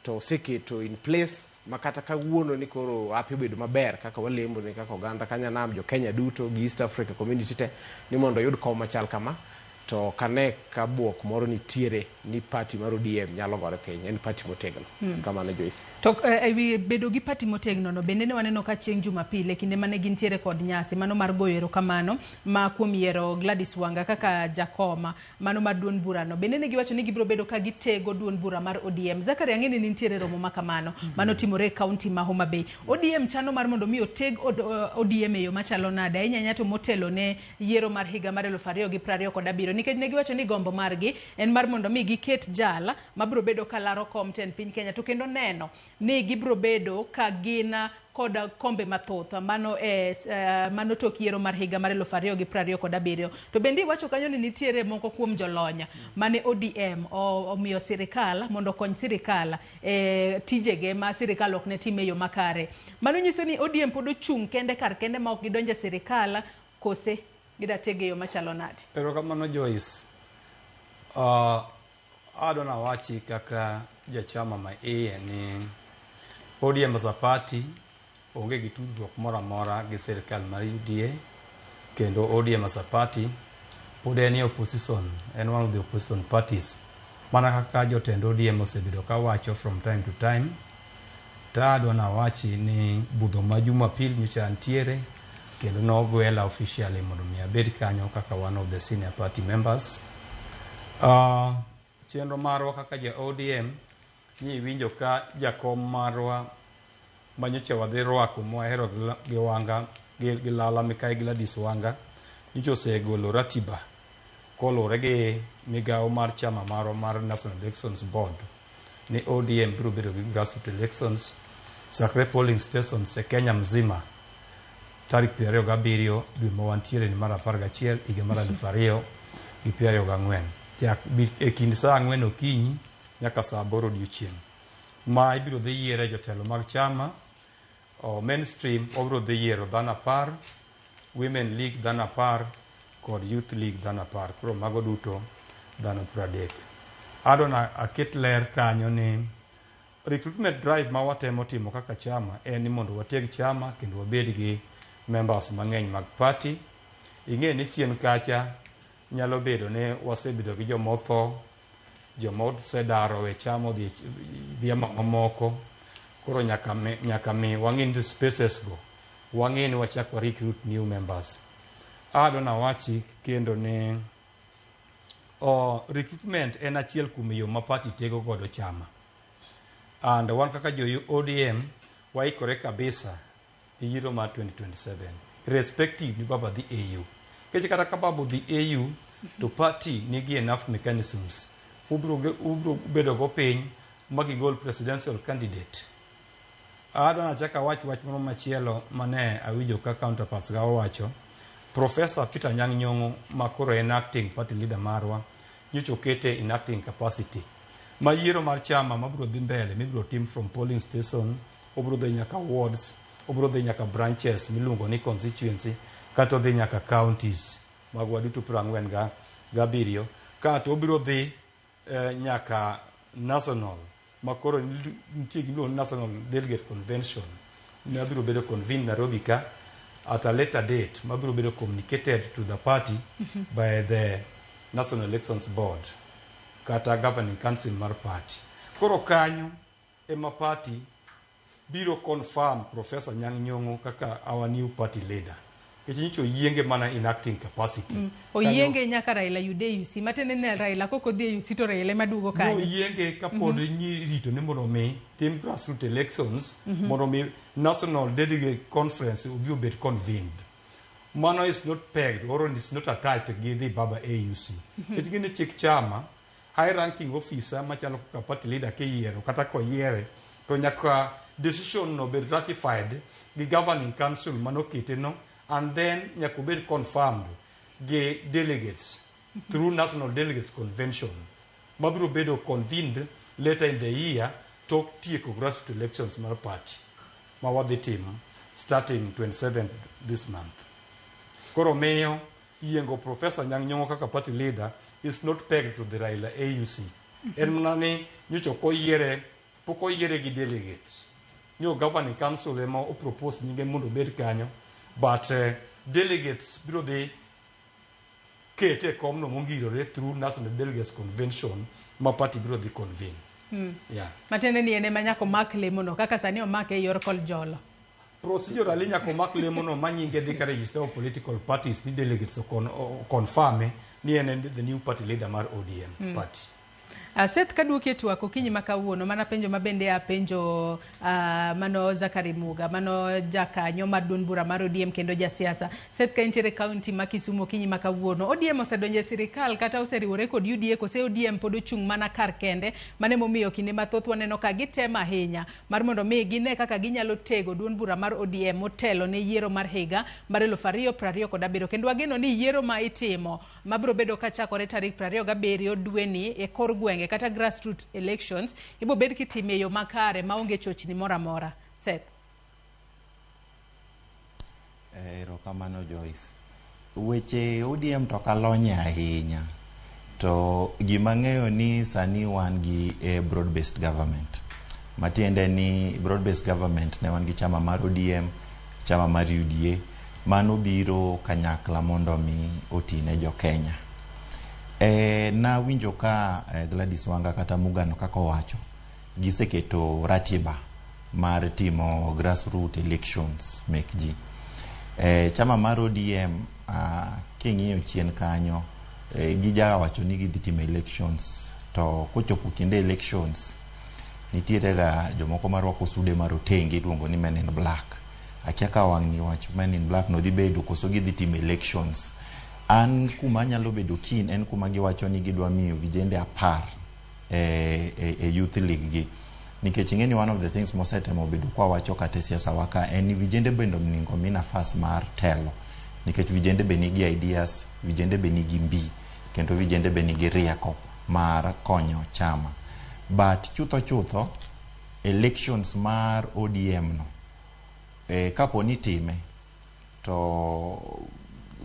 to oseketo in place Ma kata kawuono ni koro hapi obedo maber kaka walemo ne kaka oganda Kanyanam, jo Kenya duto gi East Africa Community te ni mondo oyud kom machal kama to kane ka buok moro nitiere ni party mar ODM nyalo gore piny en party motegno. Kamano Joyce. To ewi bedo gi party motegno no bende ne waneno ka chieng' Jumapil e kinde mane gintiere kod nyasi mano mar goyo erokamano ma kuom yiero Gladys Wanga kaka jakoma mano mar duond burano bende ne giwacho ni gibiro bedo ka gitego duond bura mar ODM. Zachary ang'e ni nitiere romo ma kamano mano timore e kaunti ma Homa Bay. ODM chano mar mondo mi oteg ODM e yo machalo nade ahinya ahinya to motelo ne yiero mar higa mar 2027 nikech ne giwacho ni gombo margi en mar mondo mi giket jal mabiro bedo ka laro kom tend piny Kenya to kendo neno ni gibiro bedo ka gin kod kombe mathoth mano e mano tok yiero mar higa mar 2027. To bende iwacho kanyo ni nitiere moko kuom jolony mane ODM omiyo sirikal mondo okony sirikal e tijege ma sirikal ok ne tim e yo makare. Mano nyiso ni ODM pod ochung' kende kar kende ma ok gidonjo e sirikal kose gidatege e yo machalo nade? Erokamano Joyce. Adwa nawachi kaka jachama ma iye ni ODM as a party onge gi tudruok moro amora gi sirikal mar UDA kendo ODM as a party pod en e opposition, en one of the opposition parties. Mana kaka jotend ODM osebedo kawacho from time to time, ta adwa nawachi ni budho ma Jumapil nyocha antiere kendo nogwela officially mondo mi abed kanyo kaka one of the senior party members. Chenro marwa kaka ja ODM ni iwinjo ka jakom marwa manyocha wadhi rwako mwahero gi Wanga gi Lala Mikai Gladys Wanga nyocha osegolo ratiba koluwore gi migawo mar chama marwa mar National Elections Board ni ODM biro bedo gi grassroots elections chakre polling stations e Kenya mzima tarik 27 dwe ma wantiere ni mar 11 higa mar 2024 chak e kind saa 4 okinyi nyaka saa 8 odiochieng'. Ma ibiro dhi yiere jotelo mag chama o mainstream obiro dhi yiero dhano 10, Women League dhano 10 kod Youth League dhano 10. Koro mago duto dhano 30. Adwa na aket ler kanyo ni recruitment drive ma watemo timo kaka chama en ni mondo wateg chama kendo wabed gi members mang'eny mag party. Ing'e ni chien kacha nyalo bedo ni wasebedo gi joma otho, joma osedar owe chama odhi vyama mamoko. Koro nyaka mi wang'e ni spaces go wang'e ni wachak wa recruit new members. Adwa nawachi kendo ni recruitment en achiel kuom yo ma party tego godo chama. And wan kaka jo ODM waikore kabisa e yiero mar 2027 irrespective ni baba dhi AU. Nikech kata ka baba odhi AU to party nigi enough mechanisms. Ubiro bedo go piny ma gigol presidential candidate. Adwa nachak awach wach moro machielo mane awinjo ka counterparts ga owacho. Professor Peter Anyang' Nyong'o ma koro en acting party leader marwa nyocha okete in acting capacity. Ma yiero mar chama mabiro dhi mbele mibiro tim from polling station, obiro dhi nyaka wards, obiro dhi nyaka branches miluongo ni constituency, kata odhi nyaka counties magwa duto 47 kato obiro dhi nyaka national ma koro nitie gimiluongo ni National Delegate Convention ma biro bedo convened Nairobi ka at a later date ma biro bedo communicated to the party by the National Elections Board kata governing council mar party. Koro kanyo ema party biro confirm Professor Anyang' Nyong'o kaka our new party leader. Nikech nyocha oyienge mana in acting capacity. Oyienge nyaka Raila yud AUC. Matiende ni Raila kok odhi e AUC to Raila ema duogo kanyo. Noyienge kapod rito ni mondo mi tim grassroots elections mondo mi National Delegate Conference obi obed convened. Mano is not pegged or is not attached gi dhi baba AUC. Nikech gini chik chama, high ranking officer machalo kaka party leader kiyiero kata koyiere to nyaka decision no bed ratified gi governing council manokete no and then nyaka obed confirmed gi delegates through National Delegates Convention mabiro bedo convened later in the year tok tieko grassroots elections mar party ma wadhi timo starting 27 this month. Koro miyo yiengo Professor Anyang' Nyong'o kaka party leader is not pegged to the Raila AUC. En mana ni nyocha ok oyiere, pok oyiere gi delegates. Nyo governing council ema o propose nyinge mondo obed kanyo but delegates biro dhi kete e komno mongirore through National Delegates Convention ma party biro dhi convene. Yeah. Matiende ni en ema nyaka omak lemono kaka sani omake e yor Koljolo. Procedurally nyaka omak lemono ma nyinge dhi ka register of political parties ni delegates confirm ni en the new party leader mar ODM party. Seth, kaduoki e twak okinyi ma kawuono, mana penjo ma bende apenjo mano Zakari Muga, mano jakanyo mar duond bura mar ODM kendo jasiasa. Seth, ka intiere kaunti ma Kisumu okinyi ma kawuono, ODM osedonjo e sirikal kata oseriwore kod UDA kose ODM pod ochung' mana kar kende? Mano emomiyo kinde mathoth waneno ka gitemo ahinya mar mondo mi gine kaka ginyalo tego duond bura mar ODM motelo ne yiero mar higa mar 2027, kendo wageno ni yiero ma itimo mabiro bedo kachakore tarik 27 dweni e kor gwenge kata grassroots elections ibo bed kitime e yo makare maonge chochni moro amora. Seth. Erokamano Joyce. Weche ODM to ok alonye ahinya. To gima ang'eyo ni sani wan gi broad based government. Matiende ni broad based government ne wan gi chama mar ODM, chama mar UDA, mano biro kanyakla mondo mi oti ne jo Kenya. Nawinjo ka Gladys Wanga kata Mugano kaka owacho, giseketo ratiba mar timo grassroots elections mek ji. Chama mar ODM king'iyo chien kanyo gijawacho ni gidhi timo elections, to kochopo kinde elections nitiere ga jomoko marwako sude marotenge iluongo ni men in black. Akia ka wang' ni wach men in black no dhi bedo koso gidhi timo elections. An kuma anyalo bedo keen en kuma giwacho ni gidwa miyo vijende 10 e youth league gi. Nikech ing'e ni one of the things mosetemo bedo kwa wacho kata e siasa wa ka en ni vijende bende onego mi nafas mar telo. Nikech vijende be nigi ideas, vijende be nigi mbi, kendo vijende be nigi rieko mar konyo chama. But chutho chutho, elections mar ODM no, kapo ni time, to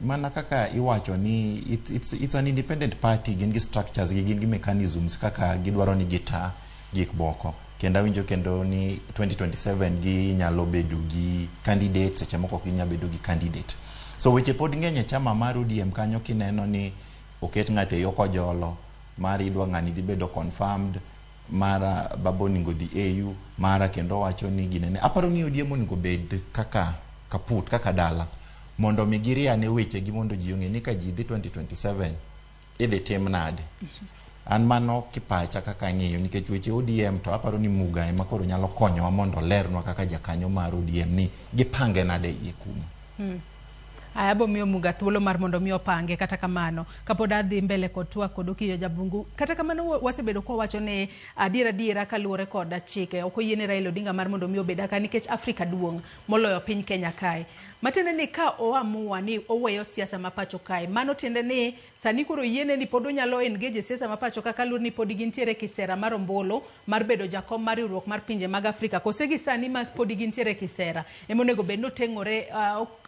mana kaka iwacho ni it's an independent party, gin gi structures gi, gin gi mechanisms kaka gidwaro ni gita gik moko. Kendo awinjo kendo ni 2027 ginyalo bedo gi candidate, seche moko ok ginyal bedo gi candidate. So weche pod ng'eny e chama mar ODM kanyo kineno ni oket ng'ato e yo kojolo, mar idwa ng'ani dhi bedo confirmed, mara baba onego dhi AU, mara kendo wacho ni ginene. Aparo ni ODM onego bed kaka kaput, kaka dala, mondo mi giriane weche gi mondo ji ong'e ni ka ji dhi 2027 idhi tim nade. An mano kipacha kaka ang'eyo, nikech weche ODM to aparo ni Muga ema koro nyalo konyowa mondo olernwa kaka jakanyo mar ODM ni gipange nade iye kuno. Aya bo miyo Muga thuolo mar mondo mi opange. Kata kamano kapod adhi mbele kod twak kod Okiyo Jabungu, kata kamano wasebedo kwawacho ni adiera adiera kaluwore kod chike ok oyiene Raila Odinga mar mondo mi obed aka nikech Afrika duong' moloyo piny Kenya kae. Matiende ni ka oamua ni oweyo siasa ma pacho kae, mano tiende ni sani koro yiene ni pod onyalo engage e siasa ma pacho ka kaluwore ni pod gintiere kisera mar ombulu mar bedo jakom mar riwruok mar pinje mag Afrika, kose gi sani ma pod gintiere kisera ema onego bed ni oteng'ore,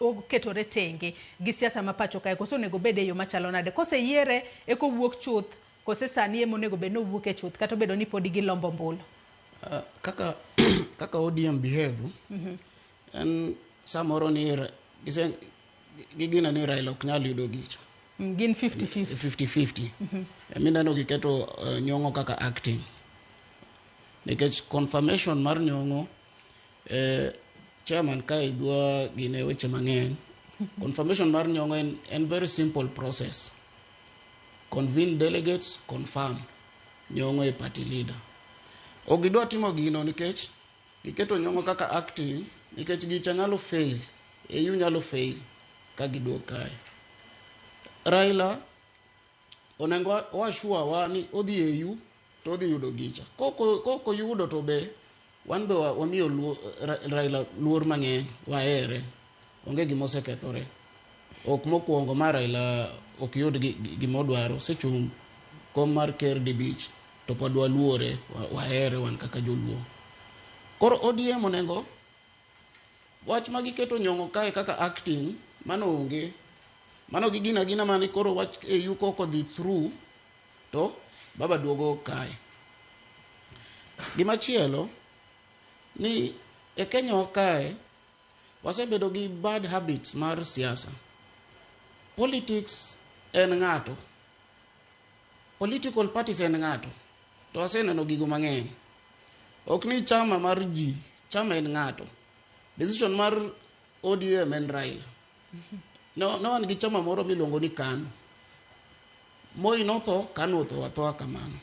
oketore tenge gi siasa ma pacho kae, kose onego bed e yo machalo nade? Koseyiere eka owuok chuth, kose sani ema onego bed ni owuok e chuth kata obedo ni pod gilombo ombulu? Kaka ODM behave, en samoro ni gigeno ni Raila ok nyal yudo gicha. Gin 50-50. 50-50. Mineno giketo Nyong'o kaka acting. Nikech confirmation mar Nyong'o, chairman kae dwa gine weche mang'eny. Confirmation mar Nyong'o en very simple process. Convene delegates, confirm Nyong'o e party leader. Ok gidwa timo gino nikech giketo Nyong'o kaka acting, nikech gicha nyalo fail, AU nyalo fail ka giduok kae. Raila onego oassure wa ni odhi AU to odhi yudo gicha. Koko yudo to be wan be wamiyo Raila luor mang'eny, wahere. Onge gima osekethore. Ok mokwongo ma Raila ok yud gima odwaro, osechung' kom mar ker dibich to pod waluore, wahere wan kaka joluo. Koro ODM onego wach ma giketo Nyong'o kae kaka acting, mano onge. Mano gigino agina mane koro wach AU kok odhi through to baba duogo kae. Gimachielo ni E Kenya wa kae, wasebedo gi bad habits mar siasa. Politics en ng'ato. Political parties en ng'ato. To waseneno gigo mang'eny. Ok ni chama mar ji, chama en ng'ato. Decision mar ODM en Raila. No, ne wan gi chama moro miluongo ni KANU. Moi notho, KANU otho athoa kamano.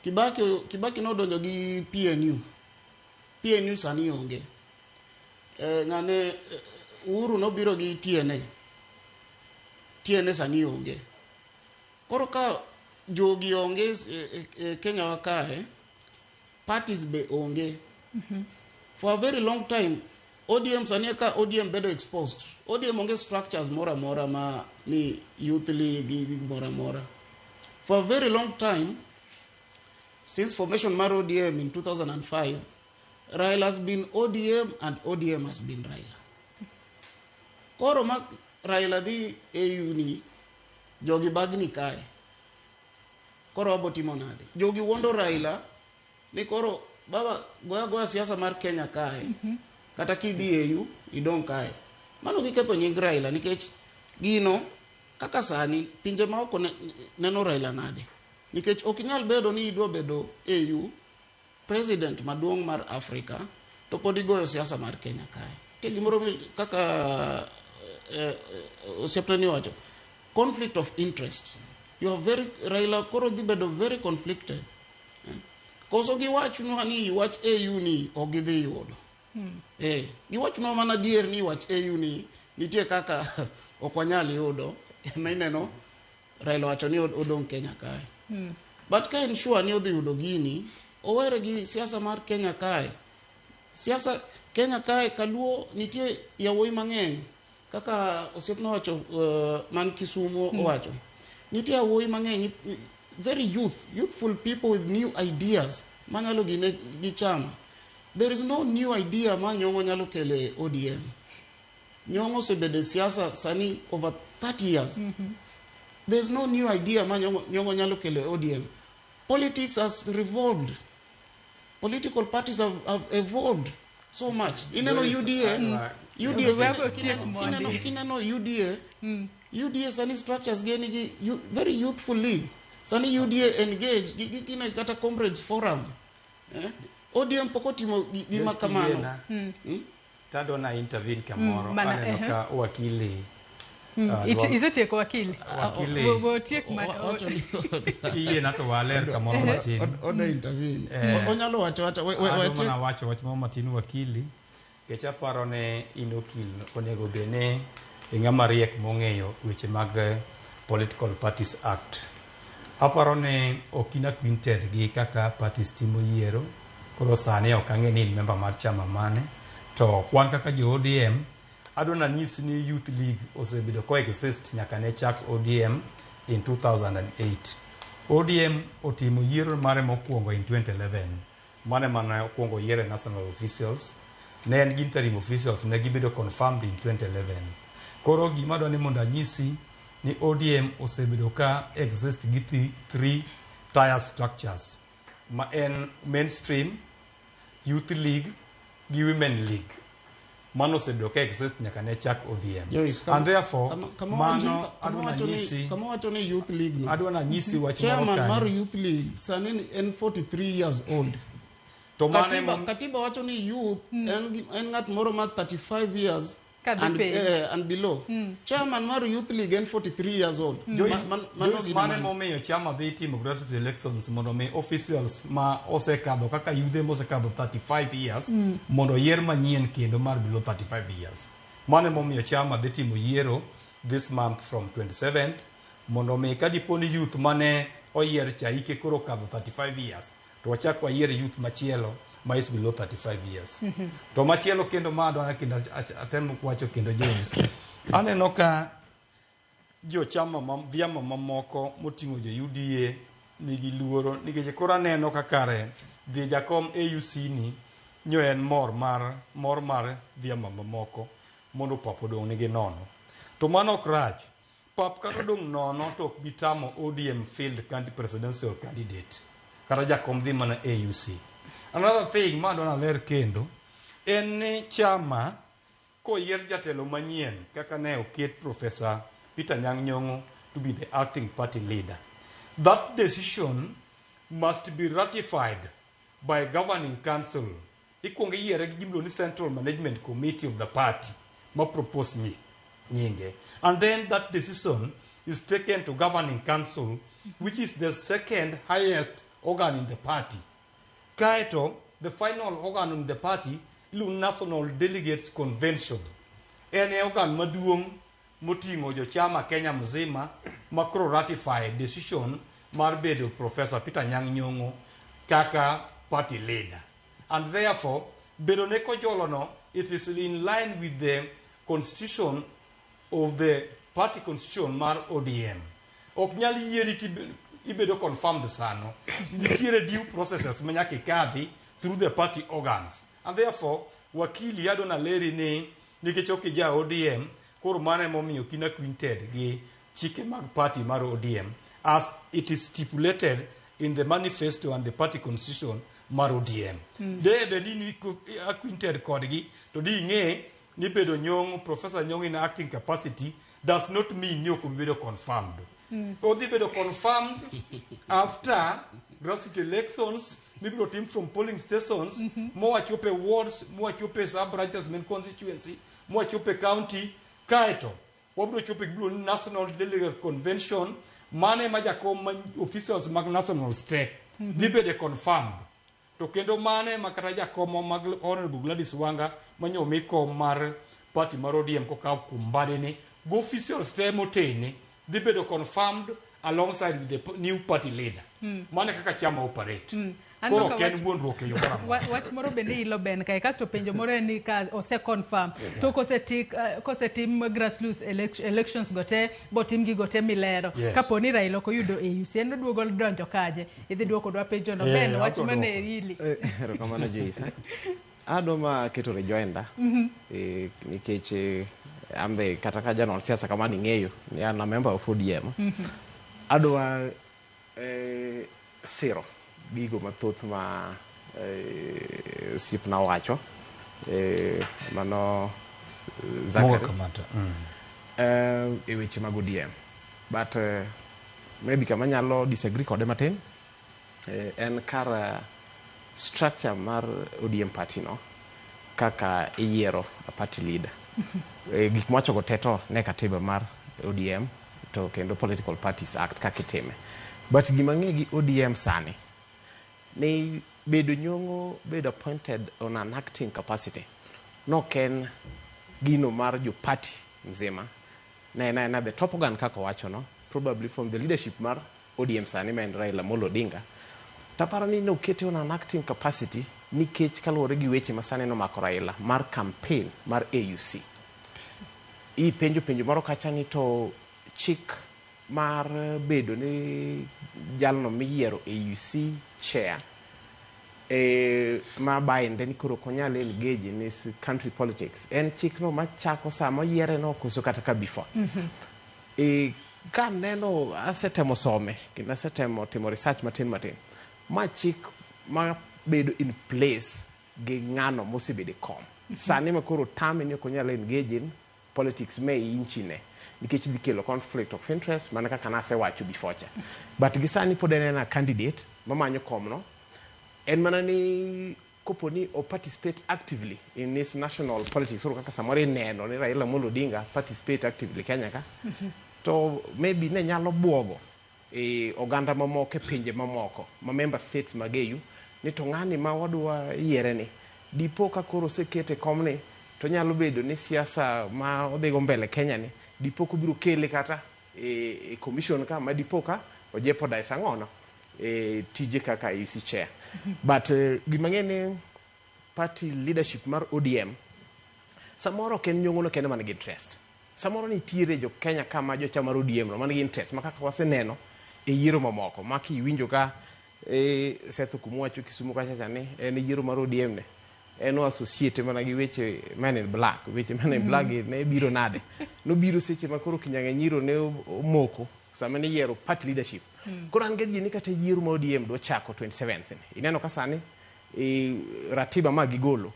Kibaki, Kibaki nodonjo gi PNU. PNU sani onge. E, ng'ane Uhuru nobiro gi TNA. TNA sani onge. Koro ka jogi onge e Kenya wa kae, parties be onge. For a very long time, ODM sani ka ODM bedo exposed. ODM onge structures moro amora ma ni youth league gi moro amora. For a very long time, since formation mar ODM in 2005, Raila has been ODM and ODM has been Raila. Koro ma Raila dhi AU ni, jogi bagni kae. Koro wabo timo nade? Jogi wuondo Raila ni koro baba goya goya siasa mar Kenya kae. Kata kidhi AU idong' kae. Mano giketho nying Raila nikech gino kaka sani pinje maoko neno Raila nade? Nikech ok inyal bedo ni idwa bedo AU president maduong' mar Africa to pod igoyo siasa mar Kenya kae. Nitie gimoro kaka osiepna ni owacho, conflict of interest. You are very Raila koro dhi bedo very conflicted. Koso giwachnwa ni wach AU ni ok gidhi yudo. Giwachnwa mana dier ni wach AU ni nitie kaka ok wanyal yudo. Ema ineno Raila wacho ni odong' Kenya kae. But ka en sure ni odhi yudo gini, owere gi siasa mar Kenya kae. Siasa Kenya kae kaluo nitie yawuoyi mang'eny kaka osiepna owacho man Kisumu owacho. Nitie yawuoyi mang'eny very youthful people with new ideas manyalo gine gi chama. There is no new idea ma Nyong'o nyalo kelo e ODM. Nyong'o osebedo e siasa sani over 30 years. There is no new idea ma Nyong'o nyalo kelo e ODM. Politics has revolved. Political parties have evolved so much. Ineno UDA, UDA, kineno UDA, UDA sani structures ge nigi very youthful league. Sani UDA engage, gi kine kata comrades forum. ODM pok otimo gima kamano. Tadwa na intervene kamoro. Aneno ka wakili Isetieko wakili. Wakili. Otiek ma Kiyie to waler kamoro matin. Oda intervene. Onyalo wacho wacha Adwa mana wacho wach moro matin wakili. Nikech aparo ni in okil onego bed ni ng'ama riek mong'eyo weche mag Political Parties Act. Aparo ni ok in acquainted gi kaka parties timo yiero. Koro sani ok ang'e ni in member mar chama mane. To wan kaka jo ODM, adwa nanyisi ni Youth League osebedo ko exist nyaka ne chak ODM in 2008. ODM otimo yiero mare mokwongo in 2011. Mane mane okwongo yiero national officials. Ne en gi interim officials ne gibedo confirmed in 2011. Koro gima adwa ni mondo anyisi ni ODM osebedo ka exist gi three tier structures ma en mainstream, Youth League gi Women League. Mano osebedo ka exist nyaka ne chak ODM. Joyce, And therefore, mano adwa nanyisi kama wacho ni Youth League no. Adwa nanyisi wach moro Chairman kanyo. mar Youth League sani en 43 years old. To mano Katiba wacho ni youth en ng'at moro ma 35 years Kadhi piny. And below. Chairman mar Youth League en 43 years old. Joyce, Mano Joyce gini mane mano. momiyo chama dhi timo grassroots elections mondo mi officials ma osekadho kaka yudhe mosekadho 35 years mondo yier manyien kendo mar below 35 years. Mano emomiyo chama dhi timo yiero this month from 27th mondo mi ka dipo ni youth mane oyier cha hike koro okadho 35 years to wachak wayier youth machielo ma is below 35 years. To machielo kendo ma adwa kendo atemo wacho kendo Joyce. Aneno ka jo chama ma vyama mamoko moting'o jo UDA nigi luoro nikech koro aneno ka kare dhi jakom AUC ni nyo en mor mar vyama mamoko mondo pap odong' nigi nono. To mano ok rach. Pap kata odong' nono to ok bi tamo ODM field presidential candidate. Kata jakom dhi mana AUC. Another thing ma adwa naler kendo. En ni chama koyier jatelo manyien kaka ne oket Professor Peter Anyang' Nyong'o to be the acting party leader. That decision must be ratified by governing council. Ikuongo iyiere gi gimiluongo ni Central Management Committee of the party ma propose nyinge. And then that decision is taken to governing council, which is the second highest organ in the party. Kaeto, the final organ in the party iluongo ni National Delegates Convention. En e organ maduong' moting'o jochama Kenya mzima ma koro ratify decision mar bedo Professor Peter Anyang' Nyong'o kaka party leader. And therefore, bedo ne Kojolo no, it is in line with the constitution of the party constitution mar ODM. Ok nyal yieri to ibedo confirmed sano. Nitiere due processes ma nyaka ikadhi through the party organs. And therefore, wakili adwa naleri ni nikech ok ija ODM, koro mano emomiyo ok in acquainted gi chike mag party mar ODM as it is stipulated in the manifesto and the party constitution mar ODM. De bed ni acquainted kodgi to di ing'e ni bedo Nyong'o, Professor Nyong'o in acting capacity does not mean ni ok obi bedo confirmed. Odhi bedo confirmed after grassroots elections mibiro tim from polling stations mowachope wards, mowachope sub branches main constituency, mowachope county, kaeto wabiro chopo e gimiluongo ni National Delegate Convention mane ma jakom ma officials mag national te dhi bede confirmed. To kendo mane ma kata jakom mag Honorable Gladys Wanga manyo omi kom mar party mar ODM kokaw kuom Mbadi go officials te motene dhi bedo confirmed alongside with the new party leader. Mane kaka chama operate. Koro ok en wuondruok e yo moro amora. Wach moro bende ilo ben kae kasto penjo moro en ni ka ose confirm to kosetim grassroots elections go te botim gigo te milero kapo ni Raila ok oyudo AUC en oduogo donjo kaje idhi duoko dwa penjo no Ben wach mane ili. Erokamano Joyce. Adwa ma keto rejoinder nikech ambe kata ka janon siasa kama ning'eyo ni an a member of ODM. Adwa siro gigo mathoth ma osiepna owacho mano Zachary e weche mag ODM. But maybe kama nyalo disagree kode matin en kar structure mar ODM party no kaka iyiero a party leader. Gik mwachogo te to ne katiba mar ODM to kendo Political Parties Act kaka itime. But gima ng'e gi ODM sani ni bedo Nyong'o bedo appointed on an acting capacity nok en gino mar jo party mzima ne en the top organ kaka owacho no probably from the leadership mar ODM sani ma en Raila Amolo Odinga. Taparo ni nokete on an acting capacity nikech kaluwore gi weche ma sani nomako Raila mar campaign mar AUC. Ipenjo penjo moro kacha ni to chik mar bedo ni jalno miyiero AUC chair ma binde ni koro ok onyal engage in this country politics en chikno machako sama oyiere no koso kata ka before. Kaneno asetemo some kendo asetemo timo research matin matin ma chik ma bedo in place gi ng'ano mosebedo e kom sani ma koro tame ni ok onyal engage in politics me inchine nikech dhi kelo conflict of interest mana kaka nasewacho before cha. But gi sani pod en a candidate mamanyo komno en mana ni kopo ni o participate actively in this national politics koro kaka samoro ineno ni Raila Amolo Odinga participate actively Kenya ka to maybe ne nyalo buogo oganda mamoko e pinje mamoko ma member states mag EU ni to ng'ani ma wadwa yiere ni dipo ka koro osekete komni to nyalo bedo ni siasa ma odhigo mbele Kenya ni dipo kobiro kele kata e commission ka ma dipo ka o jeopardize ang'ono tije kaka AUC chair. But gima ng'e ni party leadership mar ODM samoro ok en Nyong'o no kende man gi interest. Samoro nitiere jo Kenya kama jochama mar ODM no man gi interest ma kaka waseneno e yiero mamoko ma kiwinjo ka Seth Okumu wacho Kisumu kacha cha ni en yiero mar ODM ne en o associate mana gi weche Men in Black. Weche Men in Black ne biro nade? Nobiro seche ma koro kinyang'anyiro ne omoko sama ne yiero party leadership. Koro an gadier ni kata yiero mar ODM dwa chako 27th ni. Ineno ka sani ratiba ma gigolo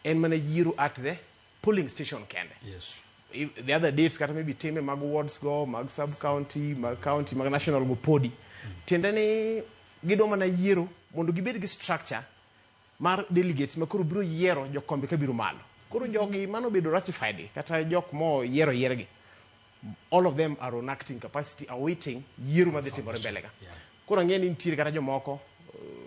En mana yiero at the polling station kende. Yes. The other dates kata maybe time mag wards go, mag sub county, mag county, mag national go podi. Tiende ni gidwa mana yiero mondo gibed gi structure mar delegates ma koro biro yiero jokombe ka biro malo. Koro jogi mano bedo ratified kata jok mo yiero yiergi. All of them are on acting capacity awaiting yiero madhi timore mbele ka. Koro ang'e ni nitiere kata jomoko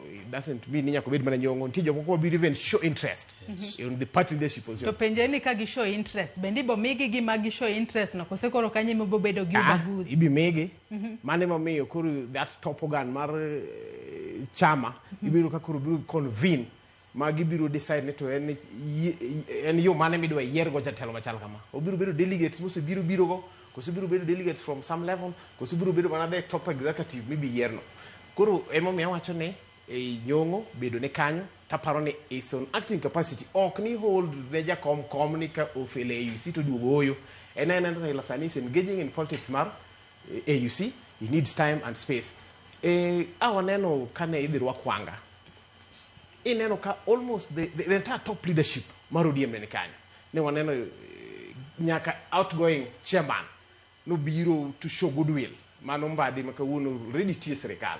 it doesn't mean ni nyaka obed mana nyong'o nitie jomoko mabiro even show interest in the party leadership position. To penje ni ka gi show interest, bende ibo migi gima gi show interest no kose koro kanyo ema ibo bedo gi ubaguzi? Ibi migi. Mano emomiyo koro that top organ mar chama ibiro ka koro biro convene ma gibiro decide ni to en en yo mane midwa yiergo jatelo machal kama. Obiro bedo delegates mosebiro biro go, koso biro bedo delegates from some level, koso biro bedo mana the top executive mibi yierno. Koro emomiyo awacho ni e nyong'o bedo ne kanyo taparo ni is on acting capacity ok ni hold ne jakom kom ni ka ofele AUC to duogo oyo en Raila sani is engaging in politics mar AUC. He needs time and space. A waneno kane idhi rwak Wanga, ineno ka almost the entire top leadership mar ODM ne ni kanyo. Ne waneno nyaka outgoing chairman nobiro to show goodwill. Mano Mbadi ma kawuono already tie sirikal.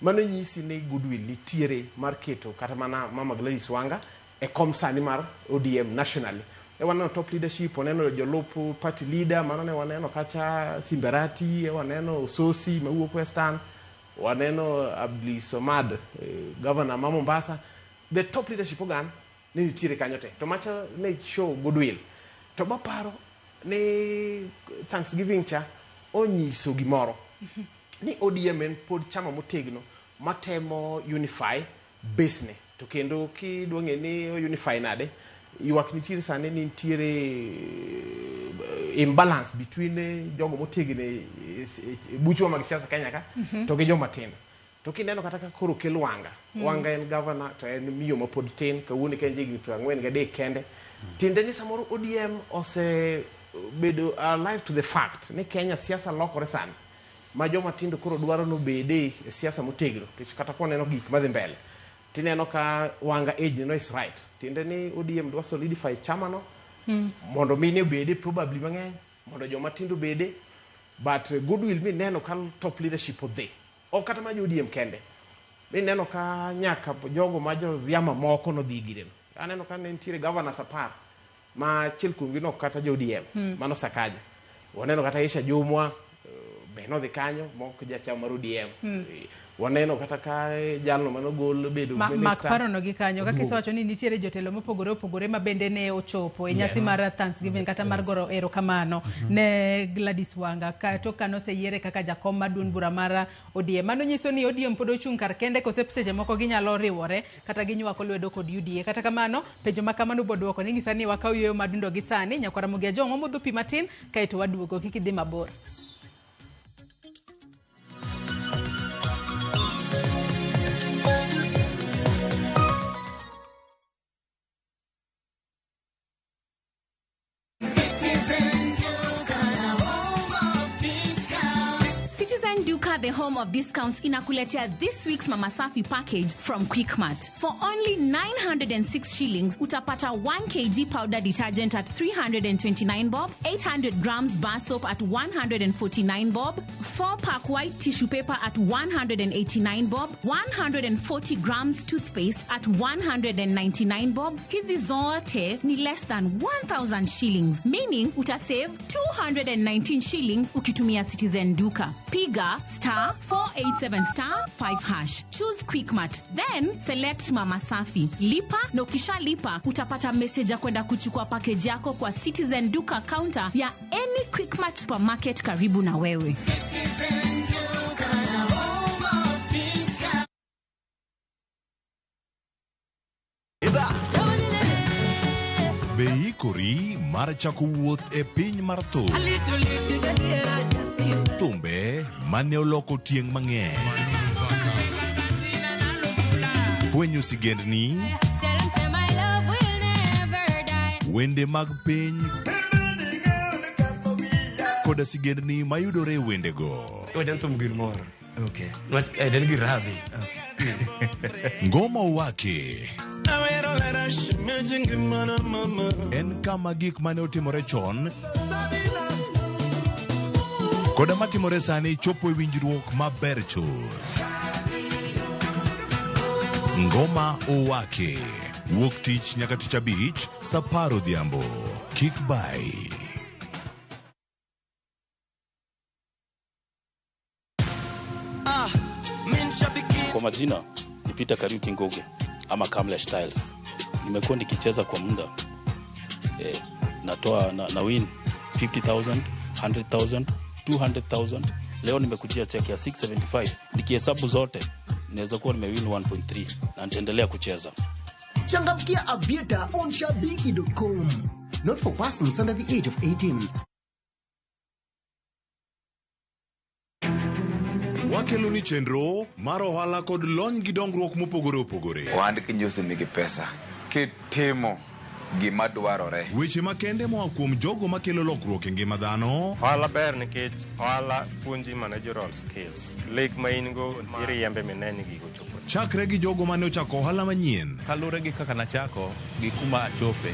Mano nyisi ni goodwill nitiere mar keto kata mana Mama Gladys Wanga e kom sani mar ODM nationally. E waneno top leadership, waneno jolup party leader, mano ne waneno kacha Simbarati, e waneno Sosi mawuok Western, waneno Abdulswamad, governor ma Mombasa. The top leadership organ ne nitiere kanyo te. To macha ne show goodwill. To maparo ni Thanksgiving cha onyiso gimoro ni ODM en pod chama motegno matemo unify base ne. To kendo kidwa ng'e ni unify nade, ywak nitiere sani ni nitiere imbalance between jogo motegno e buchwa mag siasa Kenya ka to gi joma tindo. To kineno kata ka koro kel Wanga, Wanga en governor to en miyo mapod tin, kawuono ka en jahigni 43 kende. Tiende ni samoro ODM ose bedo alive to the fact ni Kenya siasa lokore sani ma joma tindo koro dwaro nobede e siasa motegno, nikech kata kwaneno gik madhi mbele tineno ka Wanga age no is right. Tiende ni ODM dwa solidify chama no mondo mine obede probably mang'eny, mondo joma tindo obede, but goodwill mineno ka top leadership odhi ok kata ma jo ODM kende, mineno ka nyaka jogo ma jo vyama moko nodhi gireno. Aneno ka ne nitiere governors 10 ma achiel kuomgi nok kata jo ODM, mano Sakaja. Waneno kata Aisha Jumwa be nodhi kanyo mok jachama mar ODM. Waneno kata ka jalno manogol bedo Mak minister parono gi kanyo kaka oduogo. Isewacho ni nitiere jotelo mopogore opogore ma bende ne ochopo e nyasi mar Thanksgiving kata mar goro erokamano ne Gladys Wanga ka tok ka noseyiere kaka jakom mar duond bura mar ODM. Mano nyiso ni ODM pod ochung' kar kende kose seche moko ginyalo riwore kata ginywako lwedo kod UDA. Kata kamano penjo ma kamano bo duoko ni nyisa ni wakaw yueyo madundo gi sani nyakwara Ramogi Ajwang' wamodho pi matin kaeto waduogo kik idhi mabor. Citizen Duka, the home of discounts, inakuletea this week's Mama Safi package from Quickmart. For only 906 shillings, utapata 1 kg powder detergent at 329 bob, 800 grams bar soap at 149 bob, 4-pack white tissue paper at 189 bob, 140 grams toothpaste at 199 bob. Hizi zote ni less than 1000 shillings, meaning utasave 219 shillings ukitumia Citizen Duka. Piga star 487 star 5 hash. Choose Quickmart, then select Mama Safi. Lipa na ukishalipa utapata message ya kwenda kuchukua package yako kwa Citizen Duka counter ya any Quickmart supermarket karibu na wewe. Citizen Duka, the home of discount. Be ikori mar chako wuoth e piny mar thum? Thumbe mane oloko tieng' mang'eny. Fwenyo sigendni, wende mag piny koda sigendni mayudore e wendego. Wajan thum gir moro. Okay. Nwach en gir radhi. Ngoma Wake. En kama gik mane otimore chon koda matimore sani chopo e winjruok maber chuth. Ngoma Owake. Wuok tich nyaka tich abich, saa apar odhiambo. Kik bai. Kwa majina ni Peter Kariuki Ngugi ama Kamlesh Tiles. Nimekuwa nikicheza kwa muda natoa na win 50,000, 100,000, 200,000. Leo nimekujia check ya 675. Nikihesabu zote naweza kuwa nimewin 1.3 na nitaendelea kucheza. Changamkia Aviator on shabiki.com. Not for persons under the age of 18. Wakeloni chenro mar ohala kod lony gi dongruok mopogore opogore. Ohand kinjusi nigi pesa kitimo gima dwarore. Weche makende moa kuom jogo makelo lokruok e ngima dhano. Ohala ber nikech ohala puonji managerial skills. Lek ma in go iriembe mine ni gigo chopo. Chakre gi jogo mane ochako ohala manyien. Kaluwore gi kaka nachako gi kuma achope,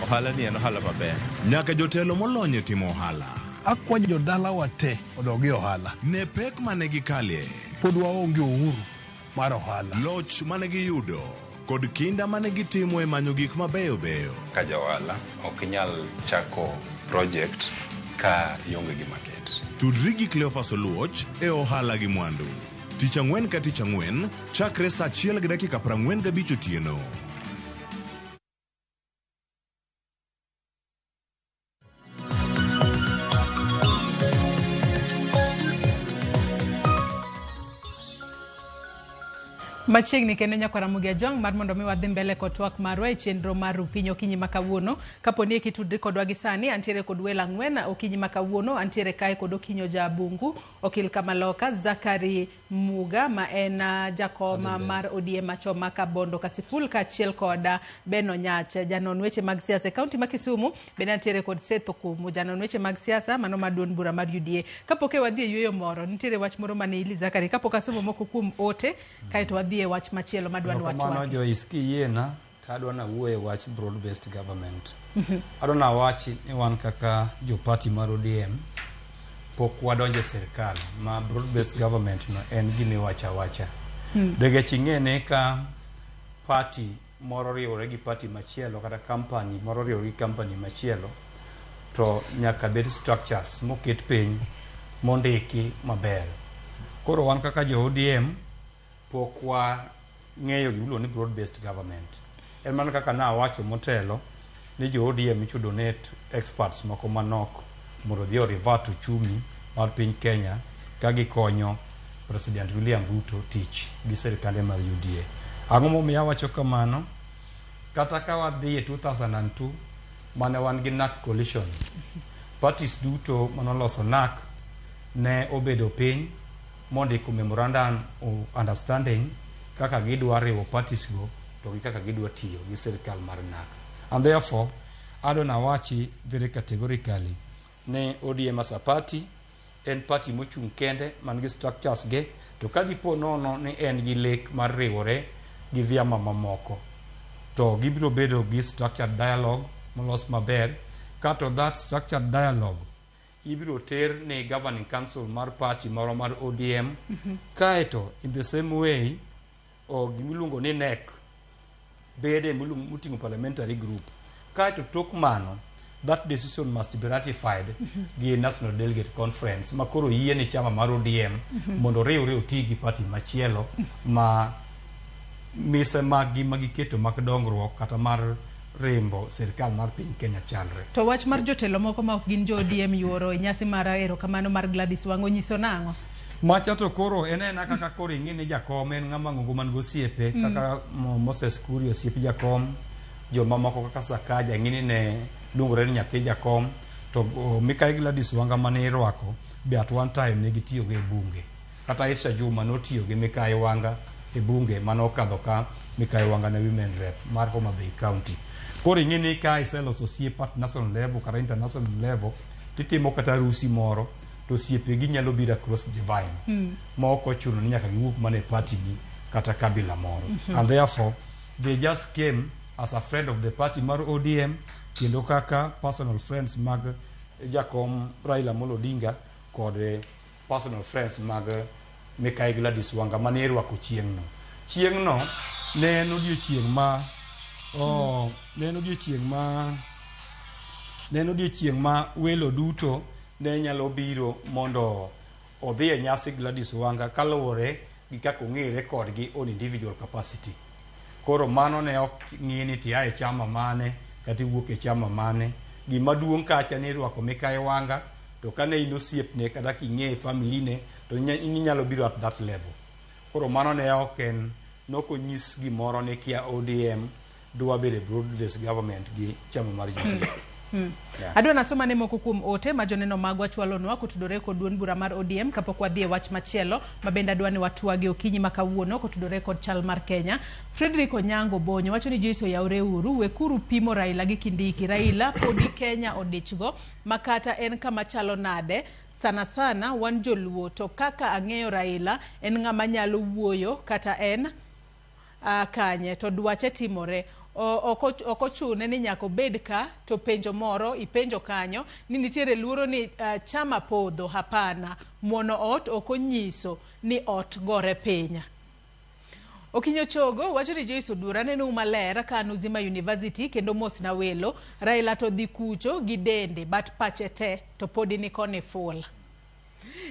ohala ni en ohala maber. Nyaka jotelo molony e timo ohala. Akwayo jodalawa te odog e ohala. Ne pek mane gikalie. Pod waonge uhuru mar ohala. Loch mane giyudo kod kinda mane gitimo e manyo gik mabeyo beyo. Ka ja ohala ok inyal chako project ka ionge gi market. Tudri gi Cleophas Oluoch e ohala gi mwandu. Tich ang'wen ka tich ang'wen chakre saa 1:45 otieno. Machiegni kendo nyakwara Ramogi Ajwang' mar mondo mi wadhi mbele kod twak marwa e chenro mar Rupiny okinyi ma kawuono. Kapo ni kitudri kodwa gi sani, antiere kod welo ang'wen okinyi ma kawuono. Antiere kae kod Okinyo Jabungu, Okil Kamaloka, Zakari Muga ma en jakoma mar ODM machon Kabondo Kasipul, kaachiel kod Ben Onyach, janon weche mag siasa e kaunti ma Kisumu. Bende antiere kod Seth Okumu, janon weche mag siasa mano mar duond bura mar UDA. Kapok wadhi e yueyo moro, nitiere wach moro mane ili Zakari, kapok asomo moko kuom ote, kaeto wadhi e wach machielo madwa ni Kamano wachwaki. Joyce, kiyiena to adwa nawuoye wach broad based government. Adwa nawachi ni wan kaka jo party mar ODM pok wadonjo e sirkal ma broad based government no en gima iwacho awacha. Nikech ing'e ni ka party moro riwore gi party machielo kata company moro riwore gi company machielo to nyaka bed structures moket piny mondiki maber. Koro wan kaka jo ODM pok wang'eyo gima iluongo ni broad based government. En mana kaka nawacho motelo ni jo ODM icho donate experts moko manok mondo odhi o revert uchumi mar piny Kenya ka gikonyo President William Ruto tich gi sirkande mar UDA. Ang'o momiyo awacho kamano? Kata ka wadhi e 2002 mane wan gi NARC coalition, parties duto manoloso NARC ne obedo piny mondiko memorandum of understanding kaka gidwa riwo parties go to gi kaka gidwa tiyo gi sirkal mar NARC. And therefore, adwa nawachi very categorically ni ODM as a party en party mochung' kende man gi structures ge, to ka dipo nono ni en gi lek mar riwore gi vyama mamoko to gibiro bedo gi structured dialogue molos maber, kato that structured dialogue ibiro ter ne governing council mar party moro mar ODM. Kaeto in the same way o gimiluongo ni NEC bede moting'o parliamentary group, kaeto tok mano that decision must be ratified gi National Delegate Conference ma koro yie ni chama mar ODM mondo oriwre oti gi party machielo ma mise maggi ma giketo mag dongruok kata mar rimbo sirkal mar piny Kenya chalre. To wach mar jotelo moko ma ok gin jo ODM yuoro e nyasi mar erokamano mar Gladys Wanga onyiso nang'o? Macha to koro en ena kaka koro ing'e ni jakom en ng'ama ng'ongo man gosiepe kaka Moses Kuria osiep jakom, jomamoko kaka Sakaja ing'e ni ne luongore ni nyathi jakom, to Mikai Gladys Wanga mane irwako be at one time ne gitiyogo e bunge. Kata Aisha Juma notiyo gi Mikai Wanga e bunge mane okadho ka Mikai Wanga ne women rep mar Homa Bay County. Koro ing'e ni ka iseloso osiep at national level kata international level titimo kata rusi moro to osiepegi nyalo biro across divine ma ok ochuno ni nyaka giwuok mana e party ni kata kabila moro. And therefore they just came as a friend of the party mar ODM kendo kaka personal friends mag jakom Raila Amolo Odinga kod personal friends mag Mikai Gladys Wanga mane irwako chieng'no. Chieng'no ne en odiochieng' ma oh, ne en odiochieng' ma ne en odiochieng' ma welo duto ne nyalo biro mondo odhi e nyasi Gladys Wanga kaluwore gi kaka ong'ere kodgi on individual capacity. Koro mano ne ok ng'i ni tia e chama mane kata iwuok e chama mane. Gima duong' kacha ni irwako Mikai Wanga to kane in osiepne kata king'e family ne to in inyalo biro at that level. Koro mano ne ok en nok onyis gimoro ni kia ODM dwa bedo e broad based government gi chama mar Jubilee. Yeah. Adwa nasoma ne moko kuom ote ma joneno magwa chwalonwa kotudore kod duond bura mar ODM kapok wadhi e wach machielo ma bende adwa ni watwagi okinyi ma kawuono kotudore kod chal mar Kenya. Frederick Onyango Bonyo wacho ni Joyce oyawre uru, wekuru pimo Raila gi Kindiki. Raila podi Kenya odichgo ma kata en kama chalo nade sana sana wan joluo to kaka ang'eyo Raila en ng'ama nyalo wuoyo kata en kanye to dwache timore. Ok ochune ni nyaka obed ka to penjo moro ipenjo kanyo ni nitiere luoro ni chama podho. Hapana, muono ot ok onyiso ni ot gore piny. Okinyo Chogo wacho ni Joyce Oduor anenou maler ka an Uzima University kendo mos na welo. Raila to dhi kucho gi dende but pache te to podi ni koni full.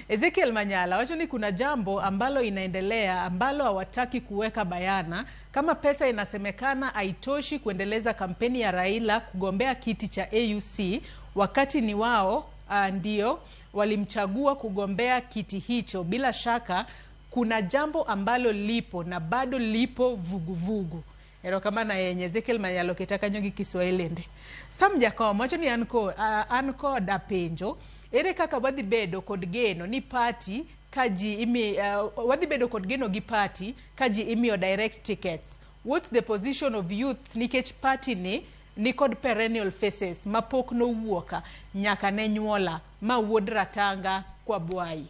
Ezekiel Manyala wacho ni kuna jambo ambalo inaendelea ambalo hawataki kuweka bayana. Kama pesa inasemekana haitoshi kuendeleza kampeni ya Raila kugombea kiti cha AUC, wakati ni wao ndio walimchagua kugombea kiti hicho. Bila shaka kuna jambo ambalo lipo na bado lipo vuguvugu. Erokamano ahinya Ezekiel Manyala oketa kanyo gi Kiswahili nde. Sam Jakom wacho ni an koda penjo, ere kaka wadhi bedo kod geno ni party ka ji imi wadhi bedo kod geno gi party ka ji imiyo direct tickets? What's the position of youth nikech party ni nikod perennial faces mapok nowuoka nyaka ne nyuola ma wuod Ratanga kwa Bwai.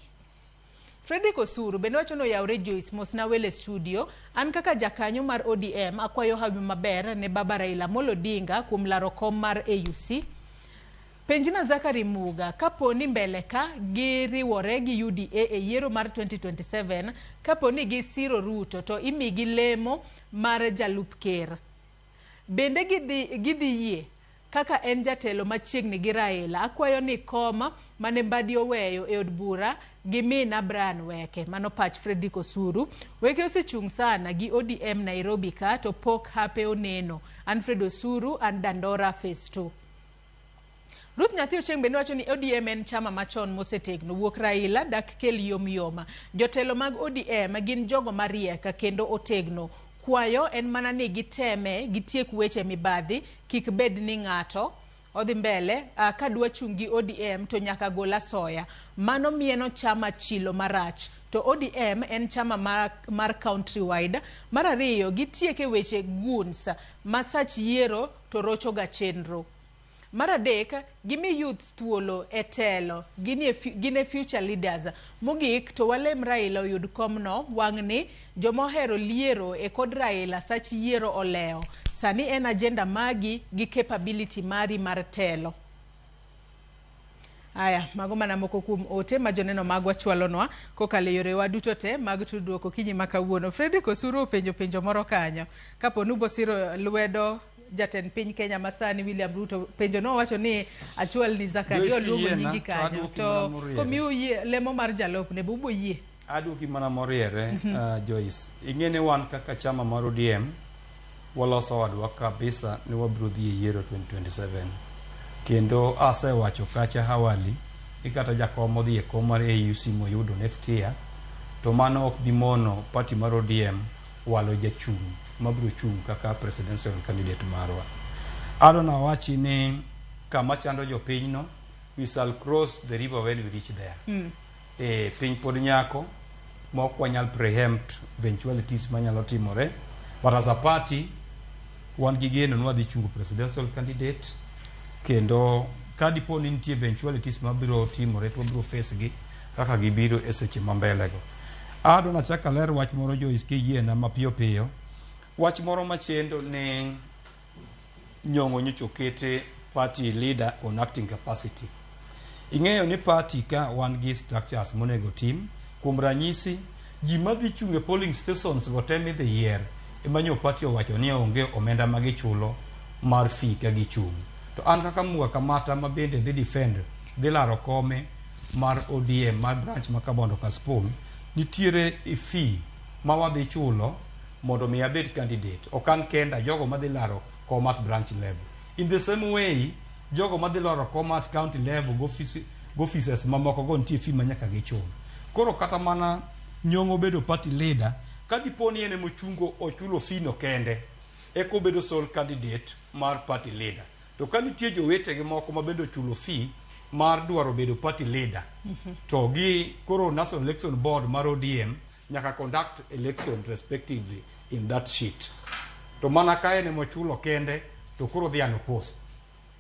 Frederick Osuru bende wacho ni oyawre Joyce mos na wele studio. An kaka jakanyo mar ODM akwayo hawi maber ne baba Raila Amolo Odinga kuom laro kom mar AUC. Penjna Zachary Muga kapo ni mbele ka giriwore gi UDA e yiero mar 2027, kapo ni gisiro Ruto to imigi lemo mar jalup ker. Bende gidhi yie kaka en jatelo machiegni gi Raila? Akwayo ni koma mane Mbadi oweyo e od bura gi mina Brian Weke. Mano pach Frederick Osuru. Weke osechung' sana gi ODM Nairobi ka to pok hape oneno. Alfred Osuru an Dandora Phase 2. Ruth Nyathi Ochieng' bende wacho ni ODM en chama machon mosetegno. Wuok Raila dak kel yom yoma. Jotelo mag ODM gin jogo mariek kendo otegno. Kwayo en mana ni giteme gitiek weche mibadhi, kik bed ni ng'ato odhi mbele kadwa chung' gi ODM to nyaka gol asoya. Mano mieno chama chilo marach. To ODM en chama mar countrywide. Mar ariyo, gitieke weche goons ma sach yiero to rocho ga chenro. Mar adek, gimi youths thuolo e telo, gin e future leaders. Mogik to walem Raila oyud komno wang'ni jomohero liero e kod Raila sach yiero olewo. Sani en agenda magi gi capability mari mar telo. Aya, mago mana moko kuom ote ma joneno magwa chwalonwa kokalo e yorewa duto te mag tudruok okinyi ma kawuono. Frederick Osuru openjo penjo moro kanyo. Kapo ni ubosiro lwedo jatend piny Kenya masani William Ruto, penjo no wacho ni achwal ni Zakaria oluongo nyingi kanyo. To komiu yie lemo mar jalupne be ubo yie? Aduoki mana moriere, Joyce. Ing'e ni wan kaka chama mar ODM waloso wadwa kabisa ni wabiro dhi e yiero 2027. Kendo asewacho kacha awali ni kata jakom odhi e kom mar AUC moyudo next year, to mano ok bi mono party mar ODM walo jachung' mabiro chung' kaka presidential candidate marwa. Adwa nawachi ni kama chando jopinyno, we shall cross the river when we reach there. Piny pod nyako ma ok wanyal preempt eventualities manyalo timore, but as a party wan gi geno ni wadhi chungo presidential candidate, kendo ka dipo ni nitie eventualities mabiro timore to wabiro face gi kaka gibiro e seche ma mbele go. Adwa nachak aler wach moro Joyce kiyiena mapiyo piyo. Wach moro machendo ni Nyong'o nyocha okete party leader on acting capacity. Ing'eyo ni party ka wan gi structures monego tim. Kuom ranyisi, ji madhi chung' e polling stations go te midhi yier ema nyo party owacho ni onge omenda ma gichulo mar fee ka gichung'. To an kaka Muga Kamata ma bende dhi defend, dhi laro kome mar ODM mar branch ma Kabondo Kasipul, nitiere fee ma wadhi chulo mondo mi abed candidate. Ok an kenda, jogo madhi laro kom at branch level. In the same way, jogo madhi laro kom at county level go offices mamoko go nitie fee ma nyaka gichul. Koro kata mana Nyong'o bedo party leader, ka dipo ni en emochungo ochulo fee no kende, eka obedo sole candidate mar party leader. To ka nitie jowetegi moko ma bende ochulo fee mar dwaro bedo party leader, to gi koro National Election Board mar ODM nyaka conduct election respectively in that sheet. To mana ka en emochulo kende, to koro dhi unopposed.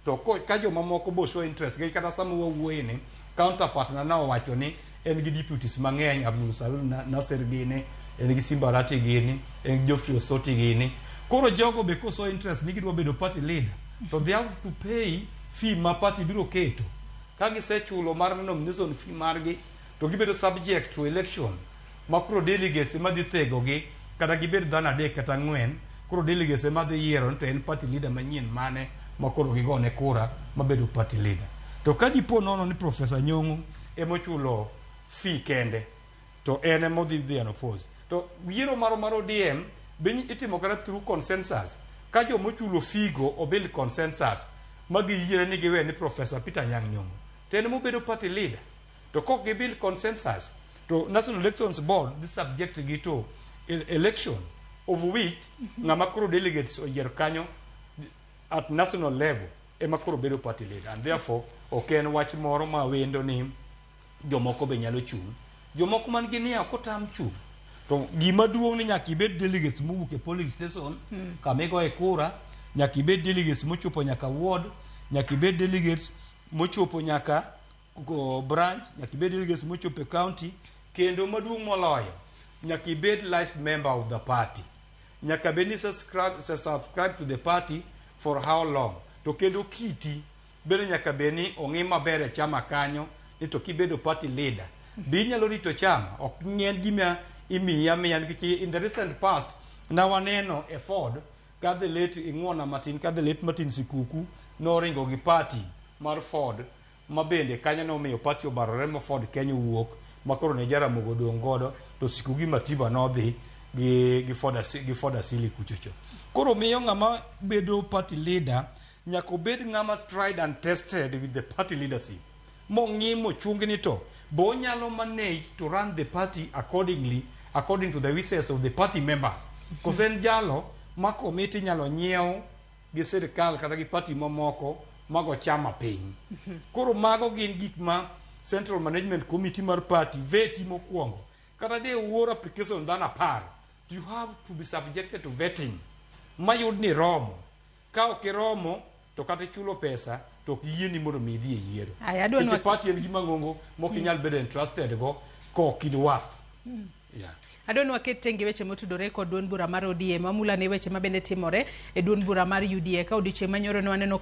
To ka jomamoko bo show interest, gi kata sama wawuoye ni, counterpart na owacho ni en gi deputies mang'eny, Abdul Salul Nasser gini, en gi Simba Arati gini, en gi Geoffrey Osoti gini. Koro jogo be koso interest ni gidwa bedo party leader, to they have to pay fee ma party biro keto. Ka gisechulo mar nomination fee margi, to gibedo subject to election ma koro delegates ema dhi thegogi, kata gibed dhano adek kata ang'wen, koro delegates ema dhi yiero ni to en party leader manyien mane ma koro gigone kura mabedo party leader. To ka dipo nono ni Professor Nyong'o emochulo fee kende, to en ema odhi dhi unopposed. To yiero mar ODM be itimo kata through consensus. Ka jomochulo fee go obuild consensus ma giyiere ni giwe ni Professor Peter Anyang' Nyong'o, to en emobedo party leader. To kok gibuild consensus, to National Elections Board dhi subject gi to election of which ng'ama koro delegates oyier kanyo at national level ema koro bedo party leader. And therefore ok en wach moro ma wendo ni jomoko be nyalo chung'. Jomoko man gi nia ok otam chung'. To gima duong' ni nyaka ibed delegates mowuok e polling station kama igoye kura, nyaka ibed delegates mochopo nyaka ward, nyaka ibed delegates mochopo nyaka branch, nyaka ibed delegates mochopo e county, kendo maduong' moloyo, nyaka ibed life member of the party. Nyaka bed ni subscribe to the party for how long. To kendo kiti bende nyaka bed ni ong'i maber e chama kanyo, ni to kibedo party leader, be inyalo rito chama, ok en gima imiyi amiya, nikech in the recent past na waneno e Ford ka the late ing'uona matin, ka the late Martin Sikuku noringo gi party mar Ford, ma bende kanyo nomiyo party obarore ma Ford Kenya owuok, ma koro ne Jaramogi odong' godo, to Sikuku gi Matiba nodhi gi Ford Asili kuchocho. Koro miyo ng'ama bedo party leader nyaka obed ng'ama tried and tested with the party leadership. Mong'i mochung ni to bo onyalo manage to run the party accordingly, according to the wishes of the party members. Koso en jalo ma komiti inyalo nyiew gi sirikal kata gi party mamoko mago chama piny. Koro mago gin gik ma Central Management Committee mar party veti mokwongo. Kata de uor application dhano 10, you have to be subjected to vetting. Mayud ni romo. Ka ok iromo, to kata ichulo pesa, to ok yieni mondo mi idhi e yiero. Aya, adwa Nikech party en gima ng'ongo mok inyal bedo entrusted go kok in worth. Yeah. Adwa ni waket tenge weche motudore kod duond bura mar ODM, wamula ne weche mabende timore e duond bura mar UDA. Ka odiochieng' manyoro ne waneno ka